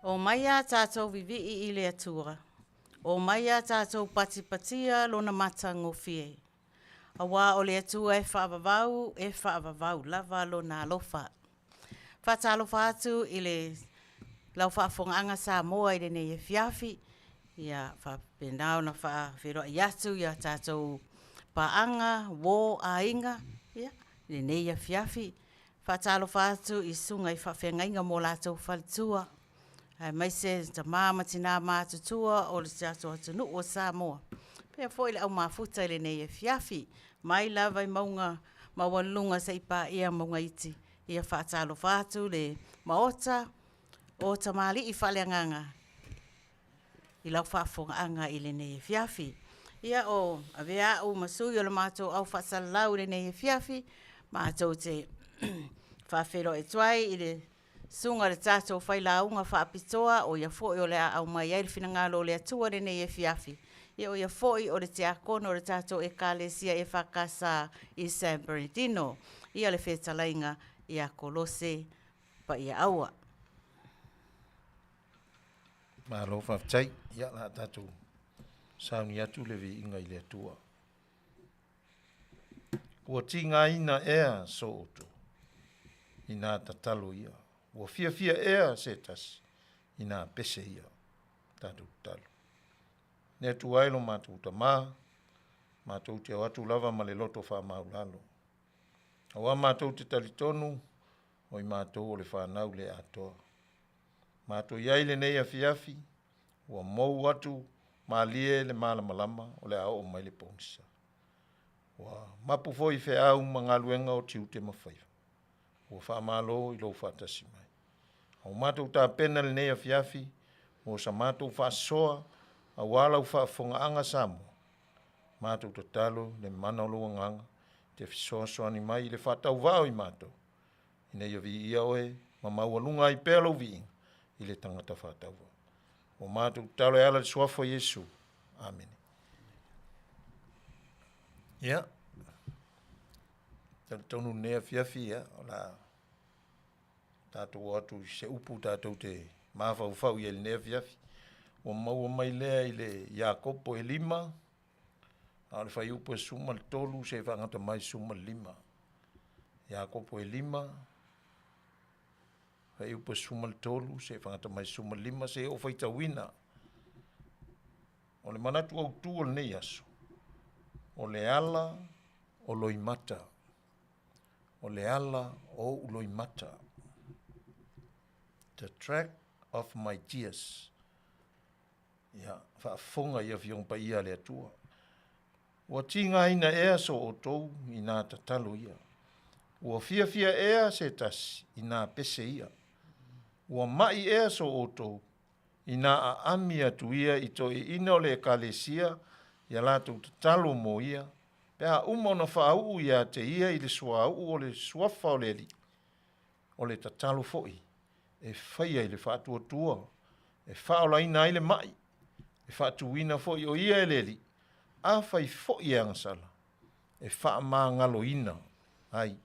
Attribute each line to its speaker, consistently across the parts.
Speaker 1: O mai a tātou vivii i le Atua. O mai a tātou patipatia lona matagofie. Auā o le Atua e faavavau, e faavavau lava lona alofa. Faatalofa atu i le lau faafofogaaga Samoa i lenei afiafi, ia faapena ona faafeiloai atu i a tatou paaga, uo, aiga, ia, i lenei afiafi. Faatalofa atu i susuga i faafeagaiga ma o latou faletua, aemaise tama ma tina matutua o le tatou atunuu o Samoa, faapea foi le au mafuta i lenei afiafi, mai lava i mauga maualuluga seia paia mauga iti. Ia faatalofa atu le Maota o tamalii faaleagaga i lau faafofogaaga i lenei afiafi. Ia o avea au ma sui o le matou au faasalalau i lenei afiafi, matou te faafeiloai atu ai i le susuga i le tatou failauga faapitoa, o ia foi o le a aumai ai le finagalo o le Atua i lenei afiafi, ia o ia foi o le tiakono o le tatou Ekalesia EFKS i San Bernardino, ia le fetalaiga ia Kolose Paiaaua.
Speaker 2: Malo faafetai. Ia, o le a tatou sauni atu le viiga i le Atua. Ua tigaina ea so outou inā tatalo ia? Ua fiafia ea se tasi inā pese ia? Tatou tatalo. Le Atua e lo matou Tamā, matou te o atu lava ma le loto faamaulalo. Auā matou te talitonu, o i matou o le fanau le atoa. Matou i ai lenei afiafi, ua mou atu malie le malamalama o le a oo mai le pogisa. Ua mapu foi feau ma galuega o tiute ma faiva. Ua faamalo i lou faatasi mai. A ua matou tapena i lenei afiafi mo sa matou faasoa aua lau faafofogaaga Samoa, matou tatalo i le mana o lou Agaga e te fesoasoani mai i le faatauvaa o i matou, ina ia viia oe ma maualuga ai pea lou viiga i le tagata faatauvaa. Ua matou tatalo e ala i le suafa o Iesu. Amene. Ia, talitonu lenei afiafi, ia, o le a tatou o atu i se upu tatou te mafaufau i ai i lenei afiafi. Ua maua mai lea i le Iakopo e 5, a o le fuaiupu e 13 seia faagata mai 15. Iakopo e 5, fuaiupu e 13 seia faagata mai 15, seia ou faitauina. O le manatu autu o lenei aso, o le ala o loimata. O le ala o ou loimata. The track of my tears. Ia, faafofoga i Afioga Paia a le Atua. Ua tigaina ea so outou i nā tatalo ia? Ua fiafia ea se tasi i nā pese ia? Ua maʻi ea so outou i nā aami atu ia i toeaiina o le Ekalesia i a latou tatalo mo ia, pe a uma ona faauu iā te ia i le suauu o le Suafa o le Alii? O le tatalo foi e faia i le faatuatua e faaolaina ai le maʻi, e faatuina foi o ia e le Alii, afai foi e agasala, e faamagaloina ai.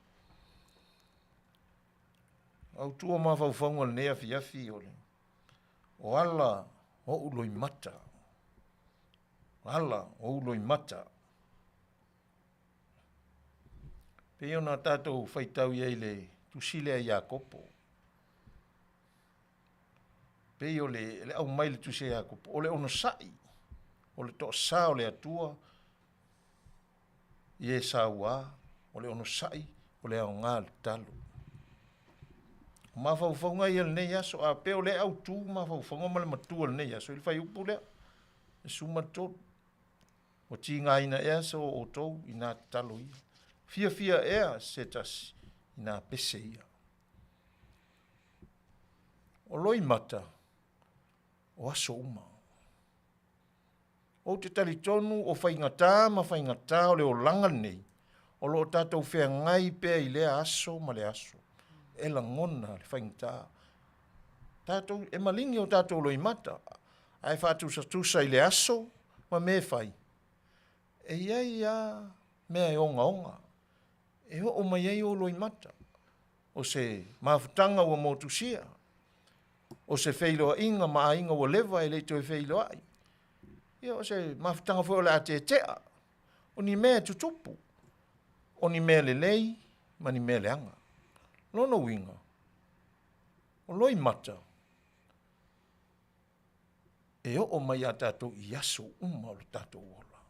Speaker 2: Autu o mafaufauga o lenei afiafi o le o ala o ou loimata. Ala o ou loimata. Pei ona tatou faitau i ai i le tusi lea Iakopo. Pei o le, le aumai le tusi a Iakopo, o le onosai, o le toasā o le Atua, i e sauā, o le onosai, o le aoga o le tatalo. O mafaufauga ia lenei aso, a pei o lea e autu mafaufauga ma le matua o lenei aso i le fuaiupu lea, e 13. Ua tigaina ea so outou i nā tatalo ia? Fiafia ea se tasi i nā pese ia? O loimata, o aso uma. Ou te talitonu o faigata ma faigata o le olaga lenei, o lo o tatou feagai pea i lea aso ma le aso. E lagona le faigata. Tatou, e maligi o tatou loimata, ae faatusatusa i le aso ma mea e fai, e i ai lava mea e ogaoga, e oo mai ai ou loimata. O se mafutaga ua motusia, o se feiloaiga ma aiga ua leva e le i toe feiloai. Ia, o se mafutaga foi o le a tetea, o ni mea e tutupu, o ni mea lelei ma ni mea leaga. Lona uiga, o loimata e oo mai iā tatou i aso uma o le tatou ola.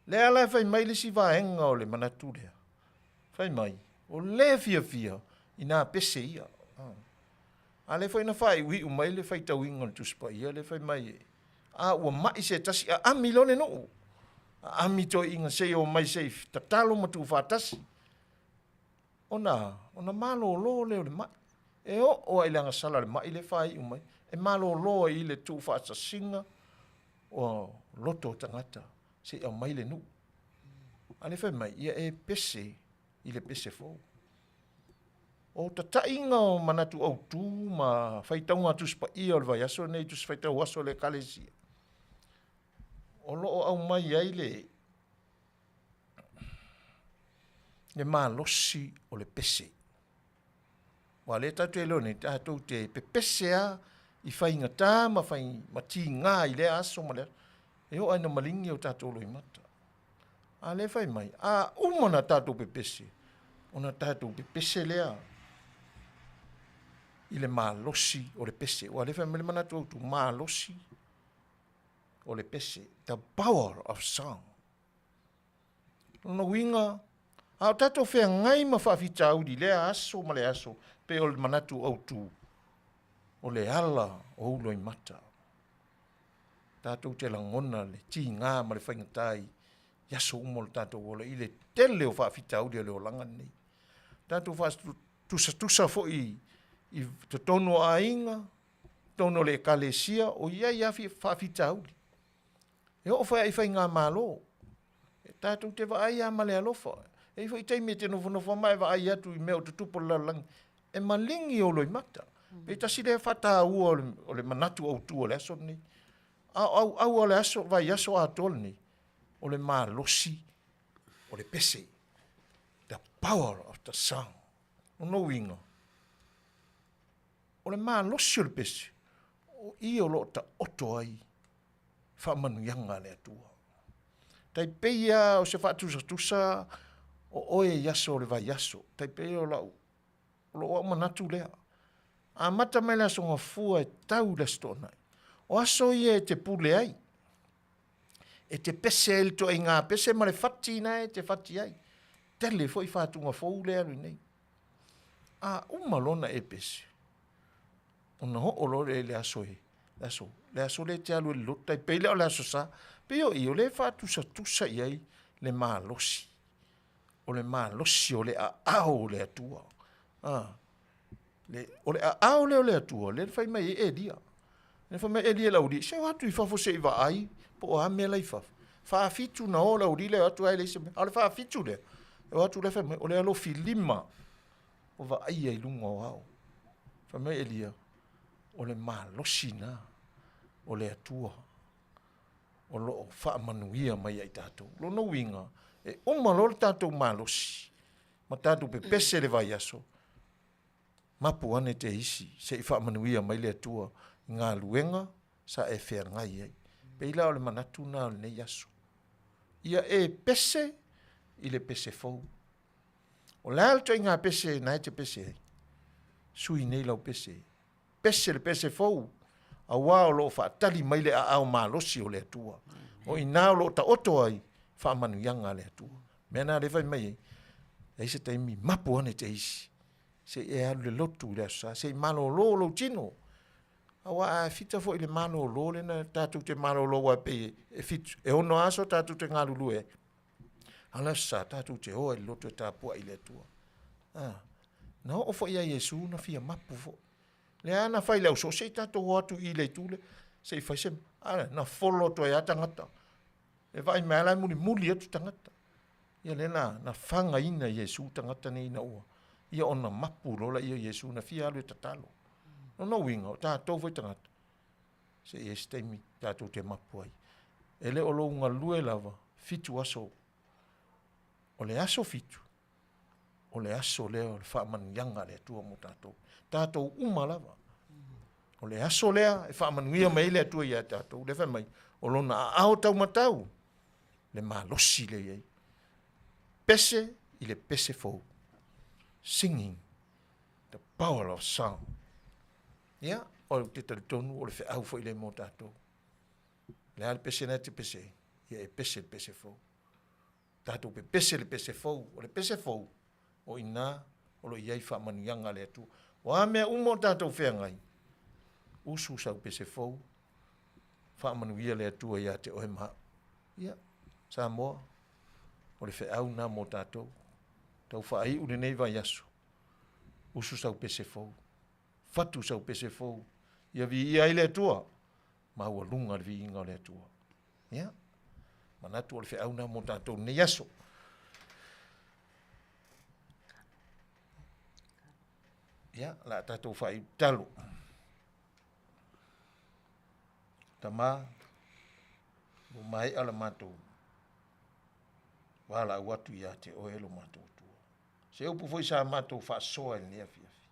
Speaker 2: Lea la e fai mai le isi vaega o le manatu lea, fai mai, o lē fiafia i nā pese ia. A lea foi na faaiuiu mai le faitauina o le Tusi Paia lea fai mai e, a ua maʻi se tasi, aami loa le nuu, aami toeaiina se i omai se i tatalo ma tuufaatasi, ona, ona malolo lea o le maʻi. E oo lava i le agasala o le maʻi lea e faaiu mai, e malolo ai i le tuufaatasiga o loto o tagata se i aumai le nuu. A lea fai mai, ia e pese i le pese fou. O tataiga o manatu autu ma faitauga a Tusi Paia o le vaiaso lenei, Tusi Faitau Aso a le Ekalesia, o lo o aumai ai le, le malosi o le pese. Aua o lea tatou te iloa nei, tatou te pepese lava i faigata ma, fai, ma tiga i lea aso ma lea aso. E oo lava ina maligi o tatou loimata. A lea fai mai, a uma ona tatou pepese, ona tatou pepese lea i le malosi o le pese. Aua o lea fai mai le manatu autu, malosi o le pese, the power of song. Lona uiga, a o tatou feagai ma faafitauli i lea aso ma le aso, pei o le manatu autu, o le ala o ou loimata. Tatou te lagona le tiga ma le faigata i aso uma o le tatou ola i le tele o faafitauli o le olaga lenei. Tatou faatusatusa foi i totonu o aiga, totonu o le ekalesia, o i ai lava faafitauli. E oo foi i faigamalo, e tatou te vaai lava ma le alofa. E i ai foi taimi e te nofonofo ma e vaai atu i mea o tutupu o le lalolagi, e maligi ou loimata. Pe tasi lea faataua o le manatu autu o le aso lenei. A o auau o le aso, vaiaso atoa lenei, o le malosi o le pese. The power of the song. Lona uiga, o le malosi o le pese, o i o lo o taoto ai faamanuiaga a le Atua. Tai pei lava o se faatusatusa o oe i aso o le vaiaso, tai pei o lau, o lou au manatu lea. Amata mai le Aso Gafua e tau i le Aso Toonai. O aso ia e te pule ai, e te pese ai le ituaiga pese ma le fati na e te fati ai. Tele foi fatuga fou lea alu nei. A uma lona e pese, ona oo loa lea i le aso e Le aso, le aso lea e te alu ai i le lotu, tai pei lea o le Aso Sa. Pei o i, o lea e faatusatusa i ai le malosi, o le malosi o le aao o le Atua. A, le, o le aao lea o le Atua, lea na fai mai ai Elia. Lea fai mai Elia i le aualii, se o atu i fafo se i vaai po o a mea la i fafo. Faafitu na o le aualii lea o atu ae leai se mea. A o le faafitu lea, e o atu lea fai mai, o le alofilima o vaaia i luga o ao. Fai mai Elia, o le malosi na o le Atua o lo o faamanuia mai ia i tatou. Lona uiga, e uma loa le tatou malosi ma tatou pepese le vaiaso, mapu ane te isi se i faamanuia mai le Atua i galuega sa e feagai ai. Pei la o le manatu lena o lenei aso. Ia e pese i le pese fou. O le a le ituaiga pese na e te pese ai? Sui nei lau pese. Pese le pese fou, auā o lo o faatali mai le aao malosi o le Atua. O i ina o lo o taoto ai faamanuiaga a le Atua. Mea na lea fai mai ai, e i ai se taimi mapu ane te isi, se i e alu i le lotu i le Aso Sa, se i malolo lou tino. Aua a fita foi i le malolo lena tatou te malolo aua e pei e fitu, e ono aso tatou te galulue ai. A o le Aso Sa tatou te o ai i le lotu e tapuai i le Atua. A, na oo foi ia Iesu na fia mapu foi. Lea na fai i le au soo, se i tatou o atu i le itu lea, se i fai se, a, na folo atu ai lava tagata. E vaai mai lava la e mulimuli atu tagata. Ia lea na, na fagaina Iesu tagata nei ina ua, ia ona mapu loa lea o Iesu na fia alu e tatalo. Lona uiga, o tatou foi tagata, se i ai se taimi tatou te mapu ai. E le o lou galue lava, fitu aso. O le aso fitu, o le aso lea o le faamanuiaga a le Atua mo tatou. Tatou uma lava. O le aso lea e faamanuia mai ai le Atua ia tatou. Lea fai mai, o lona aao taumatau, le malosi lea i ai. Pese i le pese fou. Singing the power of song. Ia, ou te talitonu o le feau foi lea mo tatou. Le a le pese na e te pese ai, ia e pese le pese fou. Tatou pepese le pese fou. O le pese fou, o i ina o lo o i ai faamanuiaga a le Atua. O a mea uma o tatou feagai, usu sau pese fou, faamanuia le Atua ia te oe ma au. Ia, Samoa, o le feau lena mo tatou. Tau faaiu lenei vaiaso, usu sau pese fou, fatu sau pese fou, ia viia ai le Atua, maualuga le viiga o le Atua. Ia, manatu o le feau lena mo tatou lenei aso. Ia, o le a tatou faaiu tatalo. Tama, ua maea la matou valaau atu ia te oe lo matou Atua. Se upu foi sa matou faasoa i lenei afiafi.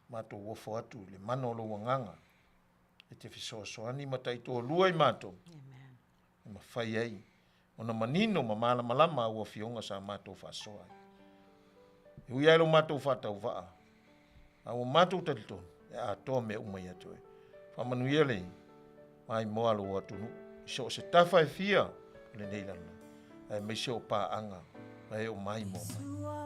Speaker 2: Matou ofo atu i le mana o lou agaga e te fesoasoani ma taitoalua i matou. Amen. E mafai ai ona manino ma malamalama au afioga sa matou faasoa ai. E ui ai lo matou faatauvaa, a ua matou talitonu e atoa mea uma ia te oe. Faamanuia le maimoa a lou atunuu i so o se tafa e fia o lenei lalolagi, aemaise o paaga ma e o maimoa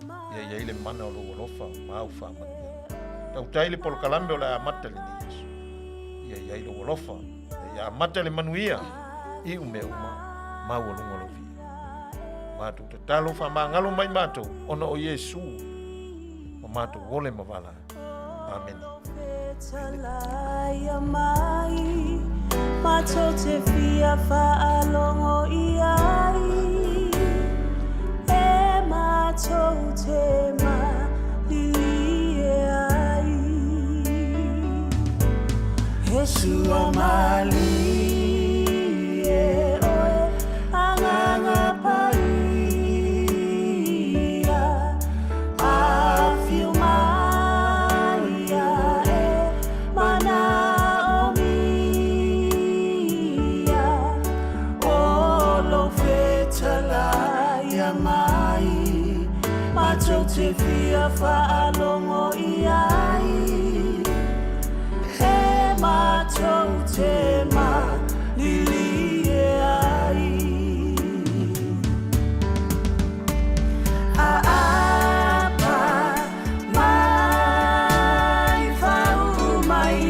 Speaker 2: mai. Ia i ai le mana o lou alofa ma au faamanuiaga. Tautai le polokalame o le a amata i lenei aso. Ia i ai lou alofa, ia amata le manuia, iu mea uma, maualuga lou viiga. Matou tatalo faamagalo mai matou ona o Iesu ma matou ole ma vala. Amene.
Speaker 1: Matou te fia faalogo i ai E matou te malilie ai He sua malie oe Agaga Paia Afio mai ae manaomia O lou fetalaia mai Matou te fia faalogo i ai E matou te malilie ai Aapa mai fau mai.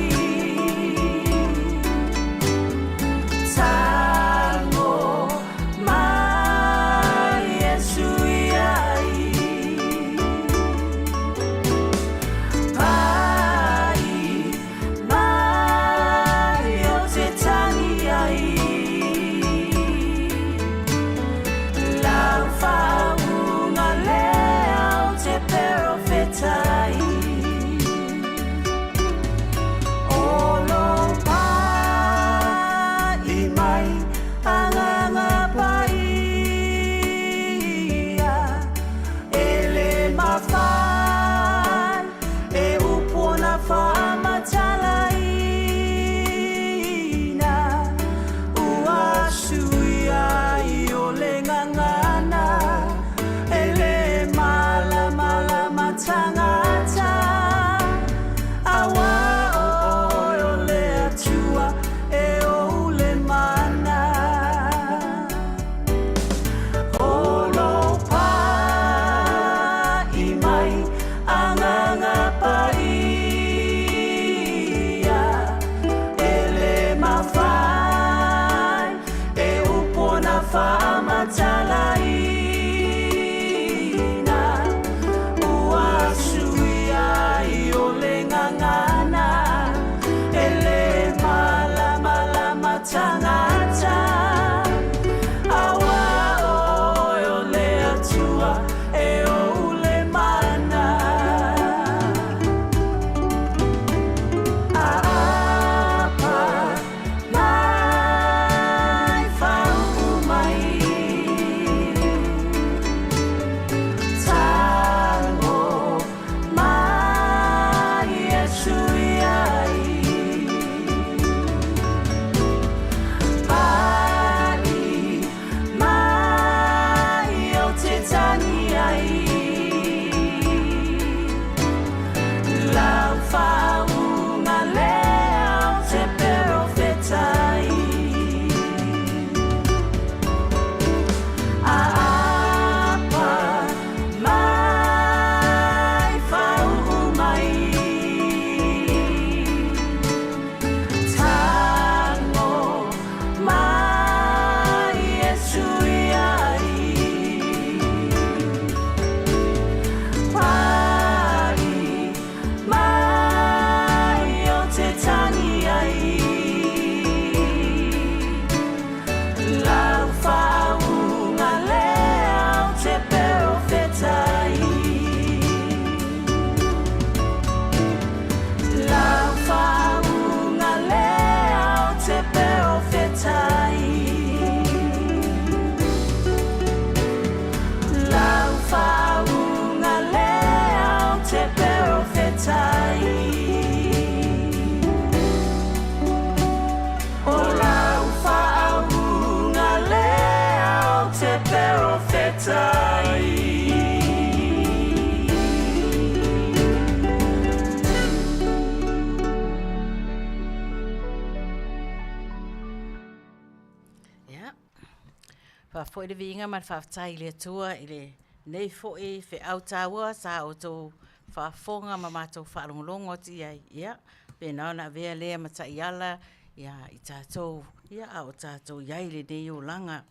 Speaker 1: Faafoi le viiga ma le faafetai i le Atua i lenei foi feau taua sa outou faafofoga ma matou faalogologo atu i ai. Ia, faapena ona avea lea ma taiala ia i tatou, ia a o tatou i ai i lenei olaga.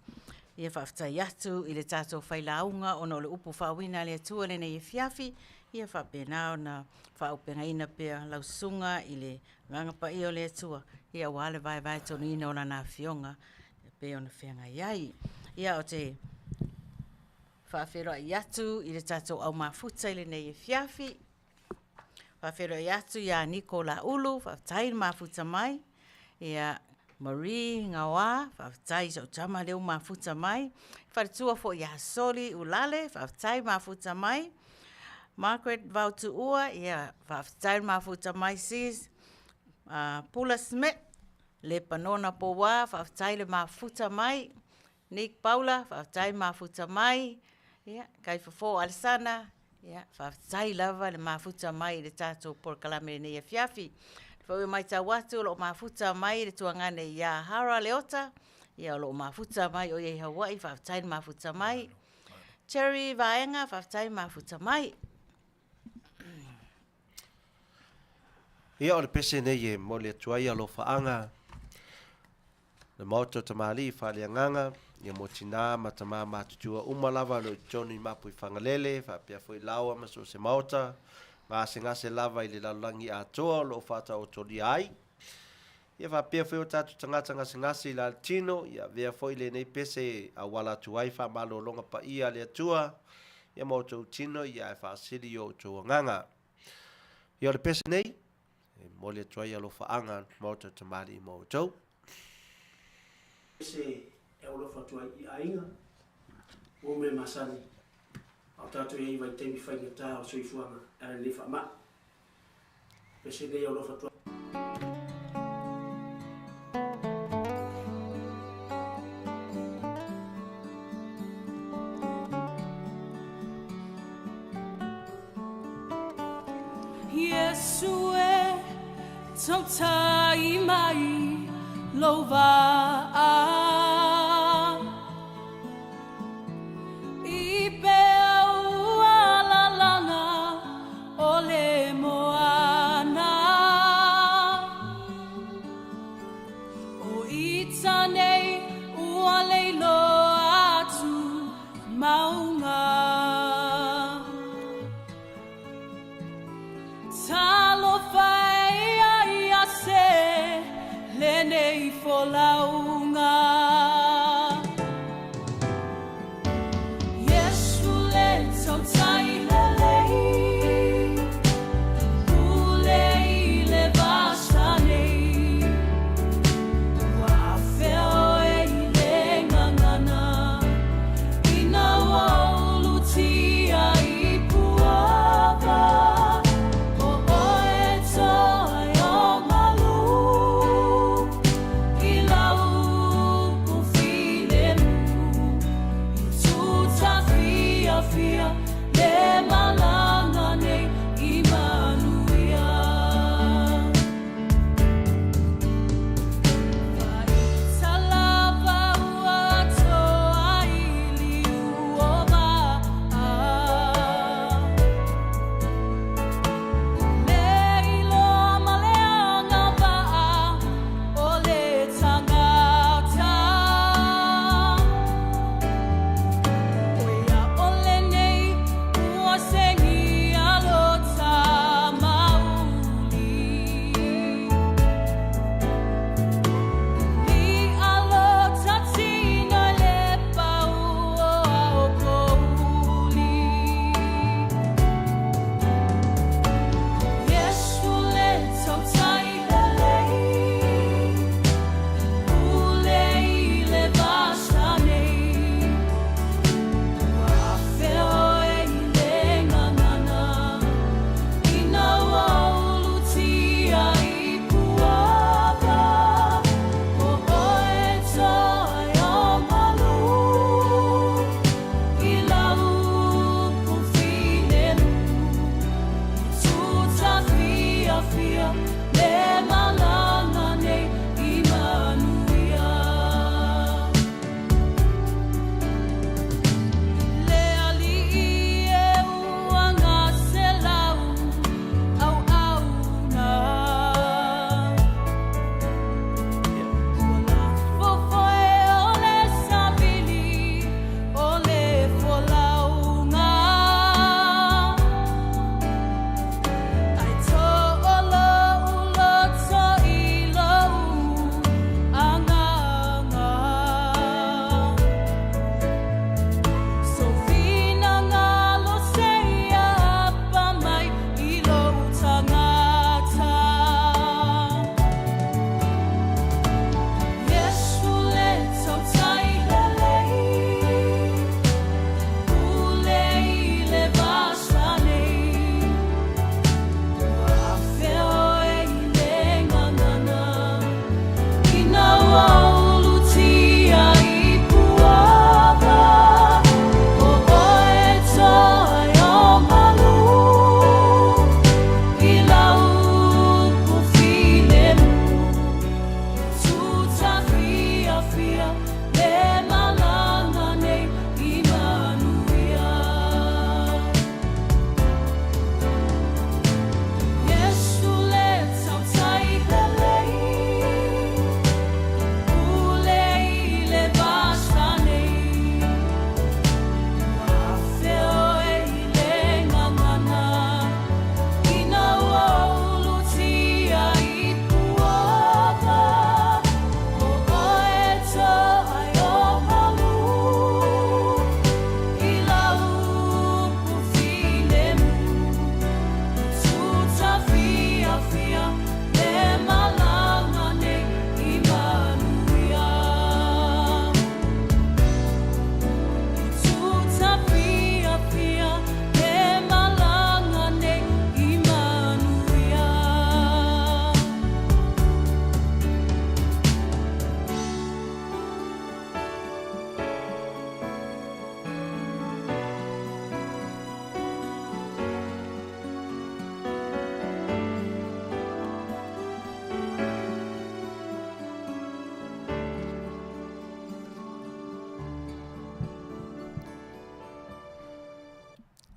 Speaker 1: Ia faafetai atu i le tatou failauga ona o le upu faauuina a le Atua i lenei afiafi, ia faapena ona faaauupegaina pea lau susuga i le Agaga Paia o le Atua, ia aua le vaevaetonuina o Lana Afioga e pei ona feagai ai. Ia ou te faafeiloai atu i le tatou au mafuta i lenei afiafi. Faafeiloai atu ia Niko Laulu, faafetai le mafuta mai. Ia Marie Gaoa, faafetai i sau tama lea ua mafuta mai. Faletua foi ia Soli Ulale, faafetai mafuta mai. Margaret Vaotuua, ia faafetai le mafuta mai sis. Pula Smith, Lepanona Poua, faafetai le mafuta mai. Nick Paula, faafetai mafuta mai. Ia, Kaifofo Alesana, ia, faafetai lava le mafuta mai i le tatou polokalame i lenei afiafi. Foi ua matau atu o lo o mafuta mai le tuagane ia Hara Leota, ia o lo o mafuta mai o ia i Hawaii, faafetai le mafuta mai. Cherry Vaega, faafetai mafuta mai.
Speaker 3: Ia o le pese nei e momoli atu ai alofaaga le Maota o Tamalii Faaleagaga, ia mo tina ma tama matutua uma lava o lo o i totonu i Mapuifagalele, faapea foi Laoa ma so o se maota, gasegase lava i le lalolagi atoa o lo o faataotolia ai. Ia faapea foi o tatou tagata gasegase i Lalotino, ia avea foi lenei pese e auala atu ai faamalologa paia a le Atua, ia ma outou tino, ia ae faasili i o outou agaga. Ia o le pese nei, e momoli atu ai alofaaga a le Maota o Tamalii mo outou.
Speaker 4: Se e alofa atu ai i aiga, ua mea masani, a o tatou i ai i vaitaimi faigata o le soifuaga e ala i lenei faamai. Pese nei alofa atu ai.
Speaker 5: Iesu e tautai mai lou vaa I peau alalala o le moana O ita nei ua lei loa atu maunga Talofa e ia ia se lenei folauga Iesu le tautai lelei Pule i le vasa nei Ua afea oe i le gagana Ina ua ulutia i puava, o oe toa o malu i lau.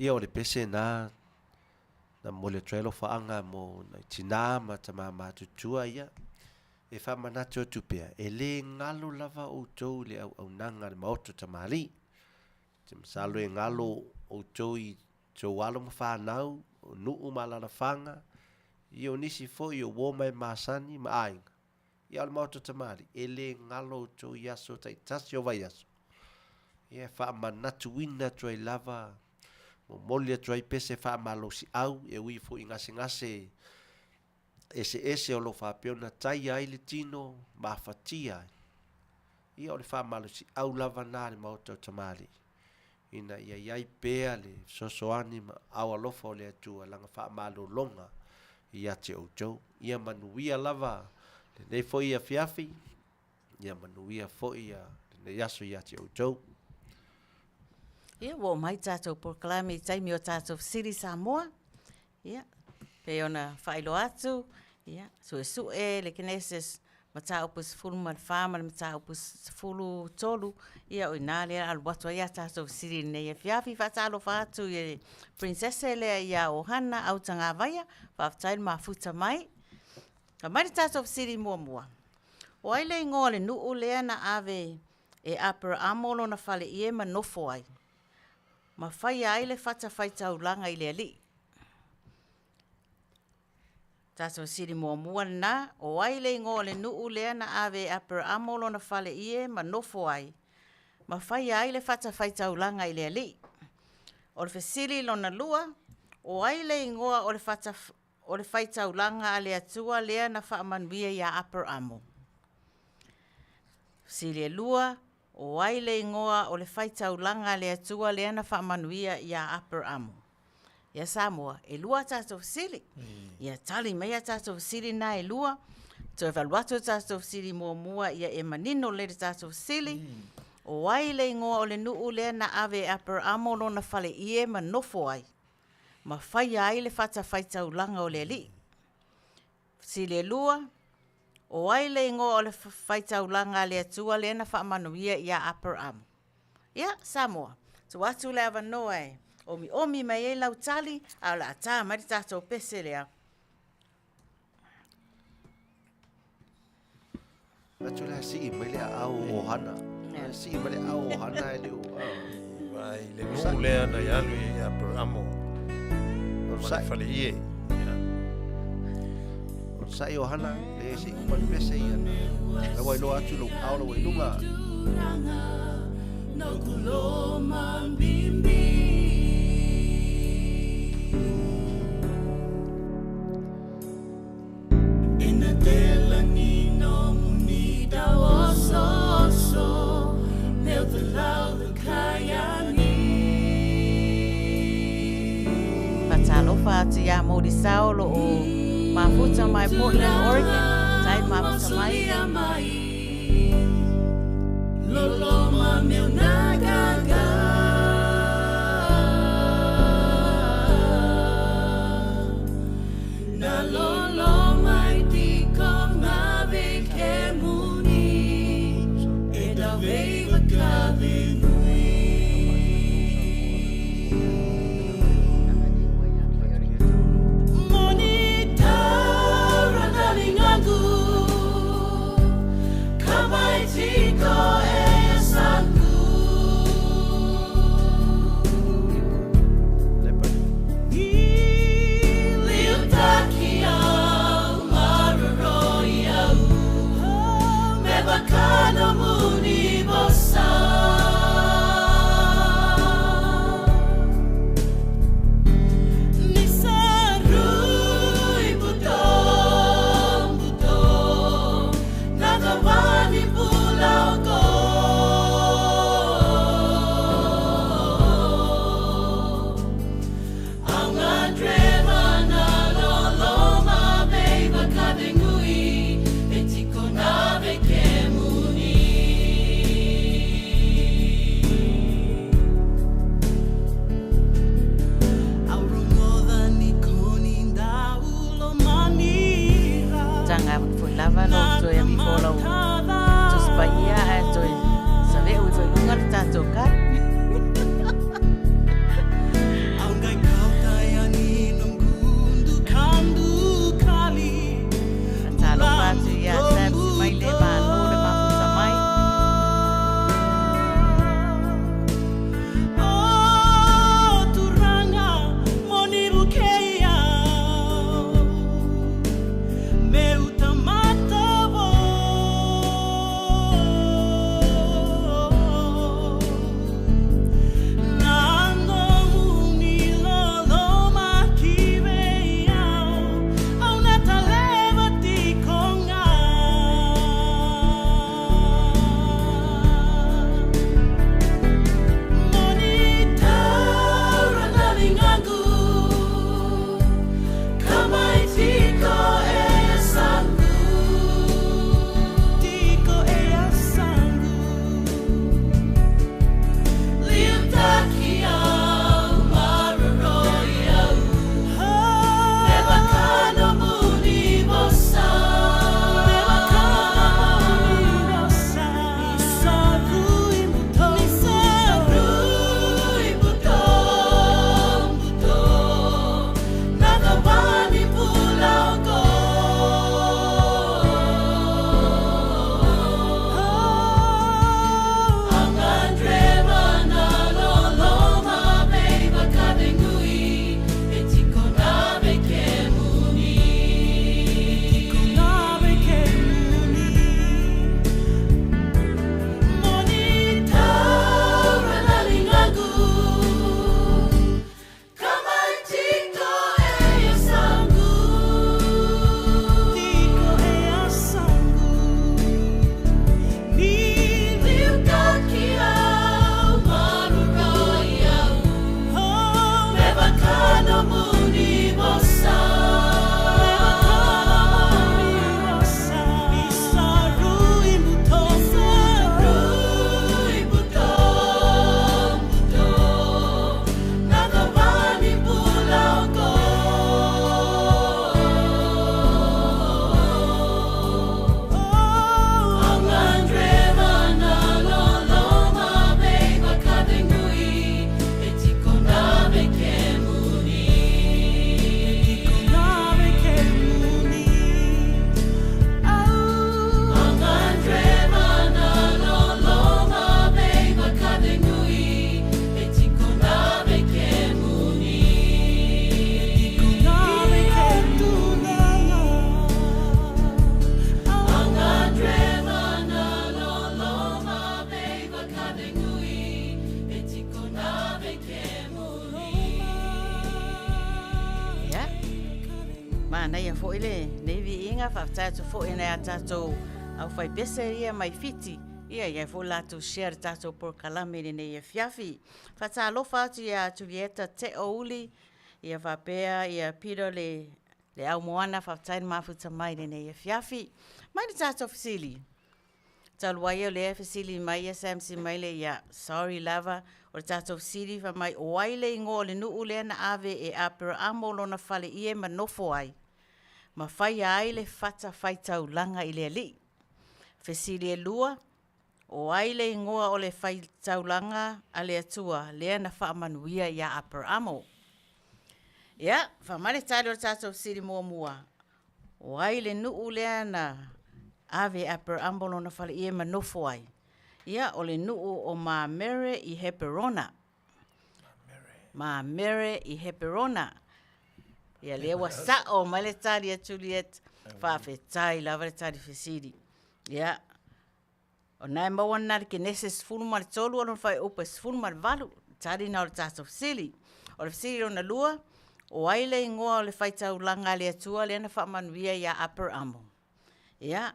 Speaker 3: Ia o le pese na na momoli atu ai alofaaga mo nai tinā ma tamā matutua ia e faamanatu atu pea e lē galo lava outou i le auaunaga a le maoto tamalii. Ou te masalo e galo outou i tou alo ma fanau, o nuu ma alalafaga, ia o nisi foi o uo ma e masani ma aiga, ia a o le maota tamalii, e lē galo outou i aso taitasi o vaiaso, ia e faamanatuina atu ai lava, momoli atu ai pese faamalosiau e ui foi i gasegase eseese o lo o faapea ona taia ai le tino ma afatia ai. Ia o le faamalosiau lava lena a le Maota o Tamalii, ina ia i ai pea le fesoasoani ma aao alofa o le Atua i Lana faamalologa ia te outou. Ia manuia lava lenei foi afiafi, ia manuia foi lenei aso ia te outou.
Speaker 1: Ia, ua oo mai tatou polokalame i taimi o tatou fesili Samoa. Ia, pei ona faailoa atu, ia, suesue le Genesis mataupu 14 ma le mataupu 13, ia o i ina lea alu atu ai a tatou fesili i lenei afiafi. Faatalofa atu i le Princesse lea ia Ohana Autagavaia, faafetai le mafuta mai. Aumai le tatou fesili muamua. O ai le igoa o le nuu lea na ave e Aperaamo lona faleie ma nofo ai, ma faia ai le fatafaitaulaga i le Alii? Tatou fesili muamua lena, o ai le igoa o le nuu lea na ave e Aperaamo lona faleie ma nofo ai, ma faia ai le fatafaitaulaga i le Alii? O le fesili lona lua, o ai le igoa o le fata o le faitaulaga a le Atua lea na faamanuia iā Aperaamo? Fesili e lua, o ai le igoa o le faitaulaga a le Atua lea na faamanuia iā Aperaamo? Ia Samoa, e lua a tatou fesili. Ia tali mai a tatou fesili na e lua. Toe valu atu le tatou fesili muamua ia e manino lelei le tatou fesili. O ai le igoa o le nuu lea na ave e Aperaamo lona faleie ma nofo ai, ma faia ai le fatafaitaulaga o le Alii? Fesili e lua, O ai le igoa o le faitaulaga a le Atua lea na faamanuia iā Aperaamo? Ia, Samoa, tuu atu le avanoa e omiomi mai ai lau tali, a o le a ta mai le tatou pese lea.
Speaker 3: Atu la sii mai le aao o Ohana. Sii mai le aao o Ohana e le o.
Speaker 2: Vai le nuu lea na i alu i Aperamo. Ma le fale ie.
Speaker 3: O sai Ohana, le sii kuma le pese ia. La wai loa atu lo ao la wai lunga.
Speaker 5: No kulo mambimbi.
Speaker 1: Faatalofa atu iā Molisao o lo o mafuta mai Portland, Oregon. Tai mafuta mai. manaia foi lenei viiga, faafetai atu foi i nai a tatou aufaipese ia mai Fiti, ia e i ai foi le latou share i le tatou polokalame i lenei afiafi. Faatalofa atu ia Julieta Teouli, ia faapea ia Peter le le au moana, faafetai le mafuta mai i lenei afiafi. Mai le tatou fesili. Talu ai o lea e fesili mai ia Sam Simaile, ia sorry lava, o le tatou fesili fai mai o ai le igoa o le nuu lea na ave e Aperaamo lona faleie ma nofo ai, ma faia ai le fata faitaulaga i le alii? Fesili e lua, o ai le igoa o le faitaulaga a le Atua lea na faamanuia iā Aperaamo? Ia, fai mai le tali o le tatou fesili muamua, O ai le nuu lea na ave e Aperaamo lona faleie ma nofo ai? Ia, o le nuu o Mamere i Heperona. Mamere i Heperona. Ia, lea ua sao mai le tali a Juliet. Faafetai lava le tali fesili. Ia, o na e maua na le Kenese 13 o lona faaiupu e 18, tali na o le tatou fesili. O le fesili lona lua, o ai le igoa o le faitaulaga a le Atua lea na faamanuia iā Aperamo? Ia,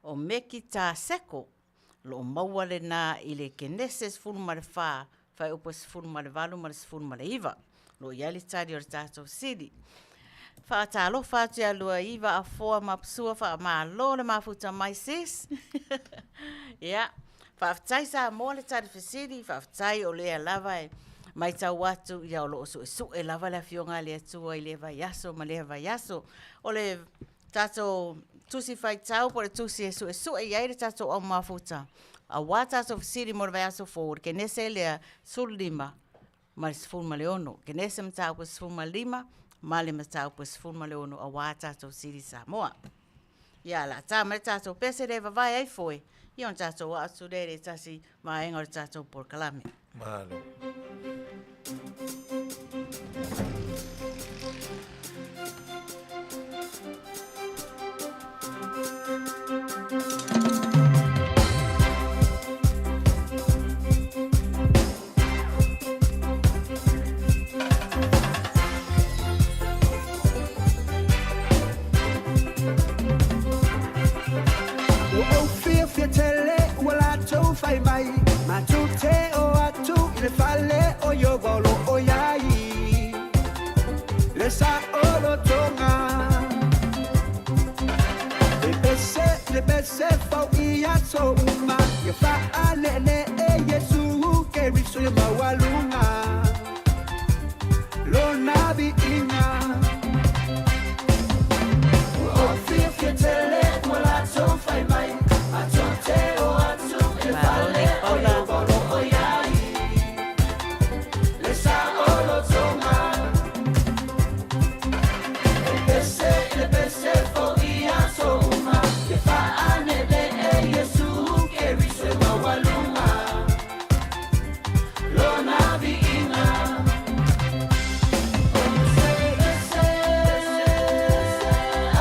Speaker 1: o Mekitaseko, o lo o maua lena i le Kenese 14, faaiupu e 18 ma le 19. O lo o i ai le tali o le tatou fesili. Faatalofa atu ia Luaiva Afoa Mapusua, faamalo le mafuta mai sis. Ia, faafetai Samoa le tali fesili, faafetai o lea lava e matau atu ia o lo o suesue lava le Afioga a le Atua i lea vaiaso ma lea vaiaso. O le tatou tusi faitau po o le tusi e suesue i ai le tatou au mafuta aua tatou fesili mo le vaiaso fou, o le Kenese lea 15 ma le 16. Kenese mataupu 15 ma le mataupu 16 aua tatou fesili Samoa. Ia, o le a ta mai le tatou pese lea e vavae ai foe, ia ona tatou aa atu lea i le tasi vaega o le tatou polokalame.
Speaker 2: Malo.
Speaker 5: Ua ou fiafia tele ua latou fai mai, matou te o atu i le fale o Ieova o lo o i ai le saolotoga. E pese i le pese fou i aso uma, ia faane'ene'e Iesu Keriso ia maualuga lona viiga. Ua ou fiafia tele ua latou fai mai, matou te o atu i le
Speaker 1: Malo
Speaker 5: fale
Speaker 1: Nick
Speaker 5: o
Speaker 1: Paula.
Speaker 5: Ieova o lo o i ai le saolotoga. E pese i le pese fou i aso uma, ia faane'ene'e Iesu Keriso e maualuga lona viiga. Se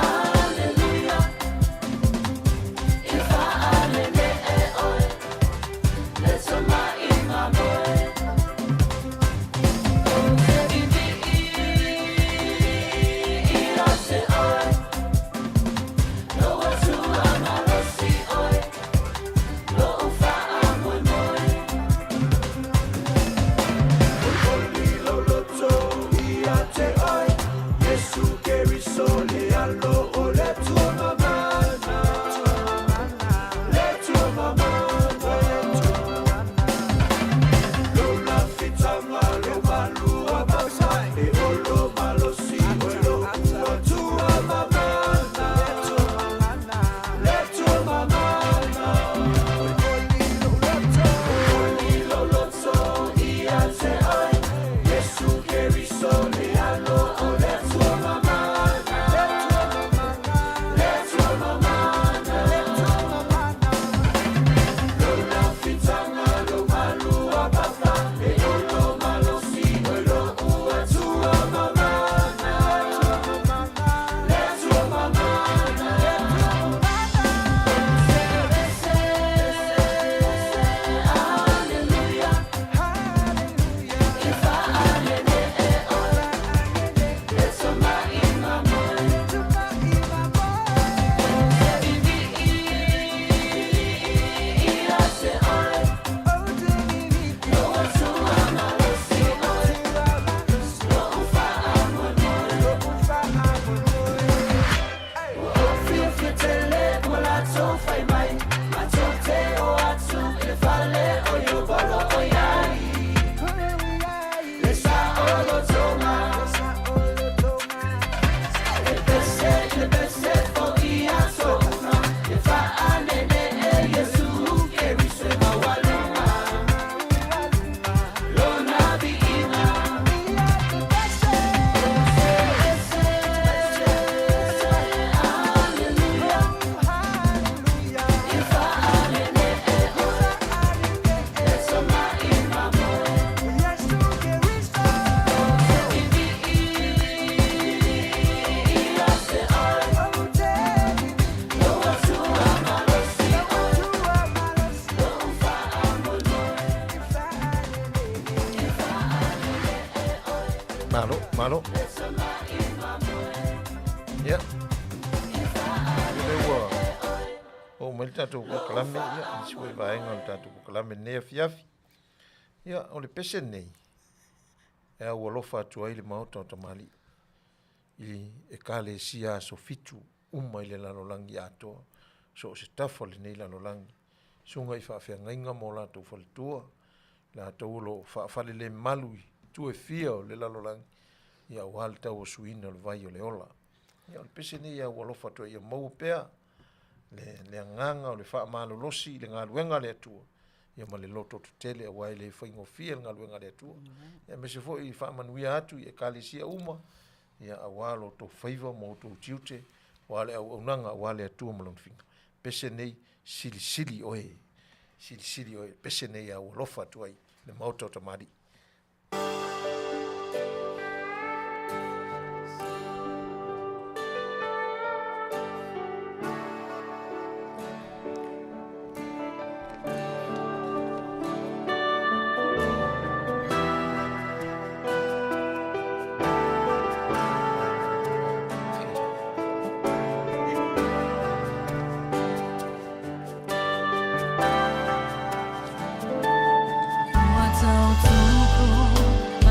Speaker 5: Aleluia, e faane'ene'e oe, le tama'iga moe. Se vivi'i ia te oe, lou Atua malosi oe, lo'u faamoemoe. Olimoli lou loto ia te oe, Iesu Keriso le Alo o le Atua mamana, le Atua mamana. Lou lafitaga lou malu amama, e olo malosi oe lou Atua mamana, le Atua mamana. Olimoli lou loto ia te oe, Iesu Keriso le Alo o le Atua mamana, le Atua mamana.
Speaker 2: Malo, malo. Ia. Lea ua oo mai le tatou polokalame, ia, nisi foi vaega o le tatou polokalame i lenei afiafi. Ia, o le pese lenei, e aualofa atu ai le Maota o Tamalii i Ekalesia Aso Fitu uma i le lalolagi atoa, so o se tafa o lenei lalolagi, susuga i faafeagaiga ma o latou faletua, latou o lo o faafalelemalu i itu e fia o le lalolagi, ia aua le tauasuina o le vai o le ola. Ia o le pese lenei e aualofa atu ai ia maua pea le, le agaga o le faamalolosi i le galuega a le Atua, ia ma le lototetele aua e le faigofie le galuega a le Atua. Ia aemaise foi faamanuia atu i ekalesia uma, ia aua lo outou faiva ma outou tiute, aua le auaunaga aua le Atua ma Lona finagalo. Pese nei, silisili oe, silisili oe, pese nei e aualofa atu ai le Maota o Tamalii.
Speaker 6: Ua tau tupu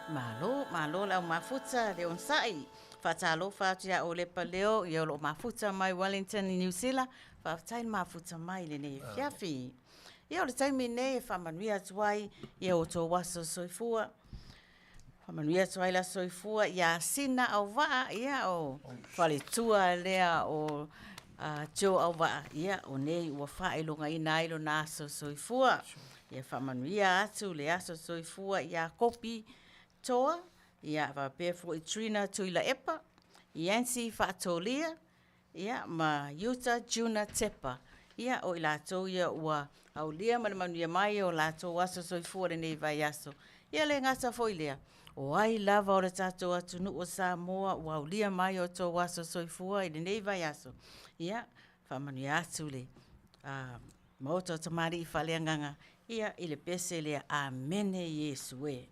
Speaker 1: Malo, malo le au mafuta, le onosai. Faatalofa atu ia Olepa Leo, ia o lo o mafuta mai Wellington i Niu Sila. Faafetai le mafuta mai i lenei afiafi. Ia o le taimi lenei e faamanuia atu ai ia outou aso soifua. Faamanuia atu ai le aso soifua ia Sina Auvaa, ia o faletua lea o Joe Auvaa, ia o nei ua faailogaina ai lona aso soifua. Ia faamanuia atu le aso soifua ia Kopi Toa, ia faapea foi Trina Tuilaepa, Yancy Faatolia, ia ma Utah Juna Tepa. Ia o i latou ia ua aulia ma le manuia mai o latou aso soifua i lenei vaiaso. Ia le gata foi lea, o ai lava o le tatou atunuu o Samoa ua aulia mai o outou aso soifua i lenei vaiaso, ia faamanuia atu le Maota o Tamalii Faaleagaga ia i le pese lea, Amene Iesu e.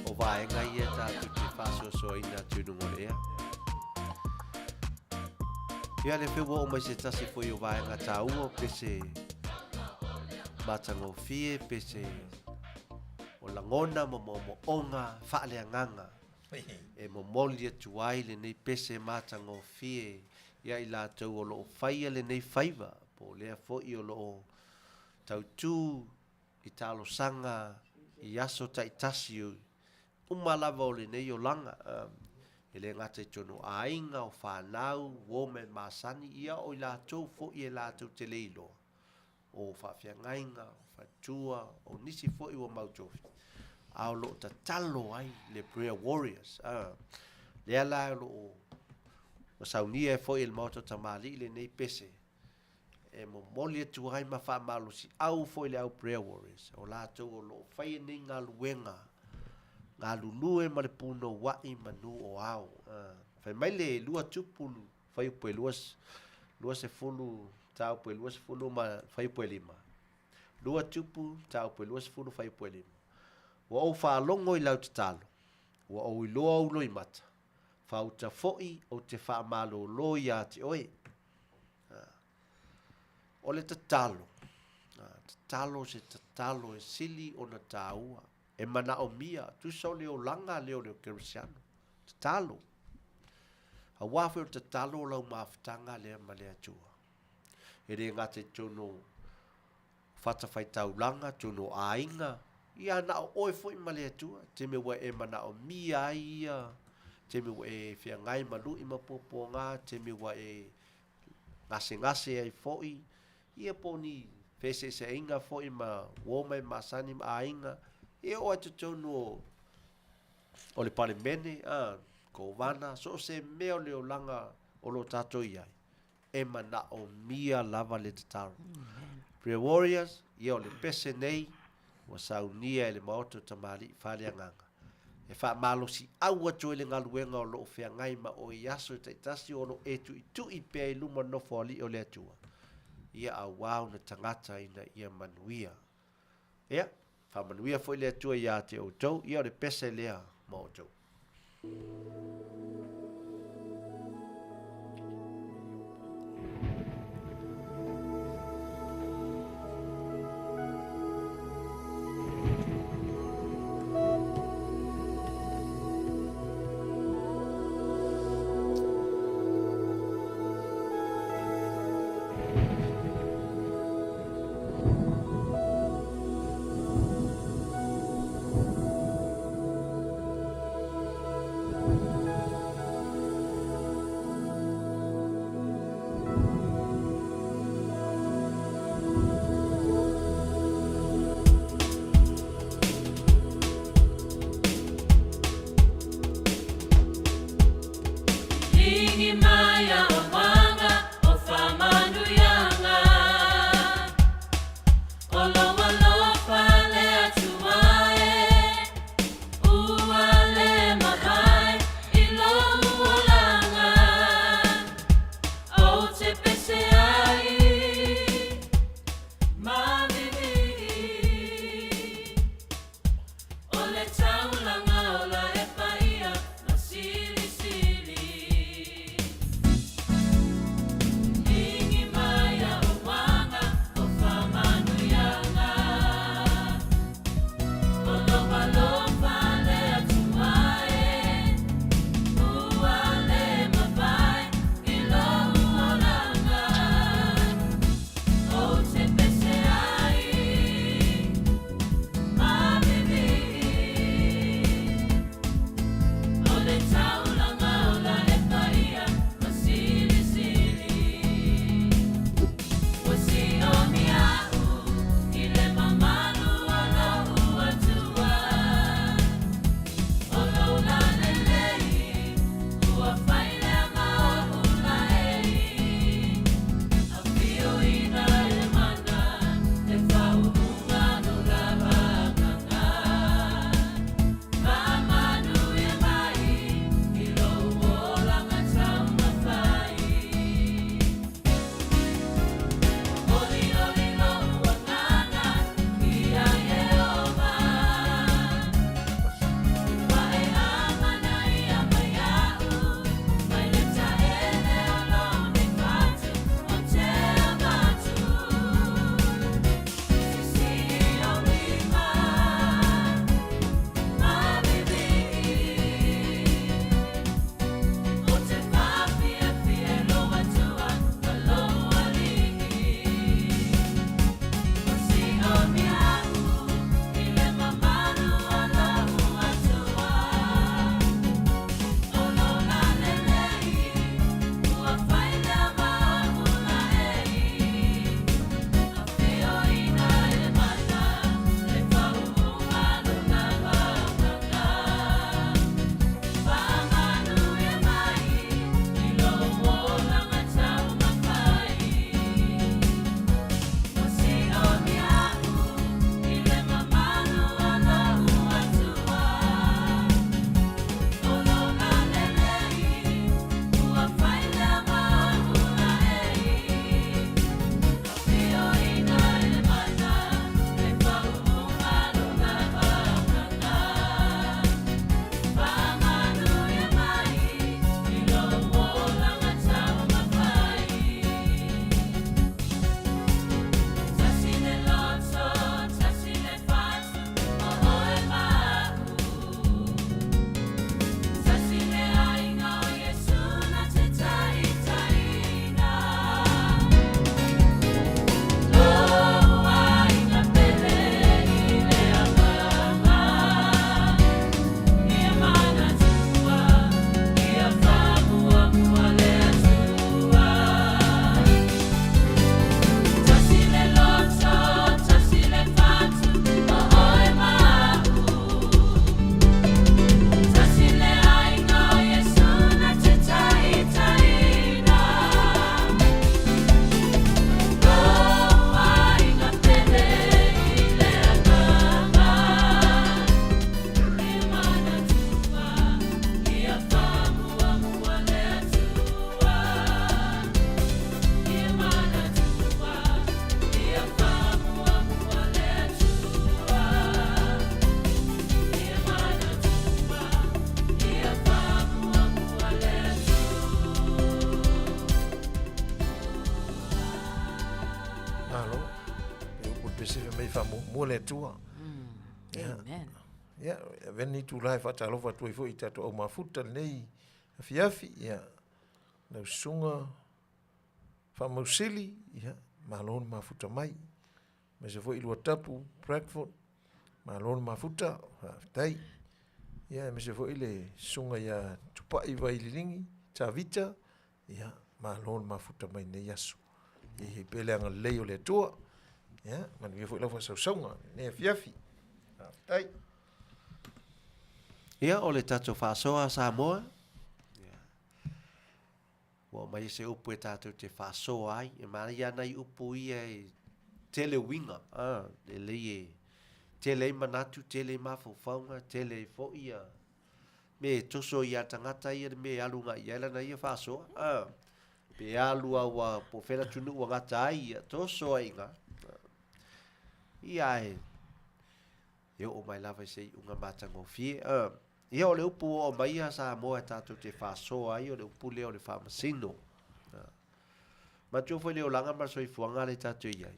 Speaker 3: O vaega ia tatou te faasoasoaina atu i luga o le ea. Ia lea foi ua oo mai se tasi foi o vaega taua pese matagofie, pese o lagona ma moomooga faaleagaga e momoli atu ai lenei pese matagofie ia i latou o lo o faia lenei faiva, po o lea foi o lo o tautū i talosaga i aso taitasi uma lava o lenei olaga, e le gata i totonu o aiga, o fanau, uo ma e masani, ia o i latou foi e latou te le iloa, o faafeagaiga, o faletua, o nisi foi ua mautofi, a o lo o tatalo ai le Prayer Warriors. Lea la o lo o ua saunia ai foi e le Maota o Tamalii lenei pese e momoli atu ai ma faamalosiau foi le au Prayer Warriors, o latou o lo o faia nei galuega galulue ma le punouai manu o ao. Fai mai le lua tupu fuaiupu e lua, 20 mataupu e 20 ma fuaiupu e lima. Lua tupu mataupu e 20 fuaiupu e lima. Ua ou faalogo i lau tatalo, ua ou iloa ou loimata, faauta foi ou te faamalolo ia te oe. O le tatalo, tatalo se tatalo e sili ona taua, e manaomia, tusa o le olaga lea o le kerisiano, tatalo. Aua foi o le tatalo o lau mafutaga lea ma le Atua. E le gata i totonu o fatafaitaulaga, totonu o aiga, ia na o oe foi ma le Atua, taimi ua e manaomia ai ia, taimi ua e feagai ma lui ma puapuaga, taimi ua e gasegase ai foi, ia po o ni feeseeseaiga foi ma uo ma e masani ma aiga, ia oo lava i totonu o, o le Palemene, a, Kovana, so o se mea o le olaga o lo o tatou i ai, e manaomia lava le tatalo. Prayer Warriors, ia o le pese nei ua saunia e le Maota o Tamalii Faaleagaga, e faamalosiau atu ai le galuega o lo o feagai ma oe i aso taitasi o lo o e tuitui pea i luma nofoalii o le Atua, ia auā ona tagata ina ia manuia. Ia, faamanuia foi le Atua iā te outou, ia o le pese lea ma outou.
Speaker 2: Faamua le Atua.
Speaker 1: Amen.
Speaker 2: Ia, avea lenei itulā e faatalofa atu ai foi i tatou au mafuta lenei afiafi, ia, lau susuga Faamausili, ia, malo le mafuta mai. Aemaise foi Luatapu Bradford, malo le mafuta, faafetai. Ia, aemaise foi le susuga ia Tupai Vaililigi, Tavita, ia, malo le mafuta mai lenei aso. Ia i ai pea le agalelei o le Atua. Ia, manuia foi lau faasausauga lenei afiafi. Faafetai.
Speaker 3: Ia, o le tatou faasoa Samoa, ia, ua aumai se upu e tatou te faasoa ai. E manaia lava nai upu ia e tele uiga, a, lelei e tele ai manatu, tele ai mafaufauga, tele ai foi ia mea e toso ia tagata ia le mea e alu agai i ai lana ia faasoa. A, pe alu lava ua po o fea le atunuu ua gata ai, ia toso ai i ina. Ia ae e oo mai lava i se iuga matagofie. A, ia o le upu ua oo mai ia Samoa e tatou te faasoa ai, o le upu lea o le faamasino. A, manatua foi le olaga ma le soifuaga lea tatou te i ai.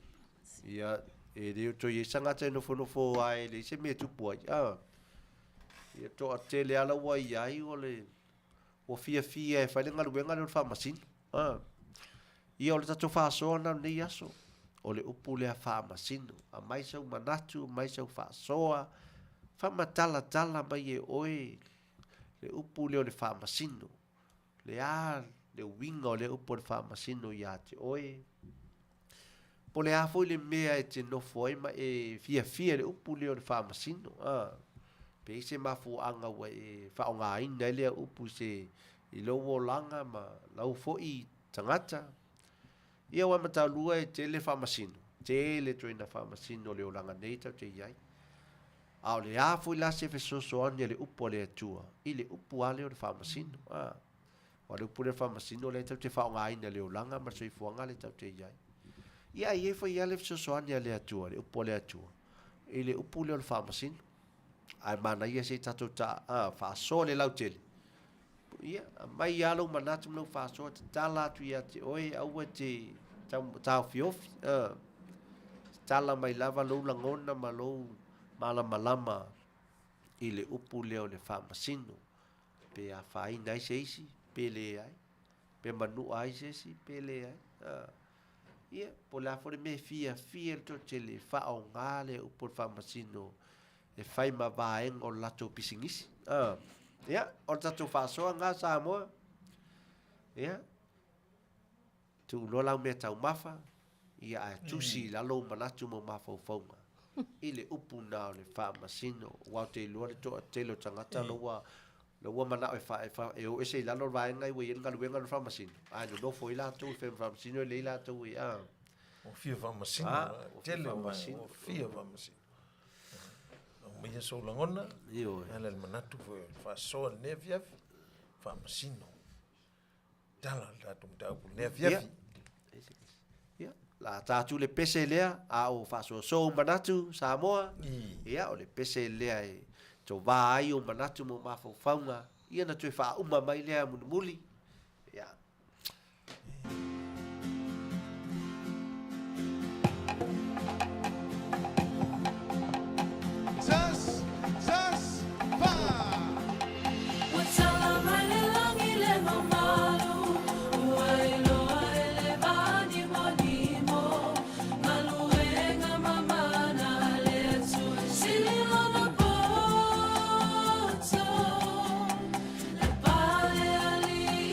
Speaker 3: Ia, e le o toe i ai se tagata e nofonofo lava e leai se mea e tupu ai. A, ia toatele lava la ua i ai o le ua fiafia e fai le galuega lea o le faamasino. A, ia o le tatou faasoa lena o lenei aso, o le upu lea faamasino. Aumai sau manatu, aumai sau faasoa, faamatalatala mai e oe le upu lea o le faamasino. Le a le uiga o lea upu o le faamasino ia te oe? Po o le a foi le mea e te nofo ai ma e fiafia i le upu lea o le faamasino, a? Pe i ai se mafuaaga ua e faaaogaina ai lea upu i se i lou olaga ma lau foi tagata. Ia aua e matalua e tele faamasino, tele ituaiga faamasino o le olaga nei tatou te i ai. A o le a foi la se fesoasoani a le upu a le Atua i le upu lava lea o le faamasino, a? Aua o le upu lea o le faamasino lea tatou te faaaogaina i le olaga ma le soifuaga lea tatou te i ai. Ia a i ai foi lava le fesoasoani a le Atua, le upu a le Atua, i le upu lea o le faamasino. Ae manaia se i tatou ta, a, faasoa le lautele. Ia, aumai lava lou manatu ma lou faasoa, tatala atu ia te oe, aua e te taofiofi. A, tatala mai lava lou lagona ma lou malamalama i le upu lea o le faamasino. Pe afaina ai se isi, pe leai. Pe manua ai se isi, pe leai. A, ia, po o le a foi le mea e fiafia ai le toatele e faaaoga lea upu o le faamasino e fai ma vaega o le latou pisinisi. A, ia, o le tatou faasoa lena Samoa. Ia, tuu loa lau mea taumafa, ia ae tusi i lalo ou manatu ma ou mafaufauga i le upu lena o le faamasino, aua ou te iloa le toatele o tagata la ua la ua manao e fa, e fa, e o ese i lalo le vaega ua i ai le galuega o le faamasino, ae nonofo ai latou e fai ma faamasino e lelei latou e, a.
Speaker 2: Ua fia faamasino,
Speaker 3: Ah, ua fia
Speaker 2: tele o vaega,
Speaker 3: faamasino.
Speaker 2: ua fia faamasino. Aumaia sou lagona,
Speaker 3: Ioe.
Speaker 2: e ala i le manatu foi o le faasoa i lenei afiafi, faamasino. Tala le tatou mataupu i lenei afiafi.
Speaker 3: Ia, la ta atu le pese lea, a o faasoasoa ou manatu, Samoa, ia, o le pese lea e tovā ai ou manatu ma ou mafaufauga, ia na toe faauma mai lea mulimuli, ia.
Speaker 6: Ua tala mai le lagi le mamalu, ua iloa e le vanimonimo, galuega mamana a le Atua, sili lona poto, le pale alii.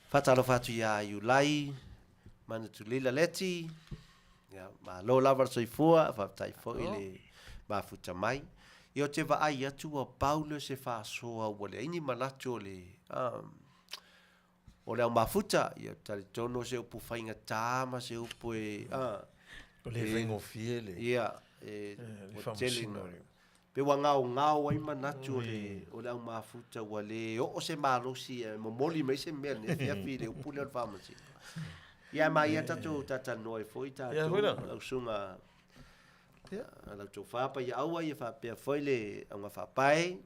Speaker 3: Faatalofa atu iā Iulai Manatulila Leti, ia, malo lava le soifua, faafetai foi le mafuta mai. Ia, ou te vaai atu ua pau lea o se faasoa ua leai ni manatu o le, o le au mafuta. Ia, ou te talitonu o se upu faigata ma se upu e,
Speaker 2: O le faigofie le,
Speaker 3: ia, e,
Speaker 2: le
Speaker 3: ua tele
Speaker 2: faamasino.
Speaker 3: Pe ua gaogao ai manatu o le o le aumafuta ua le oo se malosi e momoli mai se mea lenei afiafi i le upu lea o le faamasino. Ia ae maia tatou talatalanoa ai foi tatou lau susuga lau tofa Paiaaua ia faapea foi le augafaapae.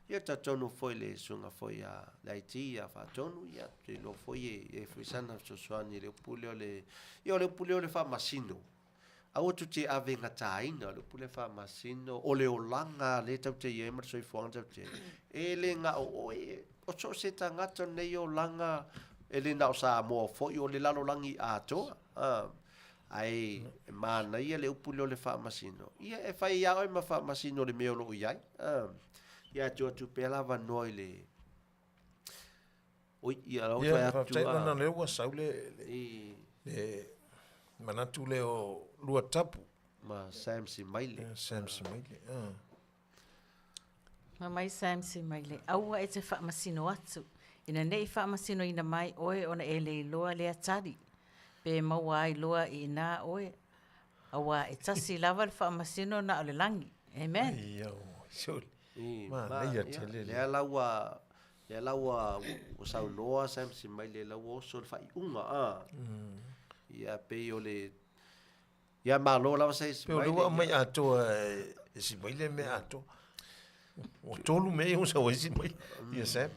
Speaker 3: Ia talitonu foi le susuga foi a le IT ia Faatonu, ia ou te iloa foi e i ai foi sana fesoasoani i le upu lea o le, ia o le upu lea o le faamasino. Aua tou te ave gataina, o le upu lea faamasino, o le olaga lea tatou te i ai ma le soifuaga tatou te i ai. E le na o oe, o so o se tagata o lenei olaga, e le na o Samoa foi, o le lalolagi atoa. Ae e manaia le upu lea o le faamasino. Ia e fai lava oe ma faamasino i le mea o lo o i ai. Ia ae tuu atu pea le avanoa i le Oi, ia lau
Speaker 2: Ia,
Speaker 3: toe atu
Speaker 2: faafetai
Speaker 3: a.
Speaker 2: ona lea ua sau le, le,
Speaker 3: I,
Speaker 2: le manatu lea o lua tapu.
Speaker 3: ma Sam Simaile.
Speaker 2: Ia, Sam Simaile. Ah.
Speaker 1: Ma mai Sam Simaile, aua e te faamasino atu, ina ne i faamasinoina mai oe ona e le iloa lea tali, pe maua ai loa i ina oe, auā e tasi lava le faamasino na o le lagi. Amen.
Speaker 2: Ia, o, sole.
Speaker 3: I, ma,
Speaker 2: Manaia
Speaker 3: ia,
Speaker 2: tele le.
Speaker 3: lea la ua, lea la ua, ua saunoa Sam Simaile la ua oso le faaiuga, a. Ia, pei o le, ia malo lava Sam
Speaker 2: Pe o lea
Speaker 3: Simaile,
Speaker 2: ua
Speaker 3: ia.
Speaker 2: aumai atoa e, e Simaile mea atoa. Ua tolu mea ia ua sau ai Simaile. Ia Sam.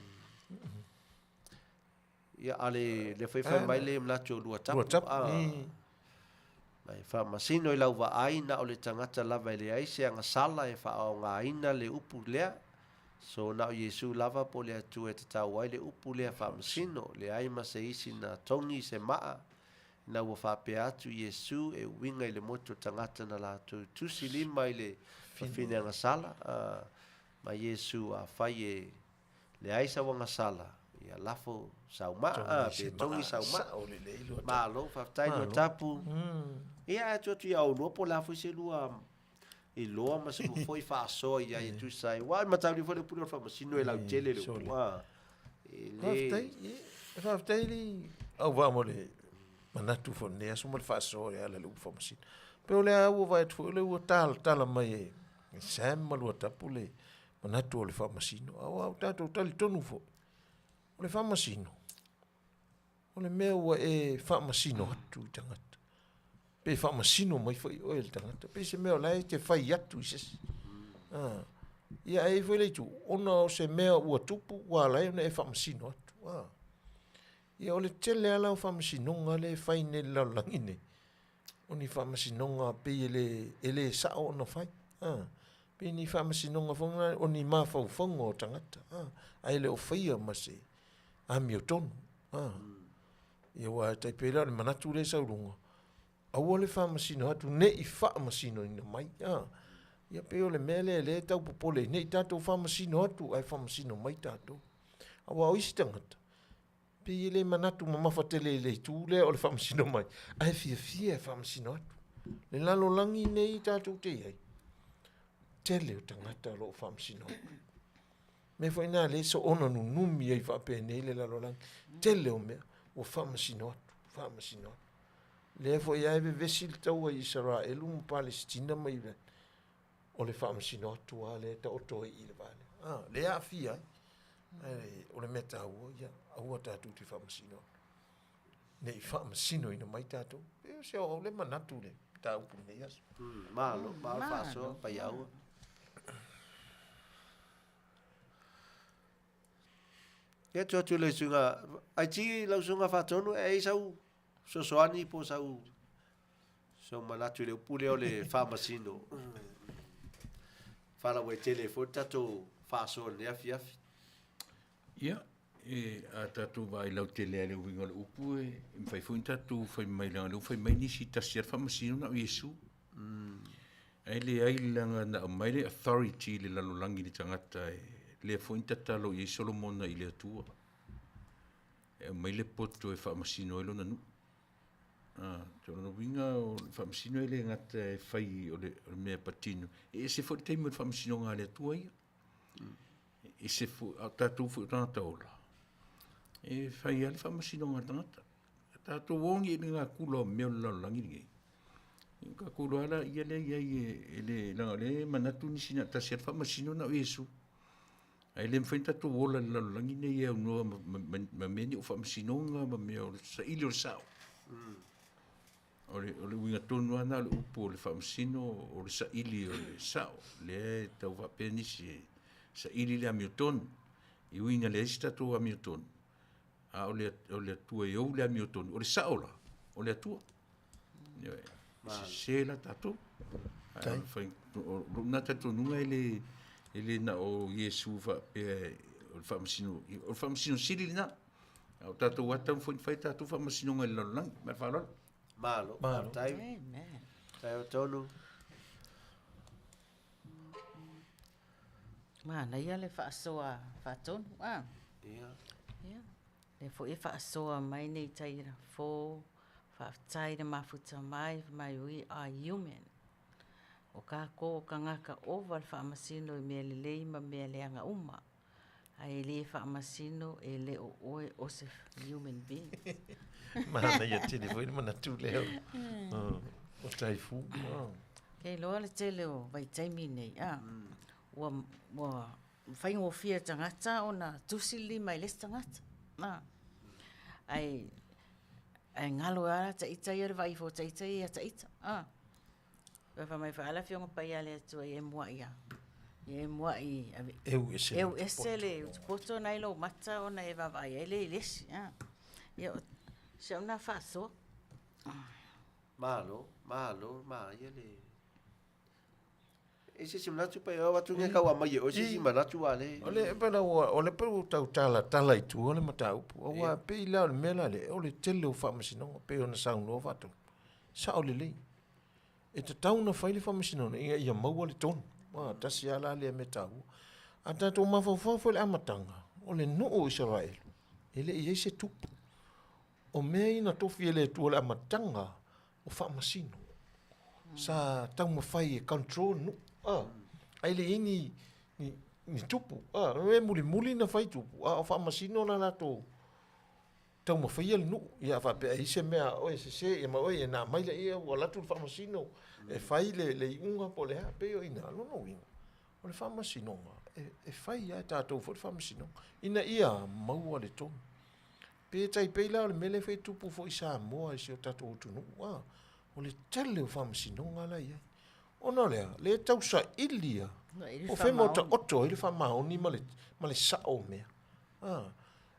Speaker 3: Ia, a le, le foi fai mai le manatu o lua tapu.
Speaker 2: Lua tapu.
Speaker 3: A,
Speaker 2: I.
Speaker 3: ma e faamasino i lau vaai na o le tagata lava e leai se agasala e faaaogaina le upu lea. So na o Iesu lava po o le Atua e tatau ai le upu lea faamasino, leai ma se isi na togi se maa ina ua faapea atu Iesu e uiga i le motu o tagata na latou tusi lima i le fafine agasala, a, ma Iesu afai e leai sau agasala, ia lafo sau maa, a, pe togi sau maa. Malo, faafetai lua tapu. Ia, ae atu atu ia oulua po o le a foi se lua iloa ma se lua foi faasoa i ai e tusa ai. Aua e matauli foi le upu lea o le faamasino e lautele le upu, a. E le.
Speaker 2: Faafetai, ia, faafetai le auvaa mo le manatu foi o lenei aso ma le faasoa e ala i le upu faamasino. Pe o le a ua vaai atu foi o lea ua talatala mai e Sam ma Luatapu le manatu o le faamasino. Aua ua tatou talitonu foi, o le faamasino, o le mea ua e faamasino atu i tagata. Pe faamasino mai foi oe i le tagata. Pe se mea o la e te fai atu i se isi. Ah. Ia e i ai foi le itu, ona o se mea ua tupu, ua ala ai ona e faamasino atu. Ah. Ia o le tele lava la o faamasinoga lea e fai nei i le lalolagi nei, o ni faamasinoga pei e le, e le sao ona fai. Ah. Pei ni faamasinoga foi na, o ni mafaufauga o tagata. Ah. Ae le o faia ma se amiotonu. Ah. Ia aua e tai pei la o le manatu lea e sau i luga, aua le faamasino atu ne i faamasinoina mai. Ah. Ia pei o le mea lea lea e tau popole ai, ne i tatou faamasino atu ae faamasino mai tatou. Aua o isi tagata, Pei e le manatu mamafa tele i le itu lea o le faamasino mai, ae fiafia e faamasino atu. Le lalolagi nei tatou te i ai, tele o tagata o lo o faamasino atu. Mea foi na lea soona nunumi ai faapenei le lalolagi, tele o mea ua faamasino atu, faamasino atu. Lea foi lava e vevesi le taua i Isaraelu ma Palesitina ma Iran, o le faamasino atu lava lea e taoto ai i le va lea. Ah, lea e aafia ai. Ae o le mea taua, ia, aua tatou te faamasino atu. Ne i faamasinoina mai tatou. E o se o le manatu le mataupu i lenei aso.
Speaker 3: Malo, malo faasoa, paiaua. Ia atu atu le suiga, ai ti lau suiga faatonu, e ai sau fesoasoani po o sau sau manatu i le upu lea o le faamasino. Faalauaitele ai foi le tatou faasoa i lenei afiafi.
Speaker 7: Ia, e, a tatou vaai lautele lava i le uiga o le upu, e mafai foi ona tatou fai mai, leaga o lea ua fai mai nisi, tasi lava le faamasino na o Iesu. Ae leai leaga na aumai le authority i le lalolagi i le tagata e, lea foi na tatalo i ai Solomona i le Atua. E aumai le poto e faamasino ai lona nuu. O lona uiga o le faamasino e le gata e fai o le mea e patino, e ese foi le taimi o le faamasinoga a le Atua ia. E ese foi, a o tatou foi o tagata ola, e fai lava le faamasinoga a le tagata. A tatou o nei i le natura o mea o le lalolagi lenei, ona tatou iloa lava lea lea e i ai e le, leaga o lea e manatu nisi na o le tasi lava le faamasino na o Iesu. Ae le mafai ona tatou ola i le lalolagi lenei e aunoa ma mea nei o faamasinoga ma mea o le saili o le sao. O le uiga tonu lava lena o le upu o le faamasino o le saili o le sao. Lea e tau faapea nisi e saili le amiotonu. E ui ina leai se tatou amiotonu, a o le Atua e ou le amiotonu. O le sao la, o le Atua. Ioe. Sese la tatou. O lou na talitonuga e le e le na o Iesu faapea o le faamasino, o le faamasino sili lena. A o tatou lava tatau foi ona fai tatou faamasinoga i le lalolagi. Ma le faaaloalo.
Speaker 3: Malo, faafetai. Amen. Faafetai o tonu.
Speaker 1: Manaia le faasoa faatonu, a?
Speaker 3: Ia.
Speaker 1: Ia. Lea foi e faasoa mai nei tai fo, faafetai le mafuta mai, mai we are human. O kākou o kagaka ova le faamasino i mea lelei ma mea leaga uma. Ae le faamasino e le o oe o se human being.
Speaker 2: Manaia tele foi le manatu lea o Taifu.
Speaker 1: Kei loa le tele o vaitaimi nei, a, ua, ua faigofie e tagata ona tusi le lima i le isi tagata. A, ae, ae galo lava la taita ia le vaai ifo o taita ia ia taita. A, fai mai foi lava le Afioga Paia a le Atua ia e muai lava. Ia e muai ave,
Speaker 2: Eu ese
Speaker 1: eu ese le utupoto na i lou mata ona e vaavaai ai lea i le isi. A, ia, o si au na faasoa.
Speaker 3: Malo, malo, manaia le E se isi manatu pe o atu nei kau aumai e oe se isi manatu a le.
Speaker 2: O le pei la ua o le pei ua tau talatala i tua le mataupu aua pei la o le mea la lea o le tele o faamasinoga pei ona saunoa Faatonu. Sao lelei. E tatau ona fai le faamasinoga ina ia maua le tonu. A tasi lava la lea mea taua. A tatou mafaufau foi i le amataga o le nuu o Isaraelu e le i i ai se tupu. O mea ia na tofi e le Atua i le amataga o faamasino. Sa taumafai e control nuu, a, ae le i ai ni, ni, ni tupu. A, e mulimuli na fai tupu, a o faamasino na latou taumafaia le nuu. Ia a faapea e i ai se mea a oe e sese, ia ma oe, ia na aumai laia ua alu atu le faamasino e fai le, le iuga po o le a. Pei o i ina, lona uiga, o le faamasinoga, e, e fai lava e tatou foi le faamasinoga, ina ia maua le tonu. Pe tai pei la o le mea lea foi e tupu foi i Samoa i si o tatou atunuu, a, o le tele o faamasinoga la e i ai. Ona o le a? Lea e tau saili lava po o fea ma taoto ai le faamaoni ma le, ma le sao o mea. A,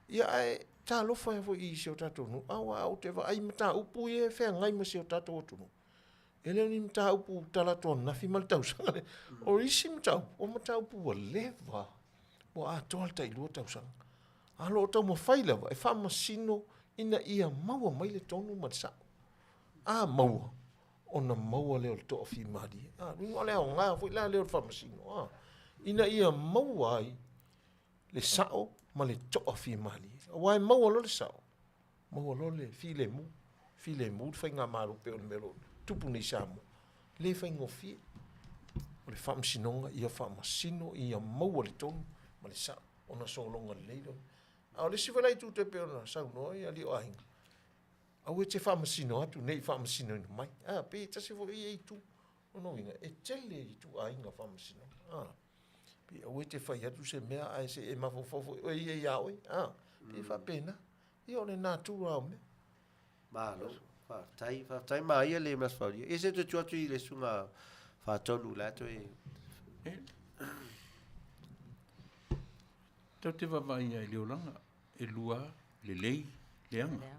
Speaker 2: ia ae talofa ai foi i si o tatou nuu, aua ou te vaai i mataupu ia e feagai ma si o tatou atunuu. E le o ni mataupu talaatu ananafi ma le tausaga lea. O isi mataupu, o mataupu ua leva, ua atoa le tailua tausaga. A o lo o taumafai lava e faamasino ina ia maua mai le tonu ma le sao. A maua, ona maua lea o le toafimalie. A, uiga o le aoga foi la lea o le faamasino, a, ina ia maua ai le sao ma le toafimalie. Aua e maua loa le sao, maua loa le filemu, filemu le faigamalo pei o le mea o lo o tupu nei i Samoa. E le faigofie. O le faamasinoga ia faamasino ia maua le tonu ma le sao ona sologa lelei lea. A o le isi foi la itu e pei ona saunoa ia alii o aiga, aua e te faamasino atu ne i faamasinoina mai. A, pei e tasi foi ia itu. Lona uiga, e tele ituaiga faamasinoga. A, pei aua e te fai atu se mea ae se i e mafaufau foi oe ia ia oe. A, pei e faapena. Ia o le natura o mea.
Speaker 3: Malo, faafetai, faafetai maia le Mas Faulia. Ia se toe tuu atu i le susuga Faatonu la toe.
Speaker 7: Tatou te vaavaai lava i le olaga, e lua lelei, leaga,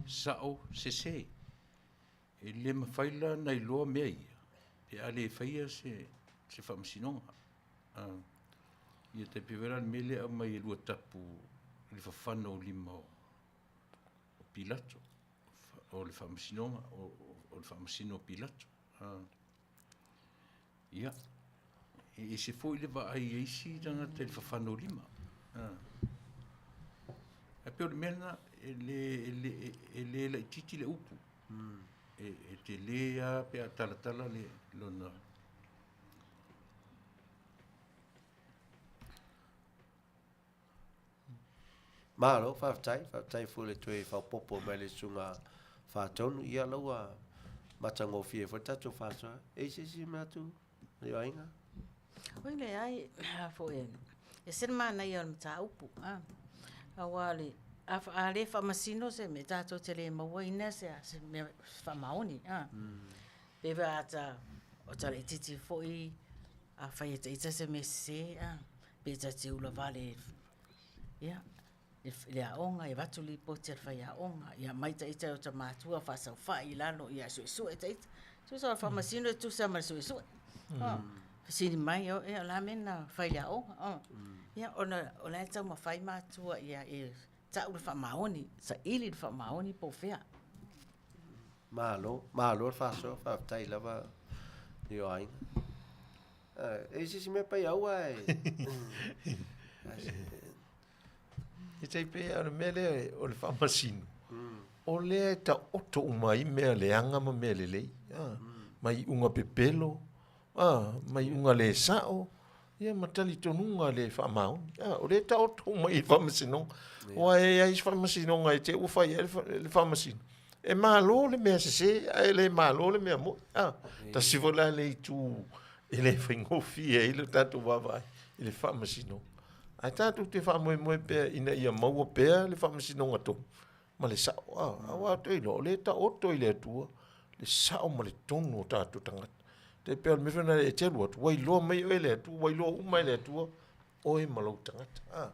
Speaker 7: sao, sese. E le mafai la ona iloa mea ia pe a le faia se, se faamasinoga. Ia tai pei foi la le mea lea e aumai e lua tapu i le fafana o lima o, o Pilato, o le faamasinoga, o, o le faamasino o Pilato. Ia, e ese foi le vaai a isi tagata i le fafana o lima. Ae pei o le mea lena, e le, e le, e le laitiiti le upu. E, e tele lava pe a talatala le lona.
Speaker 3: Malo, faafetai, faafetai foi le toe faaopoopo mai le susuga Faatonu. Ia la ua matagofie foi le tatou faasoa. E i se isi manatu le aiga?
Speaker 1: Oi leai, a foi e ese le manaia o le mataupu, a. Aua o le, a, a le faamasino se mea, tatou te le mauaina se, se mea faamaoni, a. Pe a ta, o ta laitiiti foi, afai e ita se mea sese, a, pe ta te ula vale, ia, i le aoga, e avatu lipoti a le faiaoga, ia aumai ita e ota matua faasaofai i lalo, ia suesue ita. Tusa o le faamasino e tusa ma le suesue. Fesili mai, ia o le a mea na fai i le aoga? Ia ona o la e taumafai matua ia e tau le faamaoni, saili le faamaoni po o fea.
Speaker 3: Malo, malo le faasoa, faafetai lava i o aiga. E i se isi mea pai aua e...
Speaker 2: E tai pei o le mea lea o le faamasino, o lea e taoto uma ai mea leaga ma mea lelei, ma iuga pepelo, ma iuga le sao, ia ma talitonuga le faamaoni. O lea e taoto uma i le faamasinoga. Aua e i ai se faamasinoga e te i ua fai ai le faamasino, e malo le mea sese ae le malo le mea moni. Tasi foi la le itu e le faigofie ai le tatou vaavaai i le faamasinoga. Ae tatou te faamoemoe pea ina ia maua pea le faamasinoga tonu ma le sao. Aua ou te iloa, o lea e taoto i le Atua le sao ma le tonu o tatou tagata. E tai pei o le mea foi lena e te alu atu, ua iloa mai oe e le Atua, ua iloa uma e le Atua oe ma lou tagata.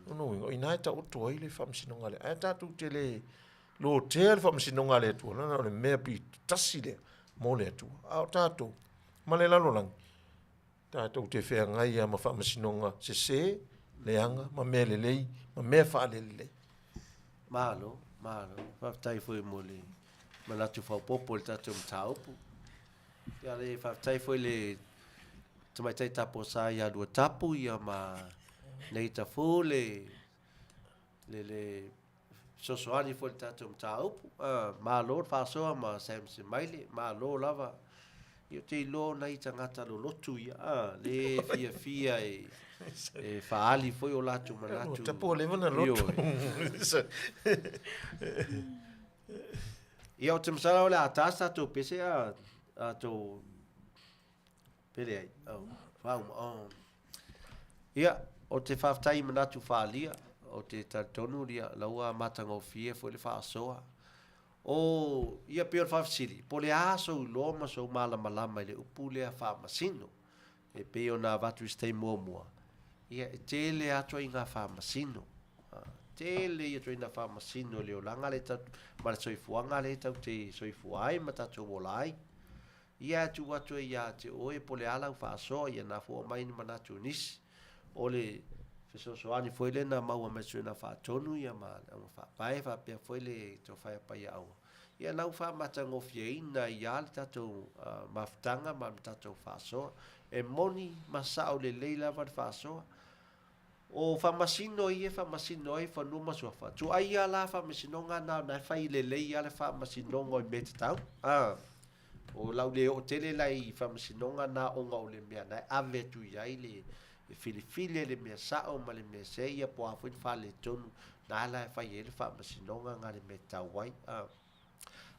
Speaker 2: O lona uiga, o i ina e taoto ai le faamasinoga lea. Ae tatou te le lotea le faamasinoga a le Atua, leaga o le mea pitasi lea mo le Atua. A o tatou ma le lalolagi, Tatou te feagai lava ma faamasinoga sese, leaga, ma mea lelei, ma mea faalelelei.
Speaker 3: Malo, malo. Faafetai foi mo le manatu faaopoopo i le tatou mataupu. Ia le faafetai foi i le tamaitai tapuasa ia Luatapu ia ma Neita Fu le le le fesoasoani foi i le tatou mataupu. Malo le faasoa ma Samson Maile, malo lava. Ia ou te iloa o nai tagata lolotu ia, le fiafia e, e faaali foi o latou manatu.
Speaker 2: Tapu ua leva na lotu.
Speaker 3: Ia, ou te masalo o le a ta se tatou pese a, a tou pele ai. Oh, whauma, oh. Ia, o te whawhetai i manatu whaalia, o te talitonu ria, laua matagofie foi le whaasoa. O, ia pei o le faafesili, po o le a sou iloa ma sou malamalama i le upu lea faamasino? E pei ona avatu i se taimi muamua, ia e tele lava ituaiga faamasino. Tele ia ituaiga faamasino i le olaga lea tatou, ma le soifuaga lea tatou te soifua ai ma tatou ola ai. Ia e tuu atu ai ia te oe po o le a lau faasoa, ia na fua mai ni manatu o nisi. O le fesoasoani foi lea na maua mai Susuga Faatonu ia ma le Auma Faavae faapea foi le Tofa ia Paiaaua, ia na ua faamatagofieina ai lava le tatou mafutaga ma le tatou faasoa. E moni ma sao lelei lava le faasoa. O faamasino ia e faamasino ai fanua ma suafa, tuai lava la faamasinoga na ona e fai lelei lava le faamasinoga o i mea tatau. O lau le oo tele la i faamasinoga na ona o le mea na e ave atu i ai le e filifili ai le mea sao ma le mea sese ia po o a foi ni faaletonu na la e fai ai le faamasinoga na le mea e tatau ai.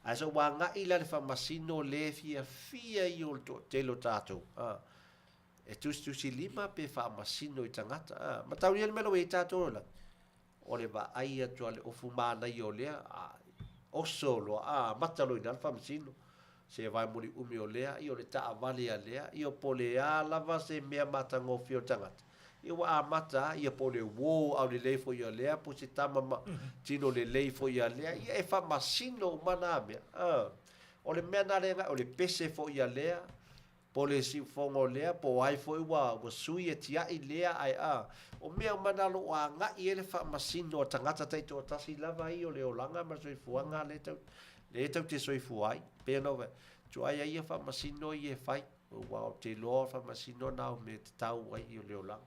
Speaker 3: Ae sa ua agai la le faamasino le fiafia ia o le toatele o tatou. E tusitusilima pe faamasino i tagata. Mataulia le mea la ua i ai tatou la, o le vaai atu a le ofu manaia o lea, a, oso loa, a, amata loa i ina le faamasino. Se vae muliumi o lea, ia o le taavale a lea, ia po o le a lava se mea matagofie o le tagata, ia ua amata lava, ia po o le uō aulelei foi a lea, po o se tama ma tino lelei foi a lea, ia e faamasino uma na mea. A, o le mea na le, o le pese foi a lea, Po o le siufofoga o lea, po o ai foi ua, ua sui e tiai lea, ae a, o mea uma na o lo o agai ai le faamasino a tagata taitoatasi lava ia o le olaga ma le soifuaga lea tau, lea tau te soifua ai. Pei ona ou fai atu, tuai ai ia faamasino ia e fai, aua ou te iloa o le faamasino na o mea e tatau ai o le olaga.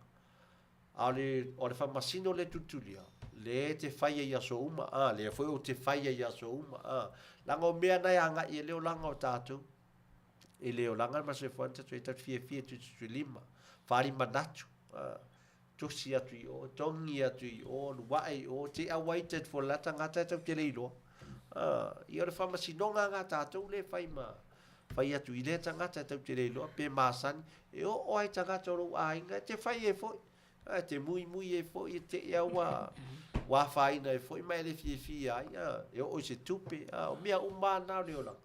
Speaker 3: A o le, o le faamasino lea tulitulia, lea e te faia i aso uma, ā, lea foi ou te faia i aso uma, ā. Leaga o mea na e agai e le olaga o tatou. E le olaga ma se foana tatou e tatou fiafia tulitulima, faaali manatu, ā, tosi atu i o, togi atu i o, luae i o, te aua i te fo la tagata e tatou te le iloa. Ā, ia o le faamasinoga na tatou lea e fai ma, fai atu i lea tagata e tatou te le iloa pe masani, e oo ai tagata o lou aiga e te fai ai foi, a, e te muimui ai foi, e te i a ua, ua afaina ai foi ma e le fiafia ai, a, e oo i se tupe, a, o mea uma lava na o le olaga.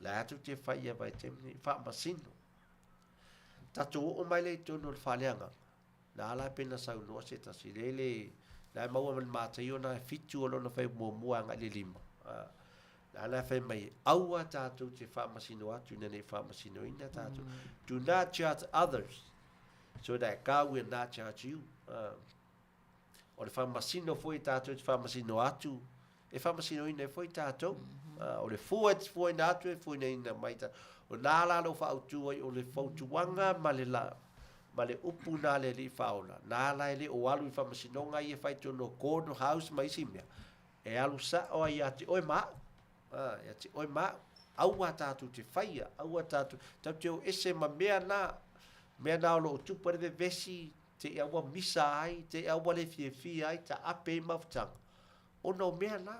Speaker 3: La atu te fai ia vaitaimi nei, faamasino. Tatou oo mai lea i totonu o le faaleagaga, Na ala pe na saunoa se tasi, le le, na e maua ma le Mataio na e fitu o lona fai muamua agai le lima. Na ala e fai mai, aua tatou te faamasino atu ina nei faamasinoina tatou. Do not judge others so that God will not judge you. O le faamasino foi tatou te faamasino atu, e faamasinoina ai foi tatou. O le fua e te fuaina atu e fuainaina mai tatou. O nā la lou faautu ai o le fautuaga ma le la, ma le upu nā le Alii Faaola, nā la e le o alu i faamasinoga ia e fai tonu o court house ma isi mea, e alu sao ai ia te oe ma au. Ia te oe ma au. Aua tatou te faia, aua tatou, tatou te o ese ma mea nā, mea nā o lo o tupu ai le vevesi, te i aua misa ai, te i aua le fiafia ai, taape ai mafutaga. Ona o mea na,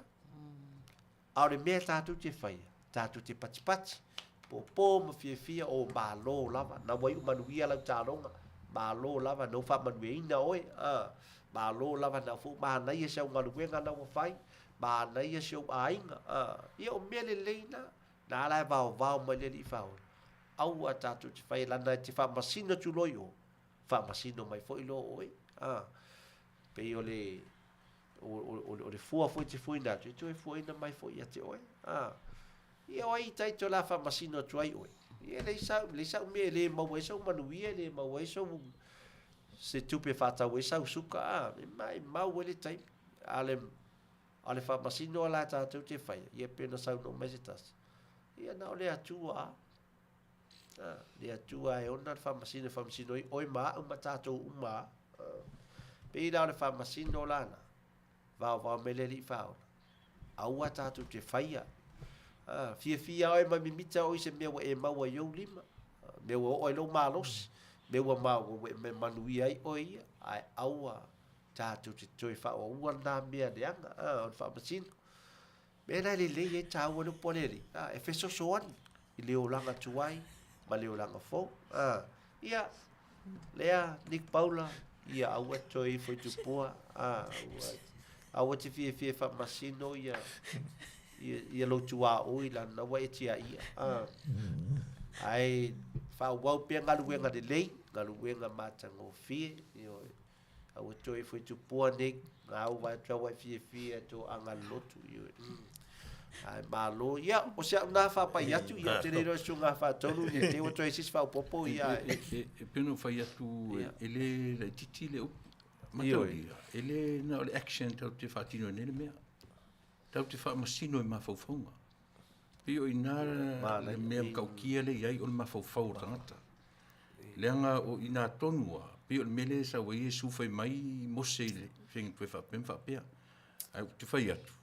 Speaker 3: a o le mea tatou te faia, tatou te patipati, pōpō ma fiafia, o malo lava, na ua iu manuia lau taloga, malo lava, na ua faamanuiaina oe, a, malo lava, na foi manaia si au galuega na ua fai, manaia si ou aiga, a, ia o mea lelei na, na ala e vaovao mai le Alii Faaola, aua tatou te faia, leaga e te faamasino atu loa i o, faamasino mai foi loa oe, a, pei o le, o le fua foi te fuaina atu, e toe fuaina mai foi ia te oe. A. Ia o ai i tai to la faamasino atu ai oe. Ia leai sau, leai sau mea e le maua ai sou manuia, e le maua ai sou se tupe e faatau ai sau suka, a, e ma, e mau ai le taimi. A le, a le faamasino a la tatou te faia, ia pei ona saunoa mai se tasi. Ia na o le Atua a. A, le Atua e ona le faamasino e faamasino ai oe ma au ma tatou uma a. Pei la o le faamasino la na, vaovao mai le Alii Faaola, aua tatou te faia. A, fiafia oe ma mimita oe i se mea ua e maua i ou lima, mea ua oo ai lou malosi, mea ua ma, ua e manuia ai oe ia, ae aua tatou te toe faaauaua lena mea leaga, a, o le faamasino. Mea la e lelei ai tāua le upu a le Alii, a, e fesoasoani i le olaga tuai ma le olaga fou. A, ia, lea, Nick Paula, ia aua e toe ifo i tupua, a, aua, aua te fiafia e faamasino ia, ia, ia lou tuaoi lana ua e tiaia. A, ae faaauau pea galuega lelei, galuega matagofie, ioe. Aua toe ifo i tupua nei, ngā au vai atu au ai fiafia e tō anga lotu. Ai malo, ia, o se au nā whāpai atu, ia, te reiro e su ngā whātolu, ia te ua toe sisi whaopopo, ia.
Speaker 7: E peno whai atu, e le lai titi le upu. Mataulia, e le na o le action tau te whātino e nele mea. Tau te whaamasino i mafaufauga. Pei o i nā le mea mkaukia le iai o le mafaufau o tangata. Leaga o i nā tonu a, pei o le mea lea e sau ai Iesu fai mai Mose i le fega toe faapea ma faapea. Ae ou te fai atu.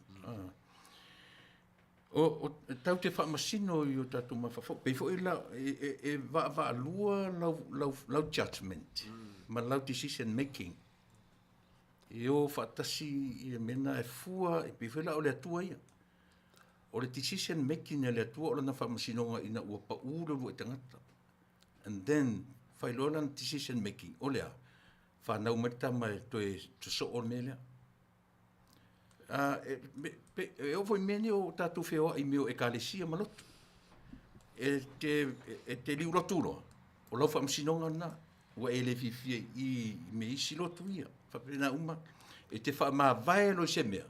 Speaker 7: O, o, tau te faamasino i o tatou mafaufau. Pei foi la, e, e, e vaavaalua lau, lau, lau judgment ma lau decision making. E o faatasi i le mea na e fua, e pei foi la o le Atua ia. O le decision making a le Atua o lana faamasinoga ina ua pau le uluai tagata. And then, fai loa lana decision making, o le a? Fanau mai le tama e toe sosoo le mea lea. E, me, pe, e oo foi i mea nei o tatou feoai i mea o ekalesia ma lotu. E te, e te liu lotu loa, o lau faamasinoga lena, ua e le fiafia i, i me isi lotu ia. Faapena uma, e te faamavae loa i se mea,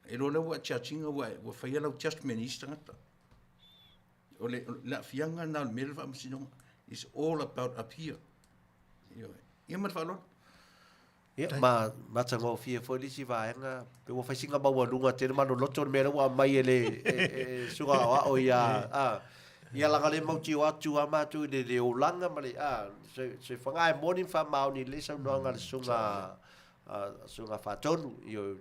Speaker 7: e loa lea ua judge ina ua, ua faia lau judgment i isi tagata. O le, le aafiaga lena o le mea lea o le faamasinoga. It's all about up here. Ioe. Ia ma le faaaloalo.
Speaker 3: Ia, ma matagofie foi le isi vaega, pe ua fai sina maualuga tele ma loloto le mea lea ua aumai e le e, e, suga aoao ia, a, Ia laga le mautio atu a matou i le le olaga ma le a se se faga e moni ma faamaoni lelei saunoaga a le susuga a susuga Faatonu. Ioe,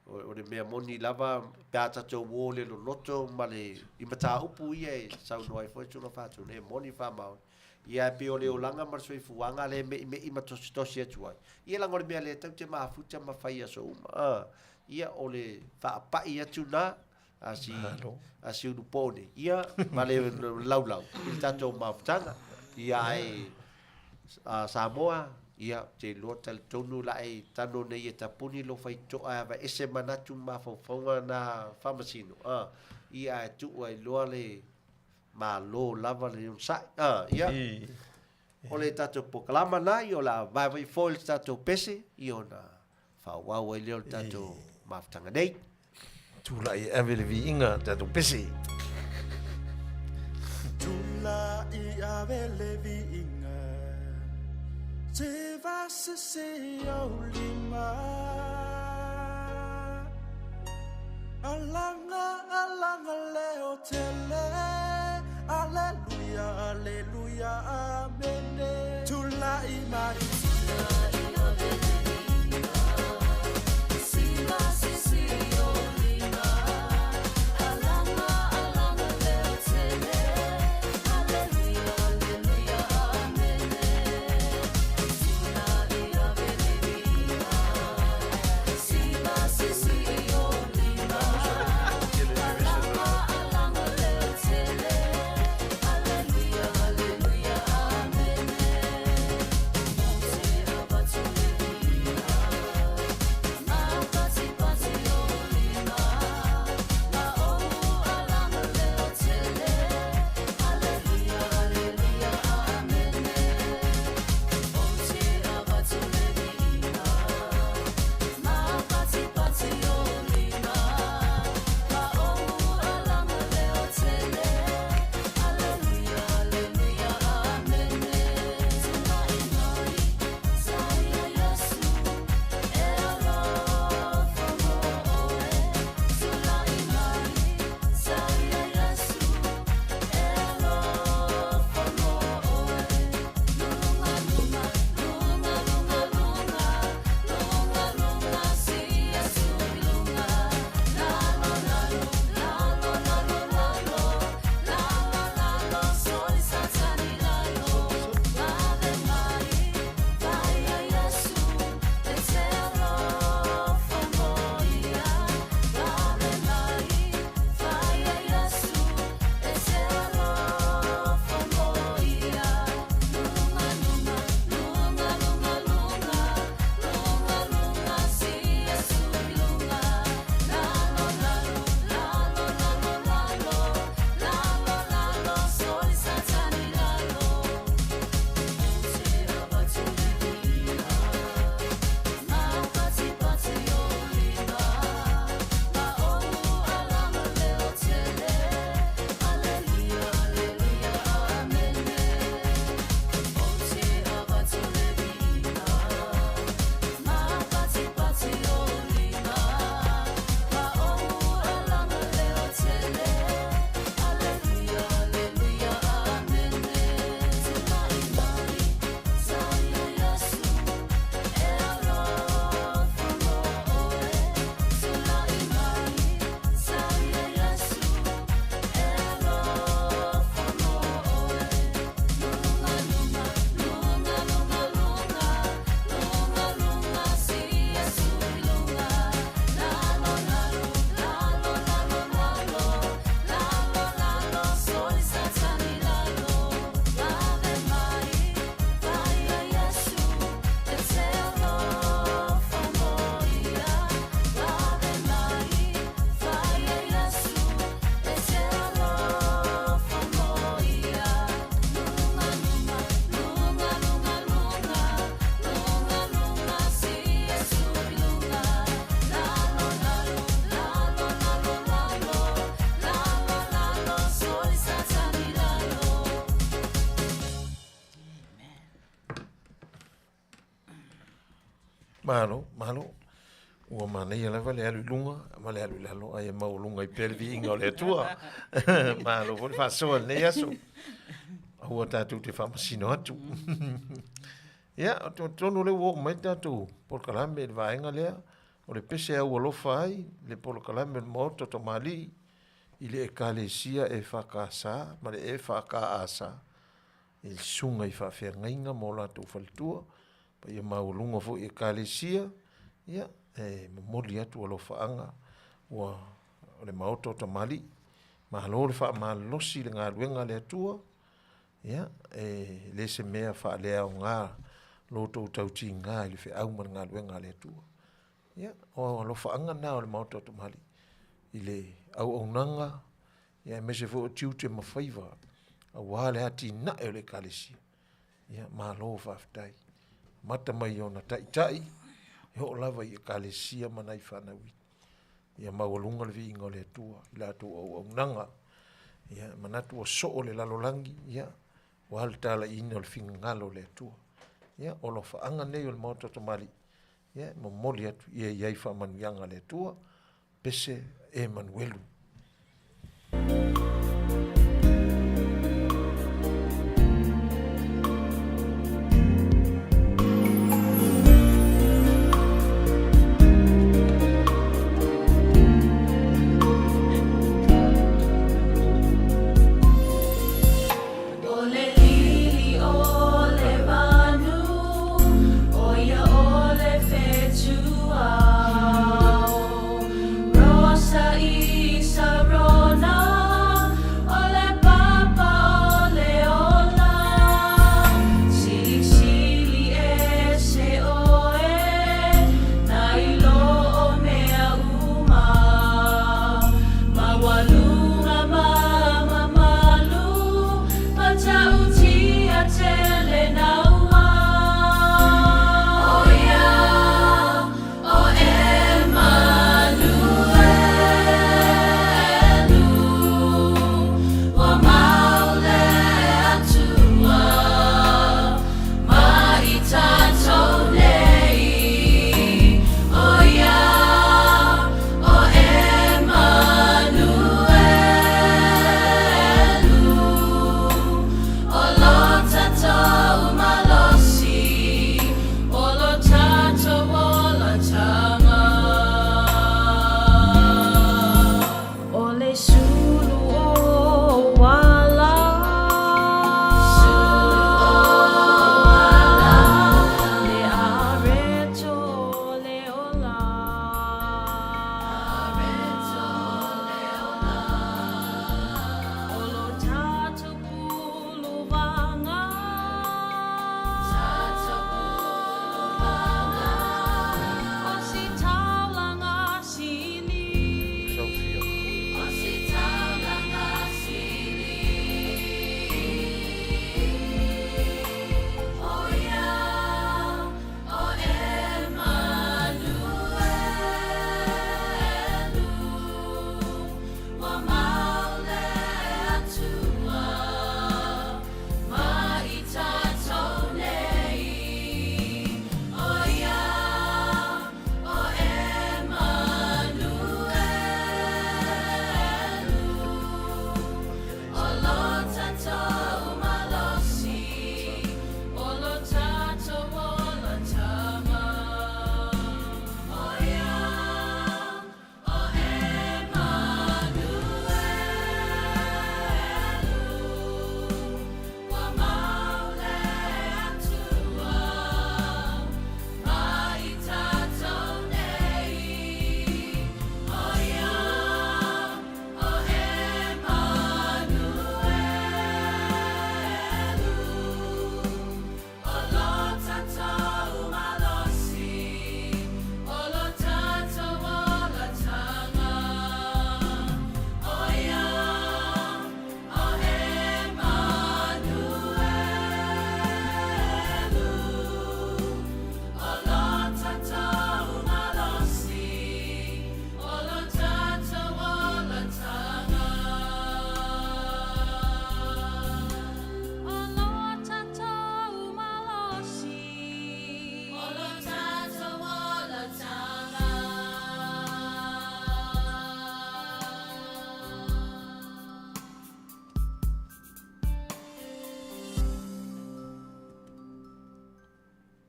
Speaker 3: o le mea moni lava pe a tatou o i le loloto ma le i mataupu ia e saunoa ai foi le susuga Faatonu, e moni ma faamaoni. Ia ae pei o le olaga ma le soifuaga lea e me'ime'i ma tositosi atu ai, ia leaga o le mea lea tatou te mafuta ma fai i aso uma, a. Ia o le faapa'i atu na a si, a si ulupō nei, ia, ma le laulau i le tatou mafutaga. Ia ae a Samoa, ia, ou te iloa talitonu la e tano nei e tapuni lou faitotoa e aveese manatu ma mafaufauga na faamasino, a, ia ae tuu ai loa le Malo lava le onosai. A, ia. O le tatou polokalama na, ia o le a vaevae foi le tatou pese, ia ona faaauau ai lea o le tatou mafutaga nei.
Speaker 2: Tulai e ave le viiga tatou pese.
Speaker 5: Tulai ave le viiga Se vasese au lima Alaga alaga leo tele Aleluia aleluia amene Tulai mai
Speaker 2: Malo, malo. Ua manaia lava le alu i luga ma le alu i lalo, ae maualuga ai pea le viiga o le Atua. Malo foi le faasoa i lenei aso. Aua tatou te faamasino atu. Ia, tonu o lea ua oo mai le tatou polokalame i le vaega lea, o le pese au alofa ai le polokalame o le Maota o Tamalii i le Ekalesia EFKS ma le EFKAS i le susuga i faafeagaiga ma o latou faletua, paia maualuga foi i Ekalesia, ia, e momoli atu alofaaga ua o le Maota o Tamalii. Malo le faamalolosi i le galuega a le Atua, ia, e le se mea faaleaoga lo outou tautiga i le feau ma le galuega a le Atua. Ia, o alofaaga na o le Maota o Tamalii i le auaunaga, ia aemaise foi o tiute ma faiva aua le atinae o le Ekalesia. Ia, malo faafetai. Amata mai i ona taitai, e oo lava i Ekalesia ma nai fanau iti. Ia maualuga le viiga o le Atua i latou auaunaga. Ia, e manatu ua soo le lalolagi, ia, ua le talaiina o le finagalo o le Atua. Ia, o alofaaga nei o le Maota o Tamalii, ia, e momoli atu ia i ai faamanuiaga a le Atua, pese Emanuelu.
Speaker 6: O le lili o le manu, ʻo ia ʻo le fetuao. Rosa i.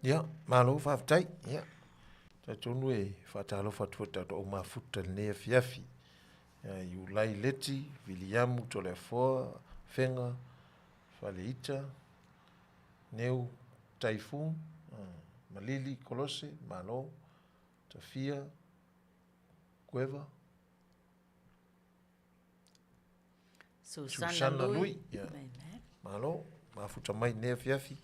Speaker 2: Ia, malo faafetai. Ia, talitonu e faatalofa atu foi i le tatou au mafuta i lenei afiafi. Ia, Iulai Leti, Viliamu Toleafoa, Fega, Faleita, Neu Typhoon, Malili Kolose, malo, Tafia, Kueva,
Speaker 1: Susana,
Speaker 2: Susana
Speaker 1: Lui.
Speaker 2: Lui. Ia. Malo, mafuta mai lenei afiafi.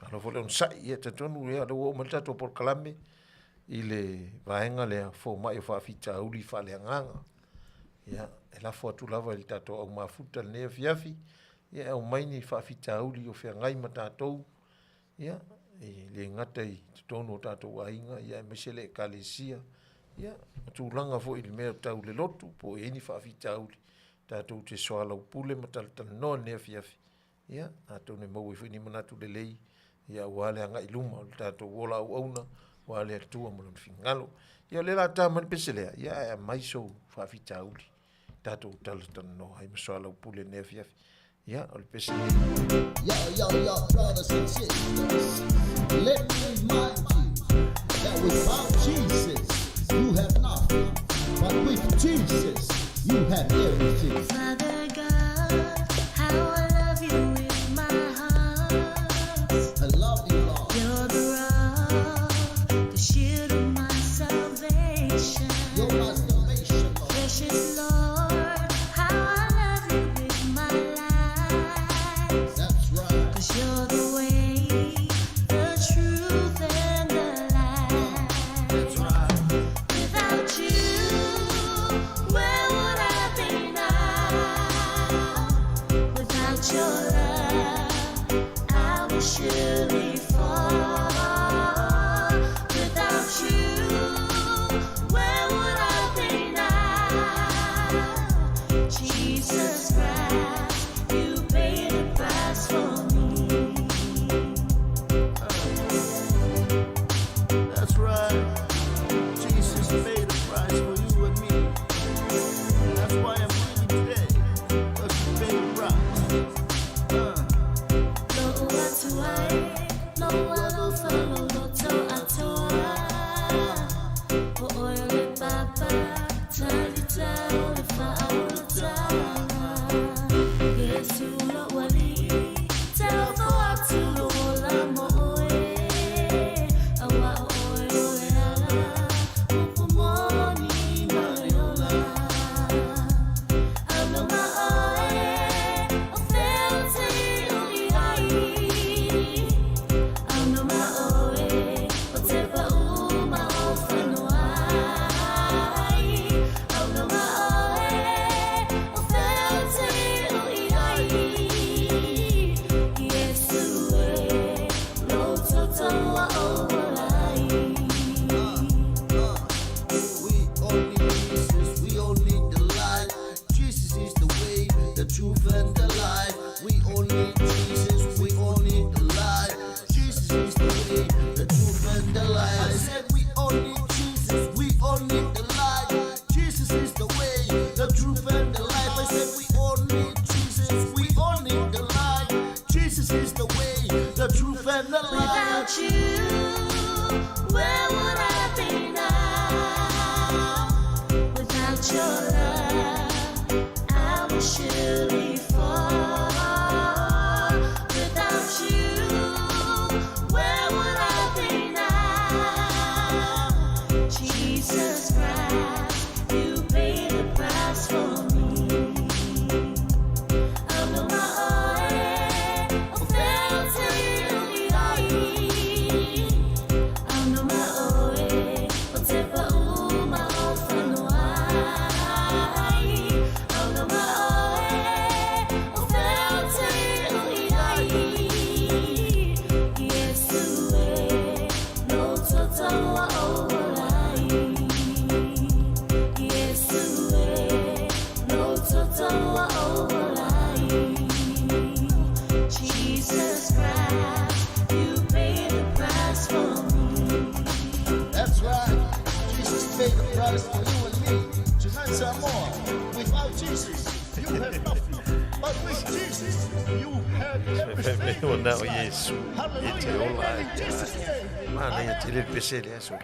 Speaker 2: Malo foi le onosai. Ia, talitonu, ia, lea ua oo mai le tatou polokalame i le vaega lea, fomai o faafitauli faaleagaga. Ia, e lafo atu lava i le tatou au mafuta lenei afiafi, ia e aumai ni faafitauli o feagai ma tatou, ia, e le gata i totonu o tatou aiga, ia aemaise le Ekalesia, ia, ma tulaga foi i le mea tau le lotu, po o i ai ni faafitauli tatou te soalaupule ma talatalanoa i lenei afiafi, ia, atonu e maua ai foi ni manatu lelei, ia aua le agai i luma o le tatou ola auauna, aua le Atua ma Lona finagalo. Ia o lea o le a ta mai le pese lea, ia ae aumai sou faafitauli tatou talatalanoa ai ma soalaupule i lenei afiafi. Ia, o le pese lea.
Speaker 8: Yo, yo, yo, brothers and sisters, let me remind you that without Jesus, you have nothing. But with Jesus, you have everything.
Speaker 6: Father God, how I love you with my heart.
Speaker 8: I love you, Lord.
Speaker 6: You're the rock, the shield of my salvation.
Speaker 8: You're my salvation, Lord.
Speaker 6: Precious Lord, how I love you with my life.
Speaker 8: That's right.
Speaker 6: 'Cause you're the way, the truth, and the life.
Speaker 8: That's right.
Speaker 6: Without you, where would I be now? Without your love, I will surely fall. Without you, where would I be now? Jesus Christ, you paid the price for me.
Speaker 8: That's right. Jesus paid the price for you and me. And that's why I'm living today. Because he paid the price.
Speaker 6: Lo'u atu ai, lou alofa loloto atoa. O oe o le papa, talitao le faaulutaga. Iesu lo'u alii, taofo atu lou ola mo oe. Auā o oe o le ala, upu moni ma le ola. Auno ma oe, o fea ou te ilo i ai. Auno ma oe, o te pauma o fanua ai. Auno ma oe, o fea ou te ilo i ai. Iesu e, lou toto ua ou ola ai.
Speaker 8: We all need Jesus, we all need the light. Jesus is the way, the truth, and the life. We all need Jesus, we all need the light. Jesus is the way, the truth, and the life. I said we all need Jesus, we all need the light. Jesus is the way, the truth, and the life. I said we all need Jesus, we all need the light. Jesus is the way, the truth, and the life.
Speaker 6: Without you, where would I be now? Without your love, I will surely fall. Without you, where would I be now? Jesus Christ, you paid the price for me. Auno ma oe, o fea ou te ilo i ai.
Speaker 8: Jesus, you have everything.
Speaker 2: Ua na o Iesu e te ola ai. Manaia tele le pese lea so.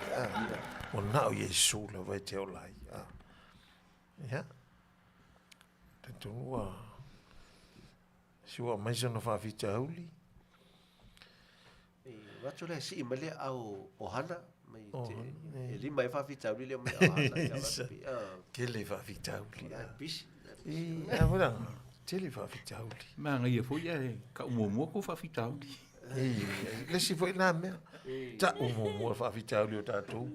Speaker 2: Ua na o Iesu lava e te ola ai. Ia. Talitonu ua si ua aumai sona faafitauli.
Speaker 3: E avatu lea e sii mai le aao ohana mai te e lima ai faafitauli lea mai aao ohana ia avatu pi a.
Speaker 2: Tele faafitauli.
Speaker 3: La e pisi.
Speaker 2: I a foi la tele faafitauli.
Speaker 7: Manaia foi ae tau muamua kou faafitauli.
Speaker 2: I le isi foi lena mea. Tau muamua faafitauli o tatou.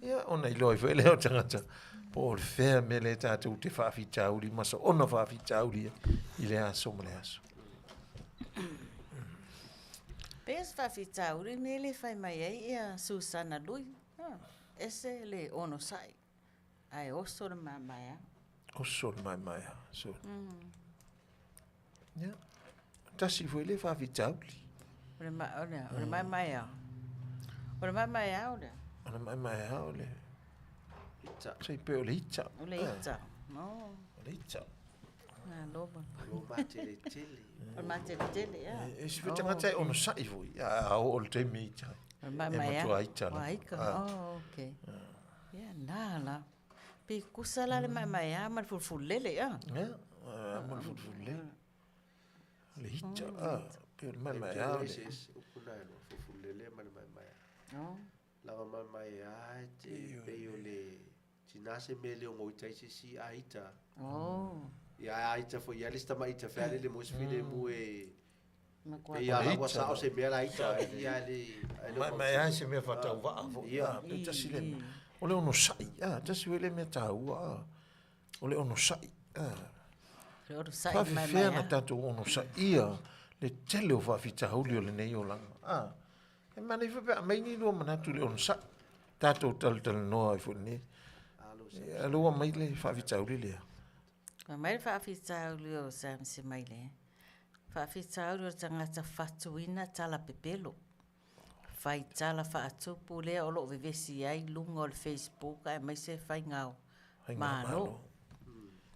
Speaker 2: Ia ona iloa ai foi lea o tagata po o le fea mea lea tatou te faafitauli ma soona faafitauli i le aso ma le aso.
Speaker 1: Pei o se faafitauli lenei le fai mai ai ia Susana Lui. Ese le onosai ae oso le maemaea.
Speaker 2: Oso le maemaea. So. Ia. Tasi foi le faafitauli.
Speaker 1: O le, ma, o le, o le maemaea. O le maemaea o le.
Speaker 2: O le maemaea o le.
Speaker 3: Ita.
Speaker 2: Sei pe o le ita.
Speaker 1: O le ita. Oh.
Speaker 2: O le ita.
Speaker 1: Malo.
Speaker 3: O lo mateletele.
Speaker 1: O le mateletele, ia.
Speaker 2: E si foi tagata e onosai foi. A oo i le taimi e ita ai.
Speaker 1: O le maemaea.
Speaker 2: E matua ita
Speaker 1: lava. Ua ika. Oh, okay. Ia, na la. Pe kusa la le maemaea ma le fulufululele, ia.
Speaker 2: Ia, ma le fulufululele. O le ita, a. Pe o le maemaea o le.
Speaker 3: E ese upu na e lua, fulufululele ma le maemaea.
Speaker 1: Oh.
Speaker 3: Lava maemaea e te pei o le tina se mea e le ogo ita ai se isi a ita.
Speaker 1: Oh.
Speaker 3: Ia a ita foi ia le isi tama ita fea le le mo se filemu e
Speaker 1: Matua.
Speaker 3: e ia la ua sao se mea la ita ai ia le ai le
Speaker 2: Maemaea ai se mea faatauvaa foi.
Speaker 3: Ia.
Speaker 2: Pe tasi le mea. O le onosai, a, tasi foi le mea taua, a. O le onosai, a.
Speaker 1: Le onosai
Speaker 2: Faafefea
Speaker 1: maemaea.
Speaker 2: na tatou onosaia le tele o faafitauli o lenei olaga, a. E manaia foi pe a aumai ni lua manatu i le onosai. Tatou talatalanoa ai foi i lenei. E alu ua aumai le faafitauli lea.
Speaker 1: Ua aumai le faafitauli o Sam Semaile. Faafitauli o le tagata fatuina tala pepelo. Fai tala faatupu lea o lo o vevesi ai luga o le Facebook aemaise faiga o Malo.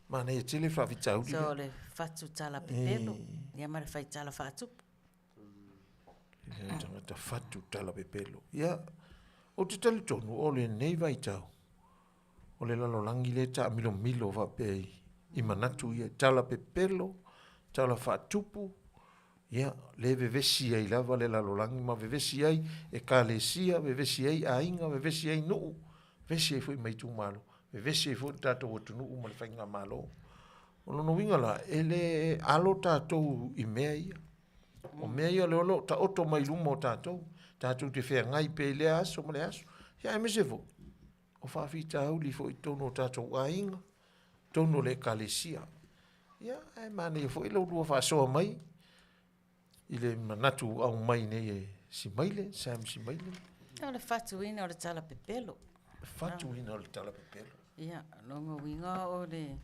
Speaker 2: Manaia tele faafitauli lea.
Speaker 1: So o le fatu tala pepelo, ia ma le fai tala faatupu.
Speaker 2: Le tagata fatu tala pepelo. Ia, ou te talitonu o lenei vaitau, o le lalolagi lea e taamilomilo faapea i manatu ia, tala pepelo, tala faatupu, ia, le vevesi ai lava le lalolagi ma vevesi ai ekalesia, vevesi ai aiga, vevesi ai nuu, vevesi ai foi ma itumalo, vevesi ai foi le tatou atunuu ma le faigamalo. O lona uiga la, e le alo tatou i mea ia. O mea ia o lea o lo o taoto mai luma o tatou, tatou te feagai pea i lea aso ma lea aso. Ia aemaise foi, o faafitauli foi i totonu o tatou aiga, totonu o le ekalesia. Ia, ae manaia foi lo oulua faasoa mai i le manatu aumai nei e Simaile, Sam Simaile.
Speaker 1: O le fatuina o le tala pepelo.
Speaker 2: Fatuina o le tala pepelo.
Speaker 1: Ia, lona uiga o le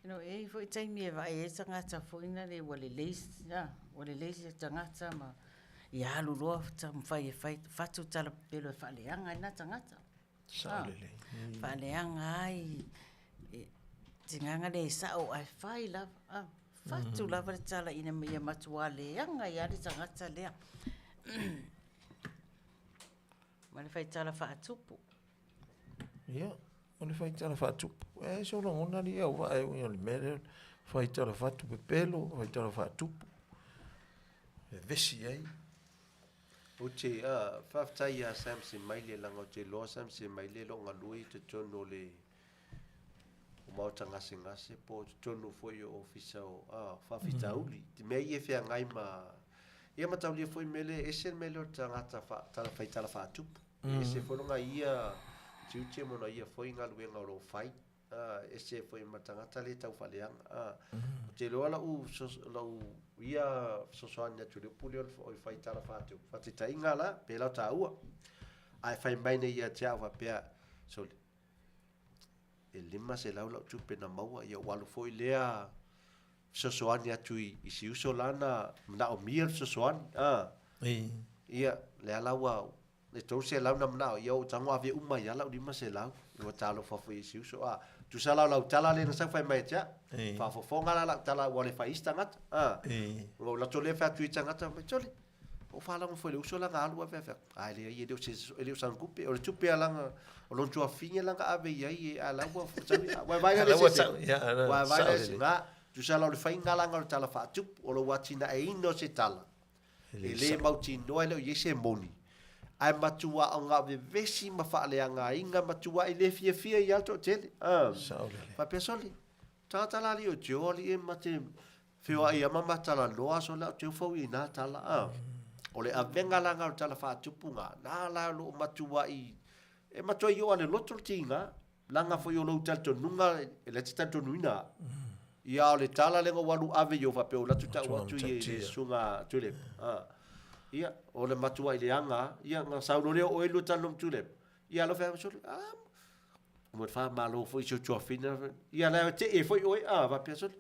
Speaker 1: you know, e i ai foi taimi e vaai ai tagata foi na le ua lelei, ua lelei se tagata ma ia alu loa taumafai e fai fatu tala pepelo e faaleaga ai lena tagata.
Speaker 2: Sao lelei.
Speaker 1: Faaleaga ai e tigaga le sao ae fai lava, fatu lava le tala ina ia matua leaga ai lava le tagata lea. Ma le faitala faatupu.
Speaker 2: Ia, o le faitala faatupu. E so lagona li au vaai o le mea lea, faitala fatu pepelo, faitala faatupu. Vevesi ai.
Speaker 3: Ou te faafetai ia Samson Maile leaga ou te iloa Samson Maile o lo o galue i totonu o le o maota gasegase po o totonu foi o ofisa o faafitauli. Te mea ia e feagai ma ia mataulia foi mea lea, e ese le mea lea o le tagata tala fai tala faatupu. E ese foi lona ia tiute ma ona ia foi galuega o lo o fai. Ese foi ma tagata le tau faaleaga. Ou te iloa lau lau ia fesoasoani atu i le upu lea o le fai tala faatupu, faataitaiga la, pe la o taua. Ae fai mai nei ia te au faapea, sole, e 500 lau tupe na maua, ia ua alu foi lea fesoasoani atu i si uso la na manaomia le fesoasoani. Ia, lea la ua le 300 na manao ia ou tago ave uma ai lava lau 500 ua talofa foi i si uso. A Tusa la o lau tala lea na sau fai mai ia te au. Faafofoga la lau tala ua le fai isi tagata. A. Ua ou lato lea fai atu i tagata fai mai, Sole, ua ou faalogo foi i le uso la na alu ae fai atu, a e leai e le o se, e le o sana tupe, o le tupe a lana, o lona tuafafine la na ave i ai, a la ua sau, ua vaai la le sese. Ua vaai la le sese. Na, tusa la o le faiga la na o le tala faatupu, o lou atinaeina o se tala, E le mautinoa e le o i ai se moni, ae matua o na vevesi ma faaleagaina matua i le fiafia ia le toatele. Ah. Faapea sole, tagata la alii o Joe alii e ma te feoai ia ma matalanoa sole au te ufau i nā tala. Ah. O le avega la na o le tala faatupu na, na la o loo matua i, e matua i oa le loto le tiga, Langa foi o lou talitonuga e le te talitonuina au. Ia o le tala lea na ou alu ave i o faapea o latu tau atu i le susuga Tuilaepa. A. Ia, o le matuai leaga, ia na sau loa lea o oe lua talanoa ma Tuilaepa. Ia alofa ia sole, a, ua faamalo foi i si ou tuafafine. Ia la e tee foi oe, a, faapea sole.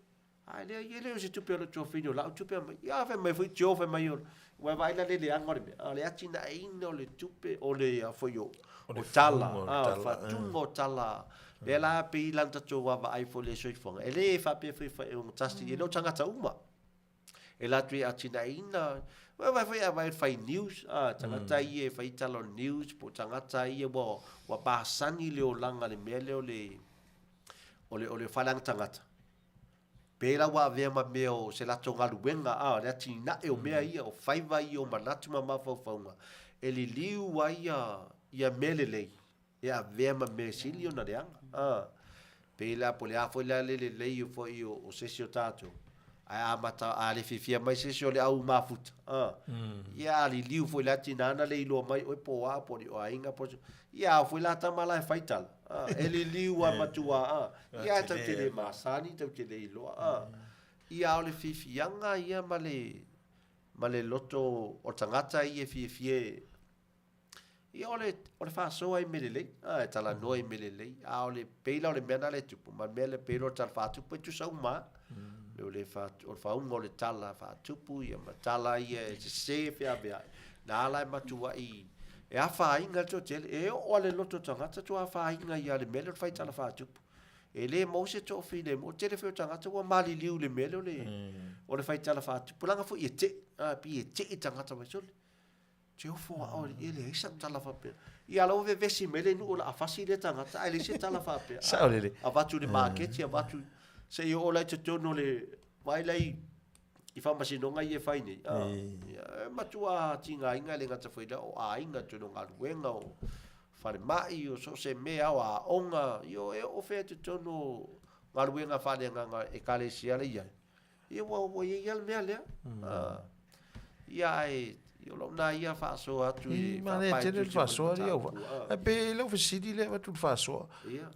Speaker 3: Ae leai, e le o se tupe a lou tuafafine, o lau tupe aumai. Ia, fai mai foi Joe, fai mai, ua e vaai la le leaga o le mea, a o le atinaeina o le tupe, o le, a foi o, o tala, a, o le faatuga o tala, lea la pei la na tatou vaavaai foi i le soifuaga, e le faapea foi e ogatasi, e le o tagata uma. E latou e atinaeina, ua vaai foi a vaai fai news, a, tagata ia e fai tala o le news, po o tagata ia ua, ua masani le olaga i le mea lea o le, o le, o le faaleaga tagata. Pēlā ua avea ma mea o se latou galuega, a, le atinae o mea ia, o faiva ia o manatu ma mafaufauga, e liliu ai ia, ia mea lelei, e avea ma mea sili ona leaga. A, pēlā po o le a foi la le lelei o foi o, o se isi o tatou, ae amata, a le fiafia mai se isi o le au mafuta, a, ia a liliu foi la tinā na le iloa mai oe po o a, po o le o aiga, po o, ia a foi la tama la e fai tala, a, e liliu a matua, a, Ia tau te le masani, tau te le iloa. A. Ia o le fifiaga ia ma le, ma le loto o tagata ia e fiafia e, ia o le, o le faasoa i mea lelei, a, e talanoa i mea lelei. A o le pei la o le mea na le tupu, ma le mea le pei la o le tala faatupu e tusa uma lava. Le o le fa, o le faauga o le tala faatupu ia ma tala ia e sese feaveai. Na ala e matuai e afaina le toatele, e oo lava i le loto o tagata tua afaina ia le mea lea o le fai tala faatupu. E le maua se toafilemu, o le tele foi o tagata ua maliliu i le mea lea o le, o le fai tala faatupu. Leaga foi e tei, a, pei e tei tagata mai sole. Te ofo a oe, e leai sau tala faapea. Ia la ua vevesi mai le nuu o le a fasi lea tagata, ae leai se tala faapea.
Speaker 2: Sao lelei.
Speaker 3: Avatu i le maketi, avatu, se i oo la i totonu o le, vaai la i, i faamasinoga ia e fai nei, a, ia, e matua tigaina e le gata foi i lea, o aiga, totonu o galuega, o falemai, o so o se mea, o aoga, ia, e oo fea i totonu o galuega faaleagaga ekalesia lea e i ai, ia ua, ua i ai lava le mea lea. A, ia ae, ia o lau na ia faasoa atu i
Speaker 2: I, manaia tele le faasoa lea ua. Ae pei lau fesili lea avatu le faasoa.
Speaker 3: Ia.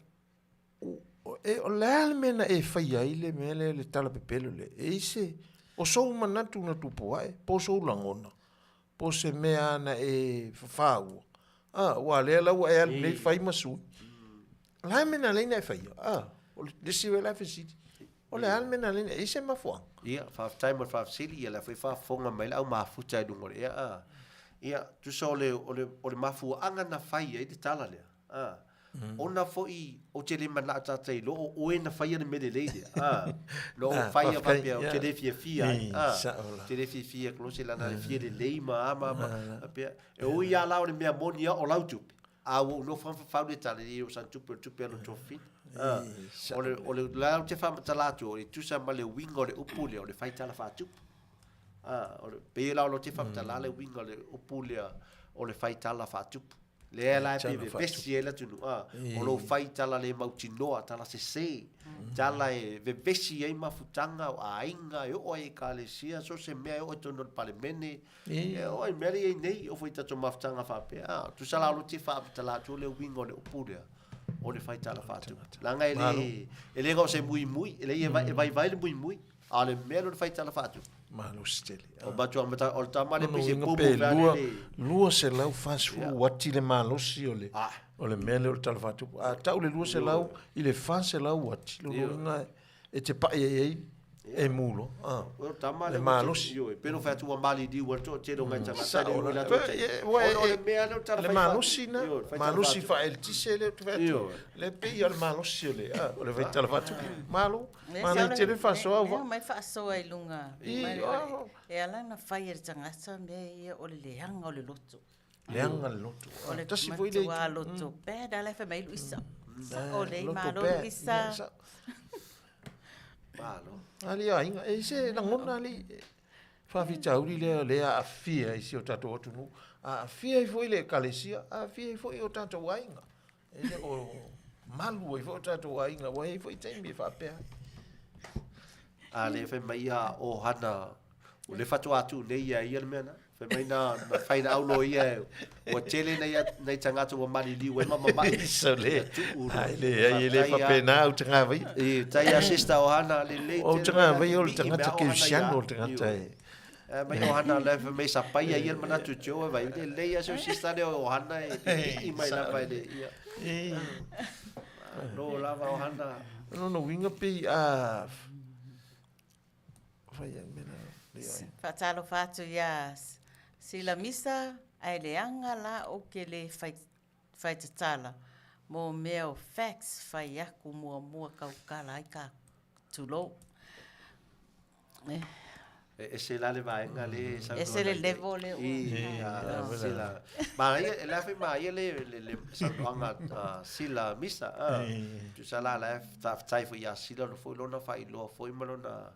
Speaker 2: E, o le a le mea na e faia ai le mea lea le tala pepelo lea? E i se, o sou manatu na tupu ae, po o sou lagona, po o se mea na e fafaua. A, ua lea la ua e alu nei fai ma sui. O le a le mea na ala ai na e faia? A, o le isi la fesili. O le a le mea na ala ai na, e i se mafuaaga?
Speaker 3: Ia, faafetai mo le faafesili, ia o lea foi e faafofoga mai le au mafuta i luga o le ea. A, ia, tusa o le, o le, o le mafuaaga na fai ai le tala lea, a, ona foi ou te le manao tata iloa o oe na faia le mea lelei lea, a, na ou faia faapea ou te le fiafia ai, a, ou te le fiafia kolose lana le fia lelei ma a ma a ma, faapea, e ui lava la o le mea moni lava o lau tupe, a ua ou nofo lava ma fafau le tala, e le o sana tupe o le tupe a lou tuafafine, a, o le, o le la ou te faamatala atu, e tusa ma le uiga o le upu lea, o le fai tala faatupu. A, o le, pei la o lou te faamatala le uiga o le upu lea o le fai tala faatupu. Lea la e pei vevesi ai le atunuu, a, o lou fai tala le mautinoa, tala sese, tala e vevesi ai mafutaga o aiga, e oo ai i ekalesia, so o se mea e oo i totonu o le Palemene, e oo ai i mea lea e i ai nei, oo foi i tatou mafutaga faapea, a, tusa la o lou te faamatala atu le uiga o le upu lea, o le fai tala faatupu. Leaga e le, e le na o se muimui, e leai e vaivai le muimui, A o le mea lea o le fai tala faatupu.
Speaker 2: Malosi tele.
Speaker 3: O matua mata o le tama le pei se
Speaker 2: popo pe 240 uati le malosi o le o le mea lea o le tala faatupu. A tau le 200 i le 400 uati, lona uiga e te pai ai ai. E mu loa. Ah.
Speaker 3: O tama
Speaker 2: Le
Speaker 3: le
Speaker 2: malosi.
Speaker 3: Ioe, pe no fai atu ua maliliu ai le toatele o nai tagata
Speaker 2: Sao
Speaker 3: le ui
Speaker 2: la.
Speaker 3: latou tai.
Speaker 2: E, ua
Speaker 3: Ona o
Speaker 2: e-
Speaker 3: le mea lea o tala
Speaker 2: Le
Speaker 3: fai
Speaker 2: malosi
Speaker 3: fatu.
Speaker 2: na,
Speaker 3: Ioe, fai tala
Speaker 2: malosi
Speaker 3: fatu.
Speaker 2: faaeletise lea ou te fai atu.
Speaker 3: Ioe.
Speaker 2: Le pei o le malosi o le, ah, o le faitala faatuki. Malo,
Speaker 1: Lea
Speaker 2: manaia
Speaker 1: se
Speaker 2: tele le faasoa
Speaker 1: lea
Speaker 2: ua.
Speaker 1: mai faasoa i luga.
Speaker 2: I,
Speaker 1: Mai-
Speaker 2: ah.
Speaker 1: E ala ona fai e le tagata mea ia o le leaga o le loto.
Speaker 2: Leaga le loto.
Speaker 1: O le
Speaker 2: Tasi foi le
Speaker 1: matua
Speaker 2: itu.
Speaker 1: loto bad, ala e fai mai luisa. Sao lei
Speaker 2: Loto
Speaker 1: malo
Speaker 2: bad.
Speaker 1: luisa.
Speaker 2: Ia, sao.
Speaker 3: Malo.
Speaker 2: Ali aiga, e se lagona ali faafitauli lea lea aafia i si o tatou atunuu, aafia ai foi le ekalesia, aafia ai foi o tatou aiga. E le o malu ai foi o tatou aiga, ua i ai foi taimi e faapea ai.
Speaker 3: A le fai mai ia ohana, o le faatoa atu nei ia ia le mea na. Fai mai na, na fai na aulo ia, ua tele nei, nei tagata ua maliliu ai ma mamai.
Speaker 2: Isa le,
Speaker 3: Ia tuu lo.
Speaker 2: ai le, ai le
Speaker 3: Fatai ia-
Speaker 2: faapena au tagava ia.
Speaker 3: I, tai ia sister ohana, le lei
Speaker 2: O
Speaker 3: tele
Speaker 2: tagava
Speaker 3: mai
Speaker 2: ia o le
Speaker 3: bii
Speaker 2: tagata
Speaker 3: mea ohana
Speaker 2: kerisiano
Speaker 3: ia.
Speaker 2: o le tagata
Speaker 3: Io.
Speaker 2: e.
Speaker 3: Eh, mai ohana le fai mai sapai ia ia le manatu tio e vai. Le lei ia seu sister le ohana e pipii mai lava i le ia.
Speaker 2: E,
Speaker 3: No lava ohana.
Speaker 2: no no winga pei a fai ai mea na, le ai.
Speaker 1: Faatalofa atu iā Sila Misa, ae leaga la ou te lē fai faitatala mo mea o facts fai aku muamua kaukala ai ka tulou. Eh,
Speaker 3: E ese la le vaega le saunoa
Speaker 1: Ese le
Speaker 3: mai.
Speaker 1: level le ua.
Speaker 3: I, a, sila. Manaia, e la fai manaia le, le, le saunoaga, ah, sila misa. Ah. Tusa la la e faafetai foi ia Sila ona foi lona faailoa foi ma lona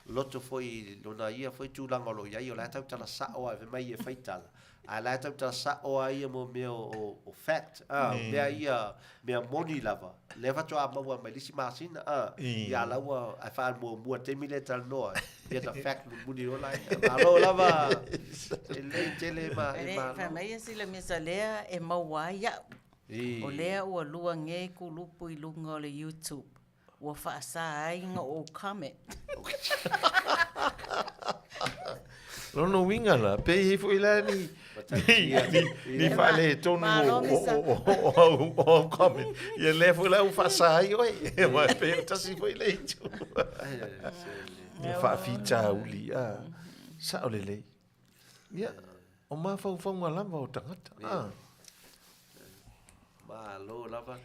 Speaker 3: loto foi lona ia foi tulaga o lo o i ai o la e tautala sa'o a e fai mai e faitala ae la e tautala sa'o a ia mo mea o, o fact ah, mea ia mea moni lava lea faatoa maua mai le isi masina ah, ia la ua ae faamuamua taimi lea e talanoa ai. Ia na fact mulimuli ola ai. Malo lava e lei tele ma e
Speaker 1: Le fai
Speaker 3: malo
Speaker 1: mai ia Sila Misa lea e maua ai a'u.
Speaker 3: I.
Speaker 1: O lea ua lua gē kulupu i luga o le YouTube. Ua faasā ai ga ou comment.
Speaker 2: Lona uiga la, pe i ai foi la ni, ni, ni faaletonu
Speaker 1: Malo,
Speaker 2: o,
Speaker 1: Misa.
Speaker 2: o, o, o, au, o au comment. Ia lea foi la ua faasā ai oe. Ma pe o tasi foi le itu. Ia faafitauli, ah. Sao lelei. Ia, o mafaufauga lava o tagata. Ah.
Speaker 3: Malo lava.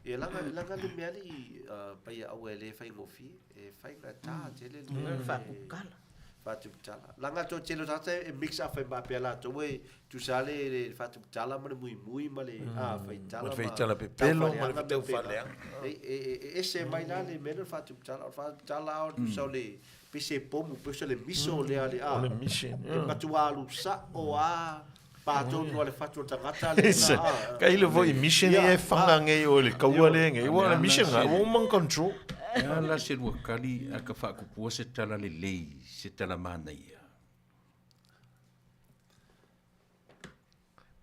Speaker 3: Ia laga laga le mea li pai au e le faigofie e faigata tele le mea e
Speaker 1: Faakukala.
Speaker 3: faatuputala. Laga to tele o tagata e mix up fai maapea latou e tusa le le faatuputala ma le muimui ma le ah faitala
Speaker 2: Ma le
Speaker 3: ma
Speaker 2: faitala pepelo ma le
Speaker 3: taufaaleaga
Speaker 2: taufaaleaga.
Speaker 3: pepelo. E e e ese mai la le mea le faatuputala. O le faatuputala o tusa o le pese pomu pese o le miso lea le
Speaker 2: O
Speaker 3: ah.
Speaker 2: le mission.
Speaker 3: E matua alu sa'o a patonu o le fatu o le tagata le
Speaker 2: Isa,
Speaker 3: ah.
Speaker 2: ka ile foi mission
Speaker 3: Ia,
Speaker 2: e fanga ngei o le kaua le ngei. Ua le mission nga,
Speaker 7: se-
Speaker 2: ua uma control.
Speaker 7: E a la se lua kali a ka faakupua se tala lelei, se tala manaia.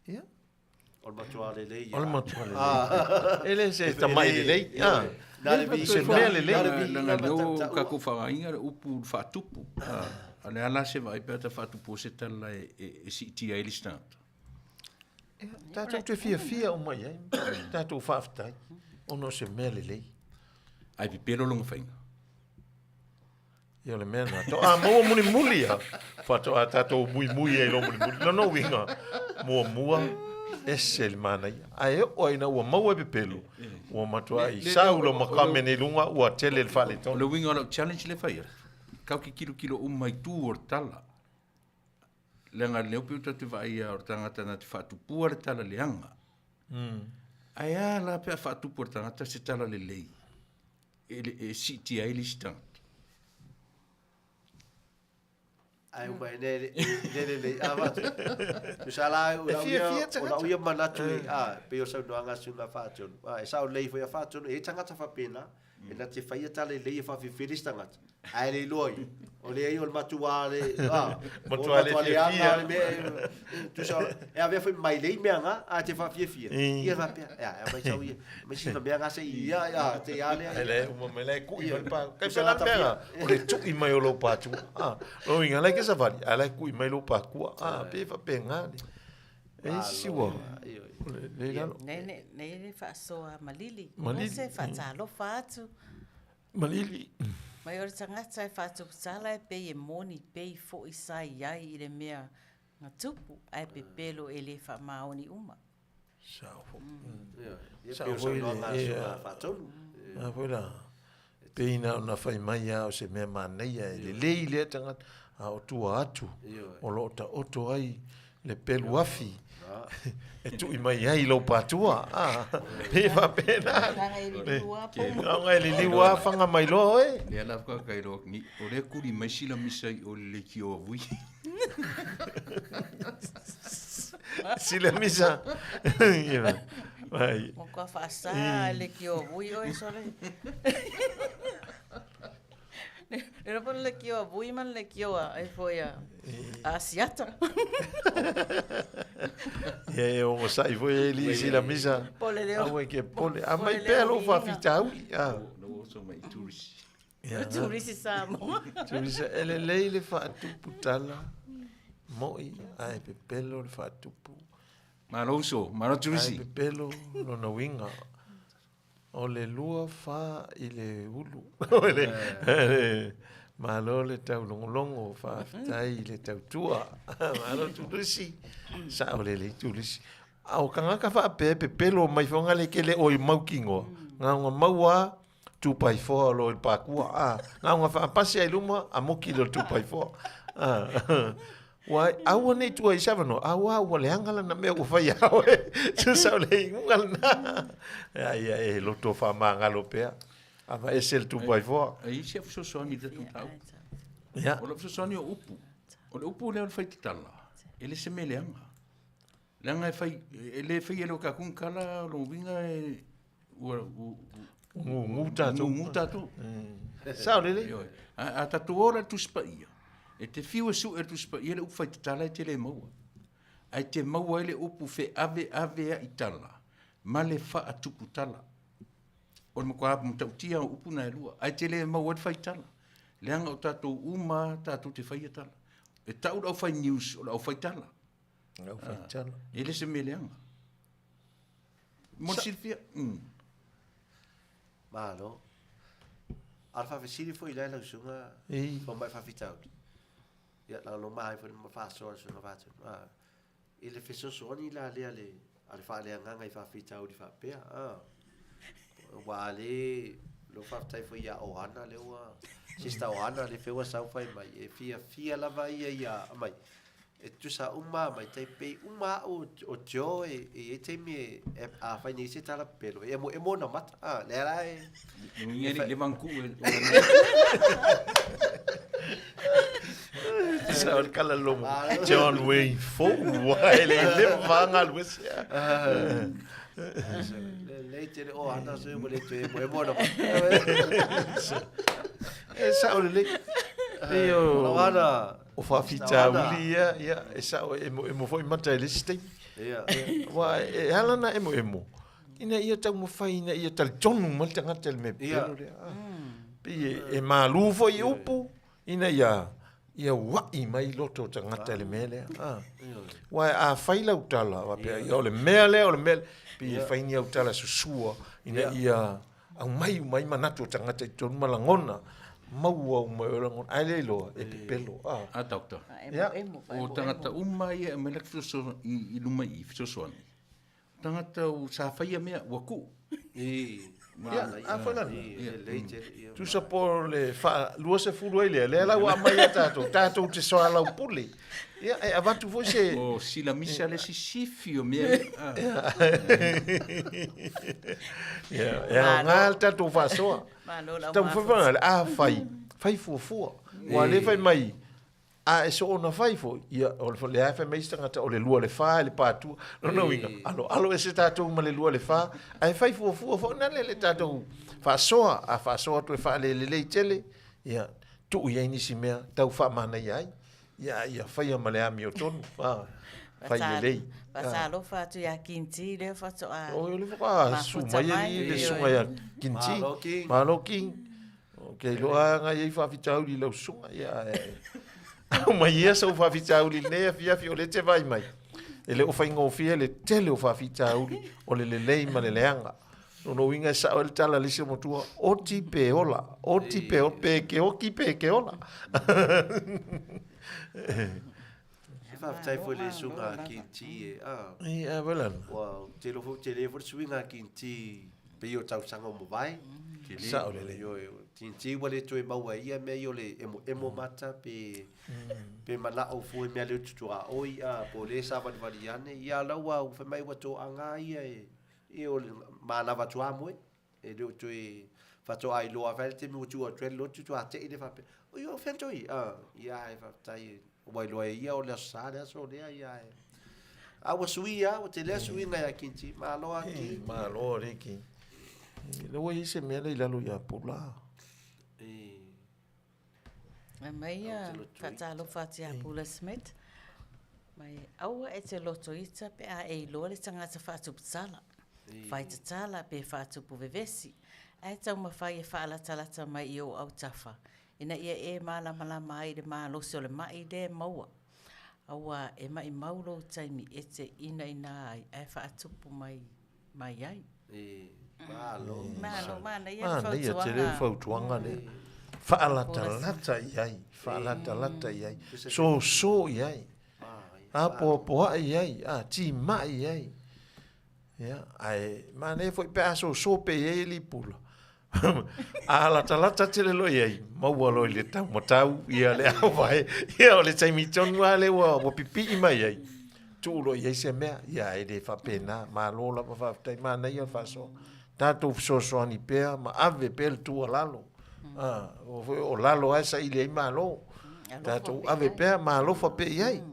Speaker 2: Ia.
Speaker 3: O le matua lelei ia.
Speaker 2: O le matua lelei. E le se tamai lelei. Ah.
Speaker 3: Na le vi-
Speaker 2: Se mea lelei.
Speaker 3: Na le vi-
Speaker 7: Laga lea o
Speaker 3: tautaua.
Speaker 7: kakou faagaina le upu le faatupu. Ah, A le ala se vaai pe a ta faatupua se tala e, e, e siitia ai le isi tagata.
Speaker 2: Ia, Tātou te fiafia uma i ai. Tātou faafetai. Ona o se mea lelei.
Speaker 7: Ai pepelo longa faiga.
Speaker 2: Ia o le mea na. To a maua mulimuli ia. Faatoa tātou muimui ai lo mulimuli. Lona uiga. Muamua ese le manaia. Ae oo ai ina ua maua e pepelo. Ua matua i sau lo makamene i luga ua tele le
Speaker 7: O
Speaker 2: faaletonu.
Speaker 7: le uiga o lau challenge le fai atu. Kau ki kilokilo uma i tu o le tala. Leaga lea pe o tatou vaaia o le tagata na te faatupua le tala leaga. Ae a la pe a faatupu e le tagata se tala lelei. E, le- e siitia ai le isi tagata.
Speaker 3: Ai uma e ne le le le a va. Tu sa la o
Speaker 2: E
Speaker 3: la
Speaker 2: fiafia
Speaker 3: ia o
Speaker 2: tagata.
Speaker 3: la ia manatu e a pe o saunoaga suga faatonu. A e sao lei foi a faatonu e tagata faapena e na te faia tala lelei e faafefele se tagata. Ae le iloa ia. O le ai o le matua le a
Speaker 2: Matua le fiafia.
Speaker 3: le mea tu sa e avea foi mai lei mea nga a te faafiafia. Ia faapea ia e mai sau ia mai sina mea nga se ia ia te ia le.
Speaker 2: Ai le uma mai le kui mai le pa. Kai
Speaker 3: Tusa
Speaker 2: pela
Speaker 3: la ta
Speaker 2: mea. O le tui mai o lou pātua. Ah, lo inga lai ke savali. Ai lai kui mai lou pākua. Ah, pe faapena le. E isi ua. O le le lalo.
Speaker 1: Nei nei nei le faasoa malili.
Speaker 2: Malili.
Speaker 1: Se faatalofa atu.
Speaker 2: Malili.
Speaker 1: Mai o le tagata e faatuputala e pei e moni pei foʻi sa i ai i le mea na tupu ae pepelo e le faamaoni uma.
Speaker 2: Sao foi.
Speaker 3: Ia
Speaker 2: Sao
Speaker 3: pei o
Speaker 2: foi le
Speaker 3: saunoaga a
Speaker 2: ia.
Speaker 3: susuga Faatonu.
Speaker 2: A foi la. Pei na ona fai mai lava o se mea manaia e lelei lea tagata, a o tua atu o lo o taoto ai le pelu afi e tui mai ai lou patua. A, pei e faapena.
Speaker 1: Leaga e liliu lava pomo.
Speaker 2: Leaga e liliu lava fanga mai loa oe.
Speaker 7: Lea la faatoa ka iloa ni o lea kuli mai sila misa i o le leitio a vui.
Speaker 2: Sila misa. Ia. Vai.
Speaker 1: Matua faasa le kio vui oe sole. Le lopo le kio a vui ma le kio a e foi a Asiata.
Speaker 2: Ia e o sai foi e li sila misa.
Speaker 1: Pole leo.
Speaker 2: Aua ke pole. A mai
Speaker 1: Pole
Speaker 2: pea
Speaker 1: leo
Speaker 2: lou
Speaker 1: viiga.
Speaker 2: faafitauli. A.
Speaker 7: Na ua oso mai i turisi.
Speaker 2: Ia.
Speaker 1: Turisi Samoa.
Speaker 2: Turisi e lelei le faatupu tala mo'i ae pepelo le faatupu.
Speaker 7: Malo uso, malo
Speaker 2: Ae
Speaker 7: turisi.
Speaker 2: pepelo lona uiga. O le lua fa i le ulu. O le, le, malo le taulogologo, faafetai i le tautua. Malo tulisi. Sao lelei tulisi. A o kagaka faapea e pepelo mai foga le kele o i maukigoa. Gaoga maua 2x4 o lo i le pakua. A, gaoga faapasi ai luma, a moki le 2x4. A, ua aua nei tua i se avanoa, a ua ua leaga lana mea ua fai ia oe. Tusa o le iuga lena. Ia, ia, e loto faamagalo pea. Aveese le 2x4.
Speaker 7: Ai isi a fesoasoani i le tatou mataupu.
Speaker 2: Ia.
Speaker 7: O lau fesoasoani o upu. O le upu lea o le faitatala, e le se mea leaga. Leaga e fai, e le faia e le o kaku tala, o lona uiga e, ua, ua,
Speaker 2: Gugu tatou.
Speaker 7: gugu tatou.
Speaker 2: Sao lelei.
Speaker 7: Ioe. A, a tatou o la i le Tusi Paia, e te fiu e sue le Tusi Paia le upu faitatala e te le maua. Ae te maua ai le upu feaveaveaʻi tala ma le faatuputala. O le matua matautia o upu na e lua, ae te le maua ai le faitala. Leaga o tatou uma tatou te faia tala. E tau le aufai news o le aufaitala.
Speaker 2: Au faitala.
Speaker 7: E le se mea leaga. Mo le silafia.
Speaker 3: Malo. A o le faafesili foi la i lau susuga
Speaker 2: Ei.
Speaker 3: fomai faafitauli. Ia leaga o lo o maai foi ma faasoa le susuga Faatonu. A, i le fesoasoani la lea le a le faaleagaga i faafitauli faapea. A, ua le lo faafetai foi ia Ohana lea ua sister Ohana le feua sau fai mai e fiafia lava ia ia mai. E tusa uma mai taipei uma au o Joe e e i ai taimi e a fai nei se tala pepelo e emo emo ona mata a lea la e
Speaker 7: Uiga e le i leva ona tuu e
Speaker 2: Tusa o le kala lomo. John Wayne fou. E le leva galu ese.
Speaker 3: Lelei tele Ohana so ua le toe emo emo ona mata.
Speaker 2: E sao lelei. Pei o
Speaker 3: Ohana.
Speaker 2: o faafitauli ia, ia, e sao e emo emo foi mata i le isi taimi.
Speaker 3: Ia.
Speaker 2: Aua e ala ona emoemo, ina ia taumafai ina ia talitonu mai le tagata i le mea pepelo lea. Pei e, e malū foi i upu, ina ia, ia uaʻi mai loto o tagata i le mea lea. Aua a fai lau tala, faapea, ia o le mea lea, o le mea lea, pei e fai ni au tala susua, ina ia aumai uma ai manatu o tagata i totonu ma lagona, maua uma ai o lagona, ae le iloa e pepelo.
Speaker 7: A doctor.
Speaker 2: Ia.
Speaker 1: Emo,
Speaker 7: O tagata uma ia e aumai laki fesoasoani i luma i i fesoasoani. O tagata sa faia mea ua tuu.
Speaker 2: Ia, a foi lana.
Speaker 3: Lelei tele ia.
Speaker 2: Tusa po o le faa 20 ai lea, lea la ua aumai ia tatou, tatou te soalaupule. Ia, e avatu foi se...
Speaker 7: O sila misa le sisifi o mea ia.
Speaker 2: Ia, e aoga le tatou faasoa.
Speaker 1: Malo lau
Speaker 2: Taumafai foi a fai, fai fuafua. Ua le fai mai, a e soona fai foi, ia, o le lea e fai mai isi tagata, o le lua le fa e le patua. Lona uiga, alo alo ese tatou ma le lua le fa, ae fai fuafua foi nale le tatou faasoa, a faasoa atu e faalelelei tele, ia, tuu i ai nisi mea tau faamanaia ai. Ia, ia faia ma le amiotonu, fai lelei.
Speaker 1: Faatalofa atu ia Kinti lea faatoa.
Speaker 2: O le faatoa su
Speaker 1: Mafuta
Speaker 2: mai
Speaker 1: mai,
Speaker 2: ali le
Speaker 1: ioe.
Speaker 2: susuga ia Kinti.
Speaker 3: Malo King.
Speaker 2: Malo King. O ke iloa lava i ai faafitauli i lau susuga, ia, e, aumai ia sau faafitauli i lenei afiafi o lea e te vaai mai. E le o faigofie le tele o faafitauli o le lelei ma le leaga. Lona uiga e sao ai le tala a le isi matua, oti pe ola, oti pe ola, pe ke oki pe ke ola.
Speaker 3: E faafetai foi le suiga a Kinti e, a.
Speaker 2: E, a wela.
Speaker 3: Ua, te lo foi, tele foi le suiga a Kinti pei o tausaga ua mavae.
Speaker 2: Sao lelei.
Speaker 3: Ioe, Kinti ua le toe maua ai ia mea ia o le emoemo mata pe, pe manao fua i mea lea o tutuaoi, a, po o lea e savalivali ane. Ia a la ua fai mai ua toaga ia e, Ia o le manava atu a moe, e le o toe faatoa iloa lava le taimi ua tuu atu ai le lotu faatoa tei lea faapea, oi o fea toi? Ia ae faafetai ua iloa e ia o le Aso Sa le aso lea, ia ae a ua sui lava, ua tele lava suiga ia Kinti. Malo lava Ki.
Speaker 2: Malo alii Ki. Lea ua i ai se mea lea i lalo ia Pula.
Speaker 1: Aumai ia faatalofa atu ia Pula Smith. Mai aua e te loto ita pe a e iloa le tagata faatupu tala, fai tatala pe faatupu vevesi, ae taumafai e faalatalata mai i ou autafa ina ia e malamalama ai i le malosi o le ma'i lea e maua. Aua e maʻimau lou taimi e te inaina ai ae faatupu mai mai ai.
Speaker 3: Malo.
Speaker 1: Malo, manaia le
Speaker 2: Manaia tele le
Speaker 1: fautuaga.
Speaker 2: fautuaga lea. Faalatalata i ai, faalatalata i ai, soso i ai, apoapoai i ai, a timai i ai. Ia, ae manaia foi pe a soso pea i ai alii pula. A latalata tele loa i ai, maua loa i le taumatau ia le auvae. Ia o le taimi tonu lava lea ua, ua pipii mai ai, tuu loa i ai se mea. Ia e le faapena, malo lava faafetai, manaia le faasoa. Tatou fesoasoani pea ma ave pea le tuualalo. A, aua foi o lalo lava e saili ai malo. Tatou ave pea ma alofa pea i ai.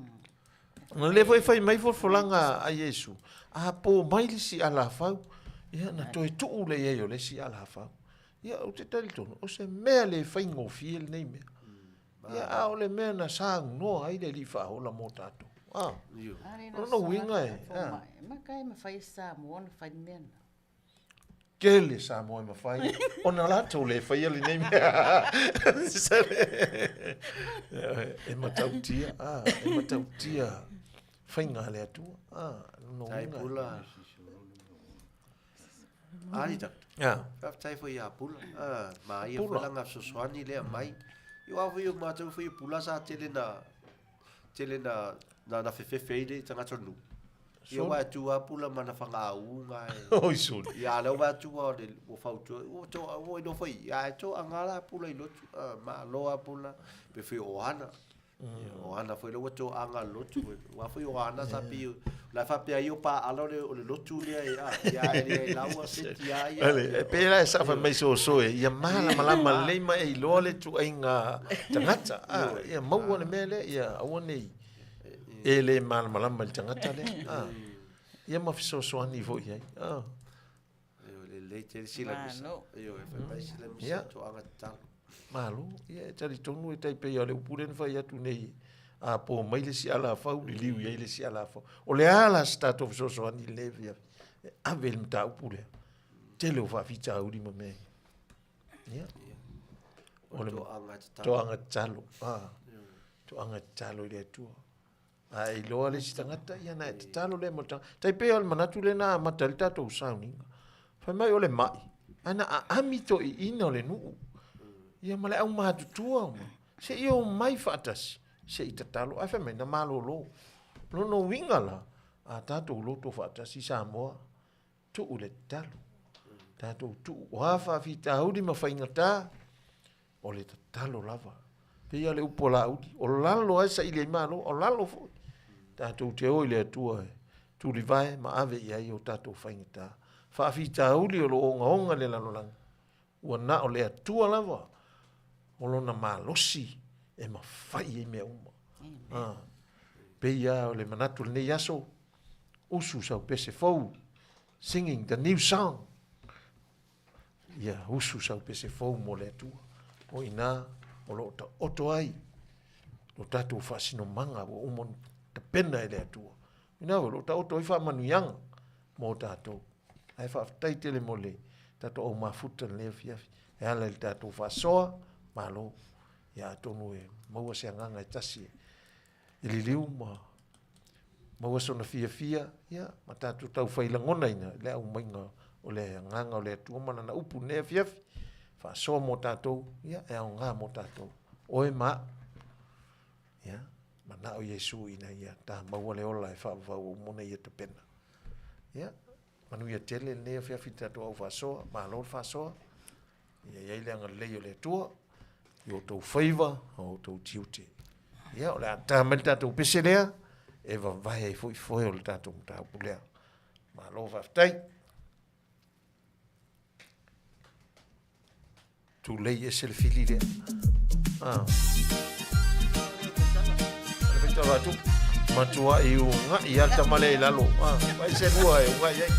Speaker 2: O lea foi e fai mai folafolaga a Iesu, a po mai le isi alafau, ia na toe tuu lea i ai o le isi alafau. Ia, ou te talitonu, o se mea le faigofie lenei mea. Ia, a o le mea na saunoa ai le Alii Faaola mo tatou. A, o lona uiga e, a.
Speaker 1: Maka e mafai e Samoa ona fai le mea lena.
Speaker 2: Tele Samoa e mafai ona latou le faia lenei mea. E matautia, a, e matautia faiga a le Atua. A, lona
Speaker 3: Tai
Speaker 2: uiga.
Speaker 3: pula. Ali tak.
Speaker 2: A.
Speaker 3: Faafetai foi ia Pula. Ah, ma ia
Speaker 2: Pula.
Speaker 3: foi langa fesoasoani lea mai. Ia aua foi o matou foi Pula sa tele na tele na na, na fefefe ai le tagata o le nuu. Ia ua atu lava Pula ma na fagaauga e.
Speaker 2: Oi suli.
Speaker 3: Ia a lea ua atu o le ua fautua ua to ua iloa foi ia e toaga la Pula i lotu. Ah, malo lava Pula pe foi o Ohana. O Ohana foi lea ua toaga lotu. Aua foi o Ohana sa pei o la e faapea ai o paala o le o le lotu lea e a ia e leai laua seti a ia.
Speaker 2: Ale, e pei la e sao fai mai soso e, ia malamalama lelei ma e iloa le ituaiga tagata. A, ia maua le mea lea, ia aua ne i e le malamalama i le tagata lea. A, ia ma fesoasoani foi i ai. A.
Speaker 3: Ioe, lelei tele sila misa.
Speaker 1: Malo.
Speaker 3: Ioe, fai mai sila misa
Speaker 2: Ia.
Speaker 3: toaga tatalo.
Speaker 2: Malo, ia e talitonu e tai pei o le upu lea na fai atu nei, a po mai le isi alafau, liliu i ai le isi alafau. O le a la se tatou fesoasoani i lenei afiafi? E ave i le mataupu lea. Tele o faafitauli ma mea ia. Ia.
Speaker 3: O le toaga tatalo.
Speaker 2: Toaga tatalo. A. Toaga tatalo i le Atua. A e iloa le isi tagata, ia na e tatalo lea mo le tagata. Tai pei o le manatu lea na amata ai le tatou sauniga. Fai mai o le mai, ae na aami toeaiina o le nuu. Ia ma le aumatutua ma, se i omai faatasi, se i tatalo. Ae fai mai na malolo. Lona uiga la, a tatou loto faatasi Samoa, tuu le tatalo. Tatou tuu, o a faafitauli ma faigata, o le tatalo lava. Pei lava o le upu a Laauli, o lalo lava e saili ai Malo, o lalo foi. Tatou te o i le Atua e tulivae ma ave i ai o tatou faigata. Faafitauli o lo o ogaoga i le lalolagi, ua na o le Atua lava o lona malosi e mafai ai mea uma. A, pei lava o le manatu o lenei aso, usu sau pese fou, singing the new song. Ia usu sau pese fou mo le Atua. O i ina o lo o taoto ai lo tatou faasinomaga ua uma ona tapena e le Atua. O ina o lo o taoto ai faamanuiaga mo tatou. Ae faafetai tele mo le tatou au mafuta i lenei afiafi. E ala i le tatou faasoa, malo. Ia atonu e maua se agaga e tasi e liliu ma maua sona fiafia, ia, ma tatou taufai lagonaina i le aumaiga O le agaga o le Atua ma lana upu i lenei afiafi, faasoa mo tatou, ia, e aoga mo tatou, oe ma au. Ia, manao Iesu ina ia ta maua le ola e faavavau uma ona ia tapena. Ia, manuia tele lenei afiafi i le tatou au faasoa, malo le faasoa. Ia i ai le agalelei o le Atua i outou faiva ma outou tiute. Ia, o le a ta mai le tatou pese lea, e vavae ai foi foe o le tatou mataupu lea. Malo faafetai. Tulei ese le fili lea. Ah. Le faitala atu. Matuai uga'i lava le tama lea i lalo. Ah, vai se lua e uga'i ai.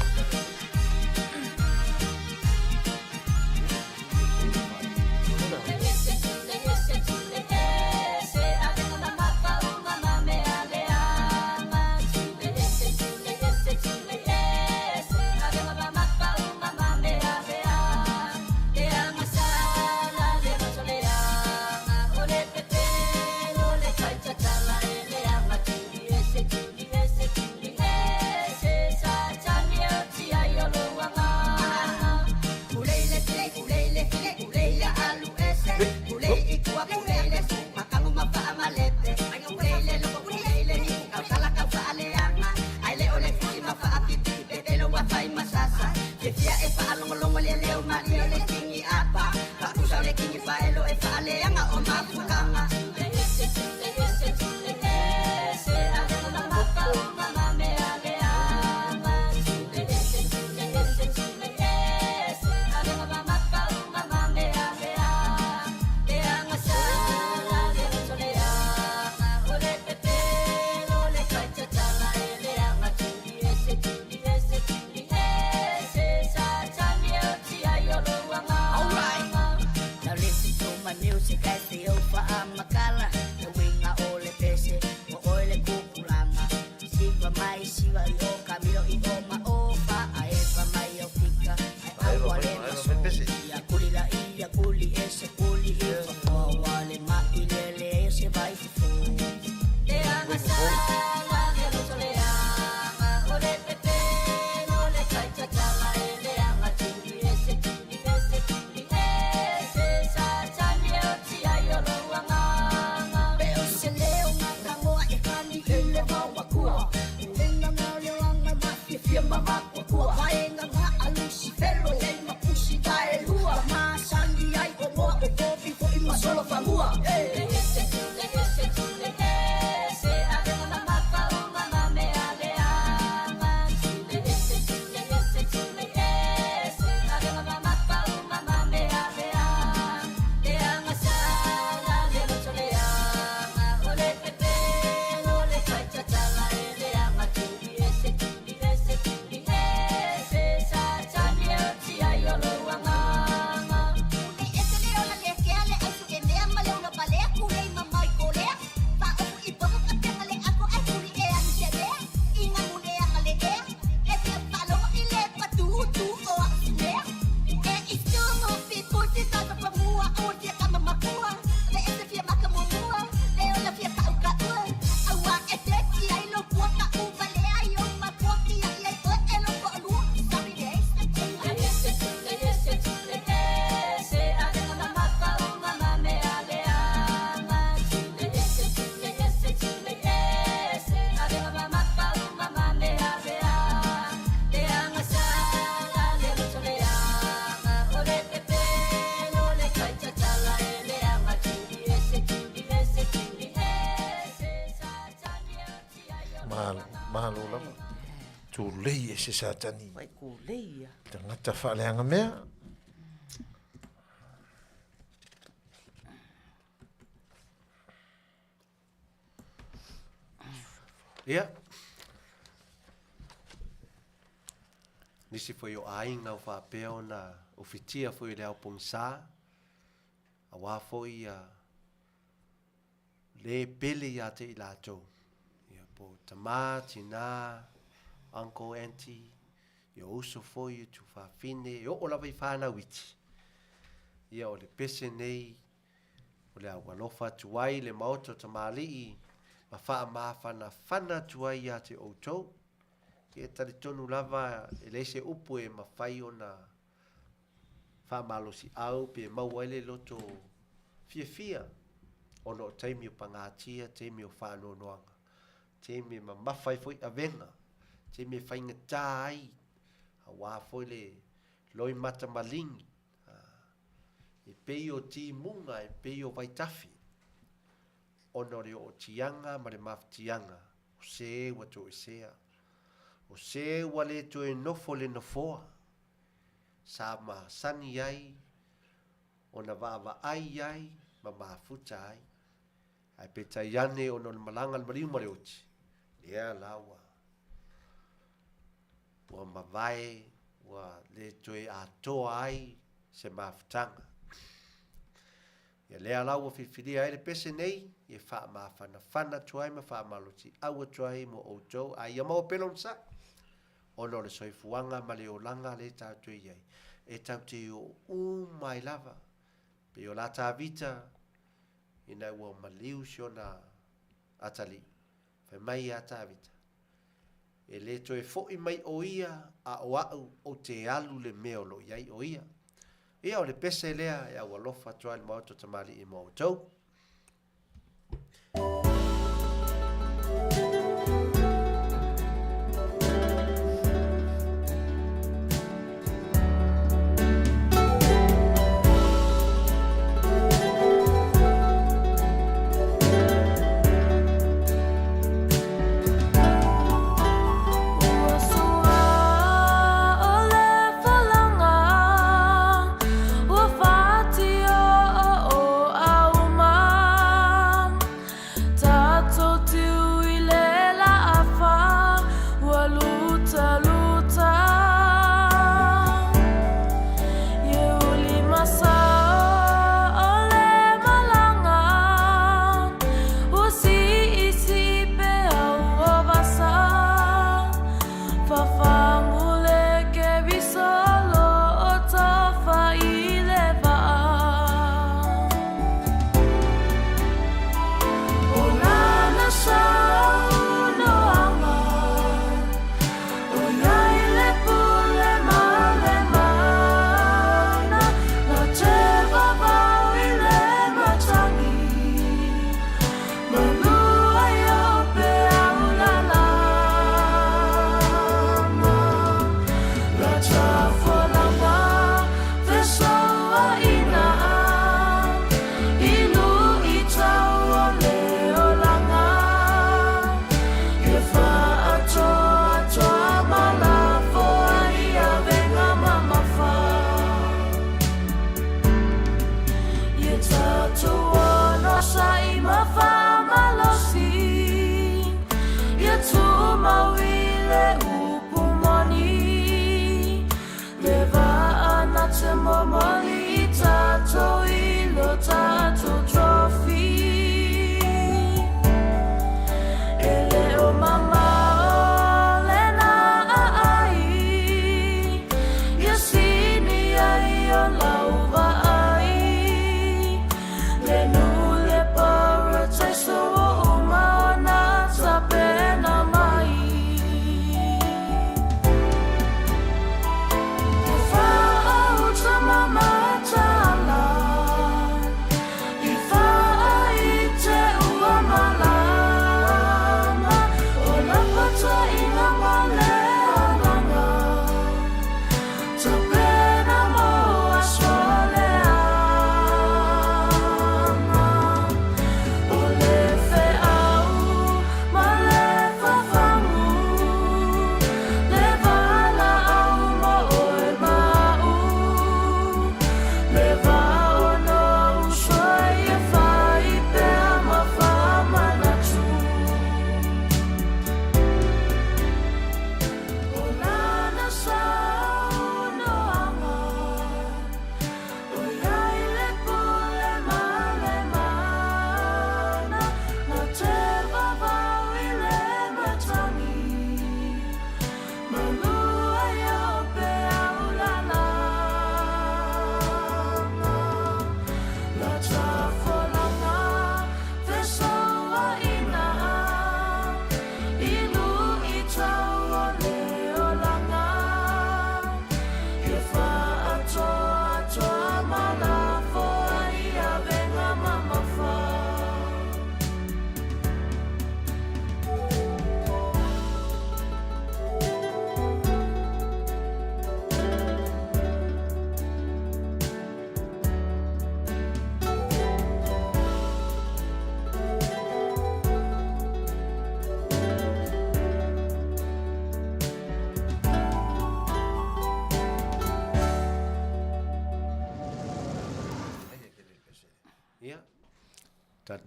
Speaker 2: Malo lava. Tulei e se Satani.
Speaker 1: Vai kulei ia.
Speaker 2: Tagata faaleaga mea.
Speaker 3: Ia. Nisi foi o aiga o faapea ona ofitia foi i le ao pogisa, aua foi ia le pele ia te i latou. Ia po tama, tina, uncle, auntie, ia uso foi, tuafafine, e oo lava i fanau iti. Ia o le pese nei O le a ua alofa atu ai le Maota o Tamalii ma faamafanafana atu ai ia te outou. Ia e talitonu lava e leai se upu e mafai ona faamalosiau pe maua ai le loto fiafia ona o taimi o pagatia, taimi o faanoanoaga, taimi e mamafa ai foi avega, taimi e faigata ai aua foi le loimata maligi, e pei o timuga, e pei o vaitafe, ona o le ootiaga ma le mafatiaga o se ua toesea, o se ua le toe nofo i le nofoa sa masani ai ona vaavaai ai ma mafuta ai. Ae peitai ane ona o le malaga a le maliu ma le oti, lea la ua ua mavae, ua le toe atoa ai se mafutaga. Ia lea la ua filifilia ai le pese nei e faamafanafana atu ai ma faamalosiau atu ai mo outou, a ia maua pea le onosai, ona o le soifuaga ma le olaga lea tatou te i ai, e tatou te o uma ai lava. Pei o la Tavita, ina ua maliu si ona atalii, fai mai ia Tavita, E le toe foi mai o ia a o au ou te alu le mea o lo o i ai o ia. Ia o le pese lea e aualofa atu ai le Maota o Tamalii mo outou.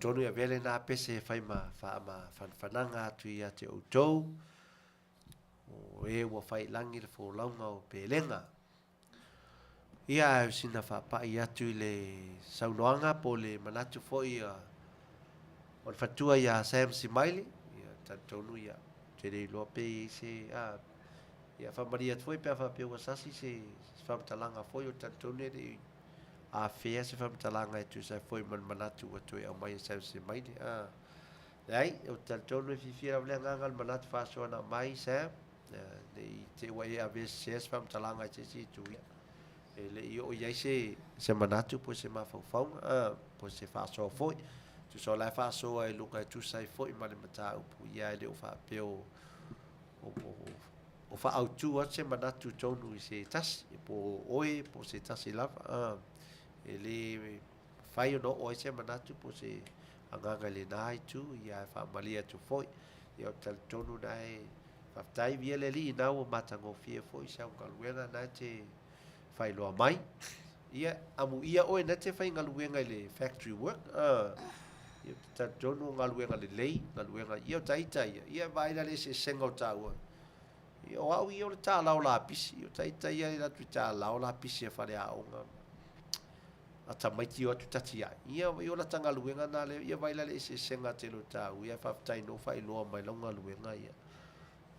Speaker 3: talitonu e avea lenā pese e fai ma faamafanafanaga atu ia te outou, o e ua fai i lagi le folauga o Pelega. Ia, ae o sina faapai atu i le saunoaga po o le manatu foi a o le faletua ia Sam Simaile, ia talitonu ia, ou te le iloa pe i ai se, a, ia faamalie atu foi pe a faapea ua sasi se faamatalaga foi, ou te talitonu e le i afea se faamatalaga e tusa ai foi ma le manatu ua toe aumai e Sam Simaile, a. Leai, ou te talitonu e fiafia lava le agaga i le manatu faasoa na aumai, Sam, ne i te i ua e avea sesea se faamatalaga i se isi itu, ia, e le i oo i ai se, se manatu po o se mafaufauga, a, po o se faasoa foi. Tusa o la e faasoa i luga e tusa ai foi ma le mataupu, ia e le o faapea o, o, o, o faaautu atu se manatu tonu i se tasi, po o oe po o se tasi lava, a, e le mafai ona oo ai se manatu po o se agaga i lena itu, ia ae faamalie atu foi. Ia ou te talitonu na e faafetai viia le Alii na ua matagofie foi sau galuega na e te faailoa mai. Ia amuia oe na te faigaluega i le factory work, ia ou te talitonu o galuega lelei, galuega, ia o taita ia, ia e vaai la le eseesega o taua. Ia o au ia o le tālao lapisi, o taita ia e alu atu i tālao lapisi a faleaoga. A tamaiti o atu tati ai. Ia, ia o lata galuega na lea, ia vai la le eseesega tele o tāu, ia faafetai no faailoa mai lau galuega ia.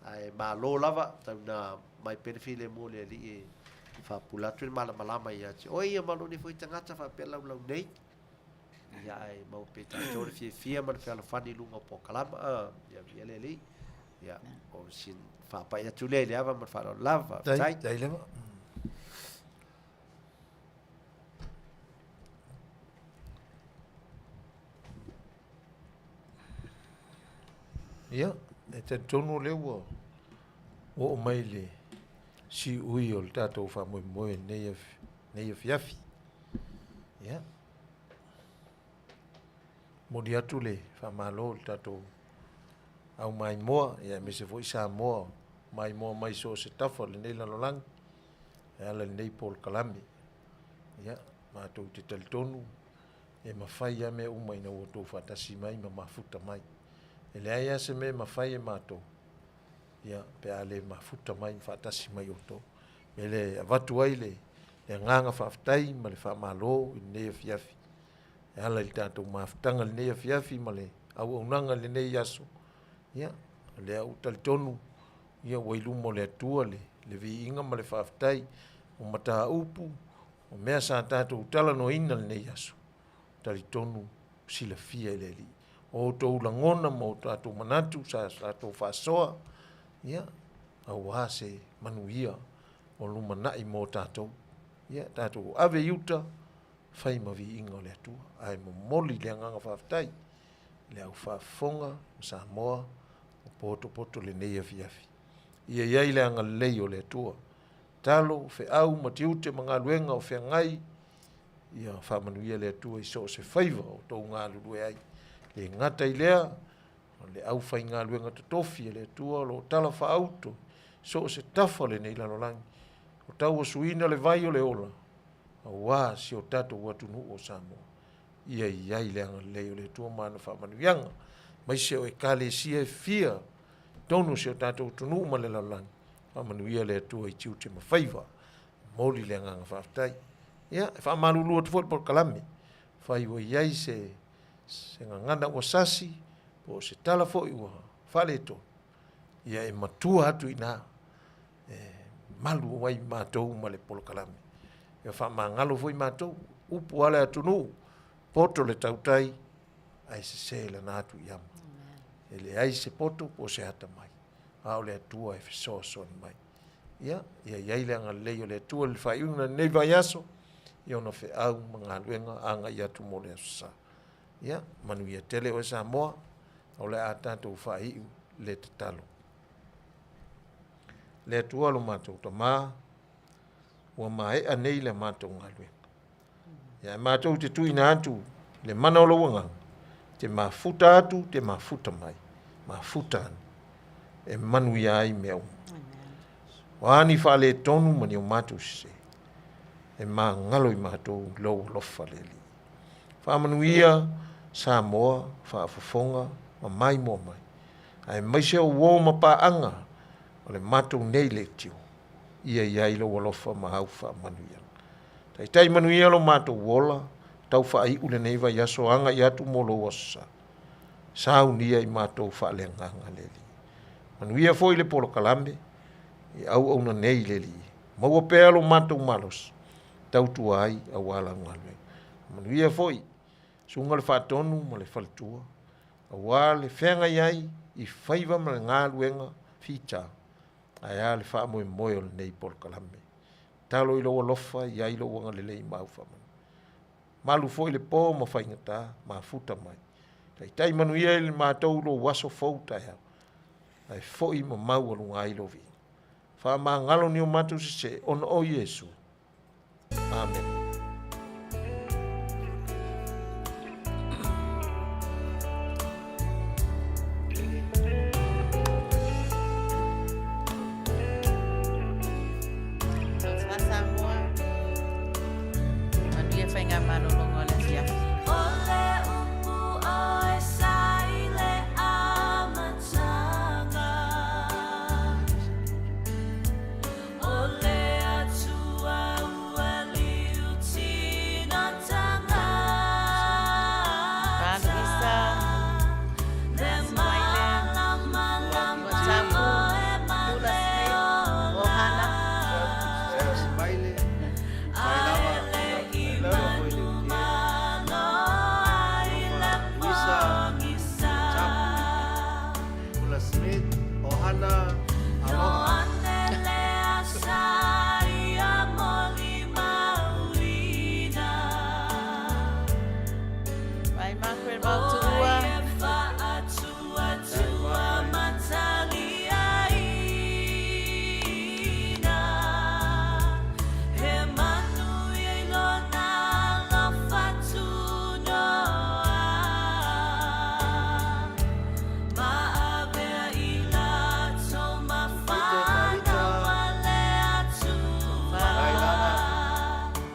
Speaker 3: Ae malo lava, tau na mai pea le filemu o le Alii e faapula atu le malamalama ia te oe ia ma lou nei foi tagata faapea laulau nei. Ia ae maua pea tatou le fiafia ma le fealofani i luga o polokalama. Ia viia le Alii. Ia, o sin faapai atu lea i le ava ma le faaaloalo lava. Faafetai.
Speaker 2: Faafetai lava. Ia, e talitonu o lea ua oo mai le siui o le tatou faamoemoe i lenei afiafi. Ia, momoli atu le faamalo i le tatou au maimoa, ia aemaise foi Samoa maimoa mai so o se tafa o lenei lalolagi e ala i lenei polokalame. Ia, matou te talitonu e mafai lava mea uma ina ua outou faatasi mai ma mafuta mai. E leai lava se mea e mafai e matou, ia, pe a le mafuta mai ma faatasi mai outou. O le mea lea e avatu ai le agaga faafetai ma le faamalo i lenei afiafi e ala i le tatou mafutaga i lenei afiafi ma le auaunaga i lenei aso. Ia, o lea ua talitonu ia ua i luma o le Atua le, le viiga ma le faafetai o mataupu o mea sa tatou talanoaina i lenei aso. Talitonu silafia e le Alii. O outou lagona ma o tatou manatu sa tatou faasoa, ia, auā se manuia o lumanai mo tatou. Ia, tatou ave i uta, fai ma viiga o le Atua, ae momoli le agaga faafetai i le au faafofoga ma Samoa o potopoto lenei afiafi. Ia i ai le agalelei o le Atua. Talo, feau ma tiute ma galuega o feagai, ia faamanuia le Atua i so o se faiva o outou galulue ai. Le gata i lea, o le aufaigaluega totofi a le Atua o lo o talafaauto i so o se tafa o lenei lalolagi, o tauasuina le vai o le ola, aua si o tatou atunuu o Samoa. Ia i ai le agalelei o le Atua ma ana faamanuiaga, aemaise o Ekalesia e fia i totonu o si o tatou atunuu ma le lalolagi, faamanuia le Atua i tiute ma faiva. Momoli le agaga faafetai. Ia, e faamalulu atu foi le polokalame, fai ua i ai se, se gagana ua sasi, po o se tala foi ua faaletonu, ia e matua atu i ina e malu ai matou ma le polokalame. Ia faamagalo foi matou, upu a le atunuu, poto le tautai, ae sese lana atu i ama. E leai se poto po o se atamai, a o le Atua e fesoasoani mai. Ia, ia i ai le agalelei o le Atua i le faaiuga o lenei vaiaso, i ona feau ma galuega agai atu mo le Aso Sa. Ia, manuia tele oe Samoa, o le a tatou faaiu le tatalo. Le Atua lo matou Tama, ua maea nei le matou galuega. Ia e matou te tuuina atu le mana o lou agaga, te mafuta atu, te mafuta mai, mafuta ane, e manuia ai mea uma. O a ni faaletonu ma ni o matou sese, e magalo i matou lou alofa le Alii. Faamanuia Samoa faafofoga ma maimoa mai, aemaise o uo ma paaga o le matou nei leitio, ia i ai lou alofa ma au faamanuiaga. Taitai manuia lo matou ola tau faaiu lenei vaiaso agai atu mo lou Aso Sa, saunia i matou faaleagaga le Alii. Manuia foi le polokalame i auauna nei i le Alii, maua pea lo matou malosi tautua ai aua lau galuega. Manuia foi susuga i le Faatonu ma le faletua aua le feagai ai i faiva ma le galuega fita, ae a le faamoemoe o lenei polokalame. Tatalo i lou alofa, i ai lou agalelei ma au faamanuiaga. Malu foi le po ma faigata, mafuta mai. Taitai manuia i matou lou aso fou taeao, ae foi ma maualuga ai lou viiga. Faamagalo ni o matou sese ona o Iesu. Amene.
Speaker 1: Tautua Samoa, manuia faiga malologa o le afiafi.
Speaker 6: O le upu oe sa i le amataga. O le Atua ua liutina
Speaker 1: Palu
Speaker 6: tagata.
Speaker 1: Isa,
Speaker 6: Le
Speaker 1: Sumaile,
Speaker 6: malamalama
Speaker 1: Tuatapu,
Speaker 6: oe ma
Speaker 1: Tula
Speaker 6: le
Speaker 1: Smith,
Speaker 6: ola.
Speaker 1: Ohana.
Speaker 3: Sumaile, mai lava,
Speaker 6: Ae le i
Speaker 3: lava foi le
Speaker 6: manu
Speaker 3: utie.
Speaker 6: malo ai le
Speaker 3: Luisa,
Speaker 6: pogisa.
Speaker 3: Tapu, Ula Smith, Ohana, Aloha.
Speaker 6: Ioane le asa ia molimauina.
Speaker 1: Mai Margaret
Speaker 6: O
Speaker 1: Mautuua,
Speaker 6: ai e faatuatua mataliaina. He manu ia i lona alofa tunoa. Ma avea i latou
Speaker 3: Rita,
Speaker 6: mafana
Speaker 3: Rita.
Speaker 6: ma le Atua.
Speaker 3: Mai lava,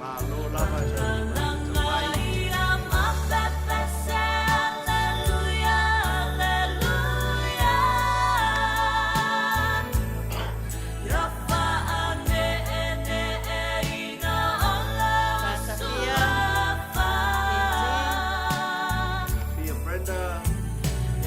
Speaker 3: malo lava sa mai.
Speaker 6: Langaia ma pepese, aleluia, aleluia. Ia faaneeneeina o lau
Speaker 1: Masafia,
Speaker 6: suafa.
Speaker 3: Sophia Brenda,
Speaker 6: E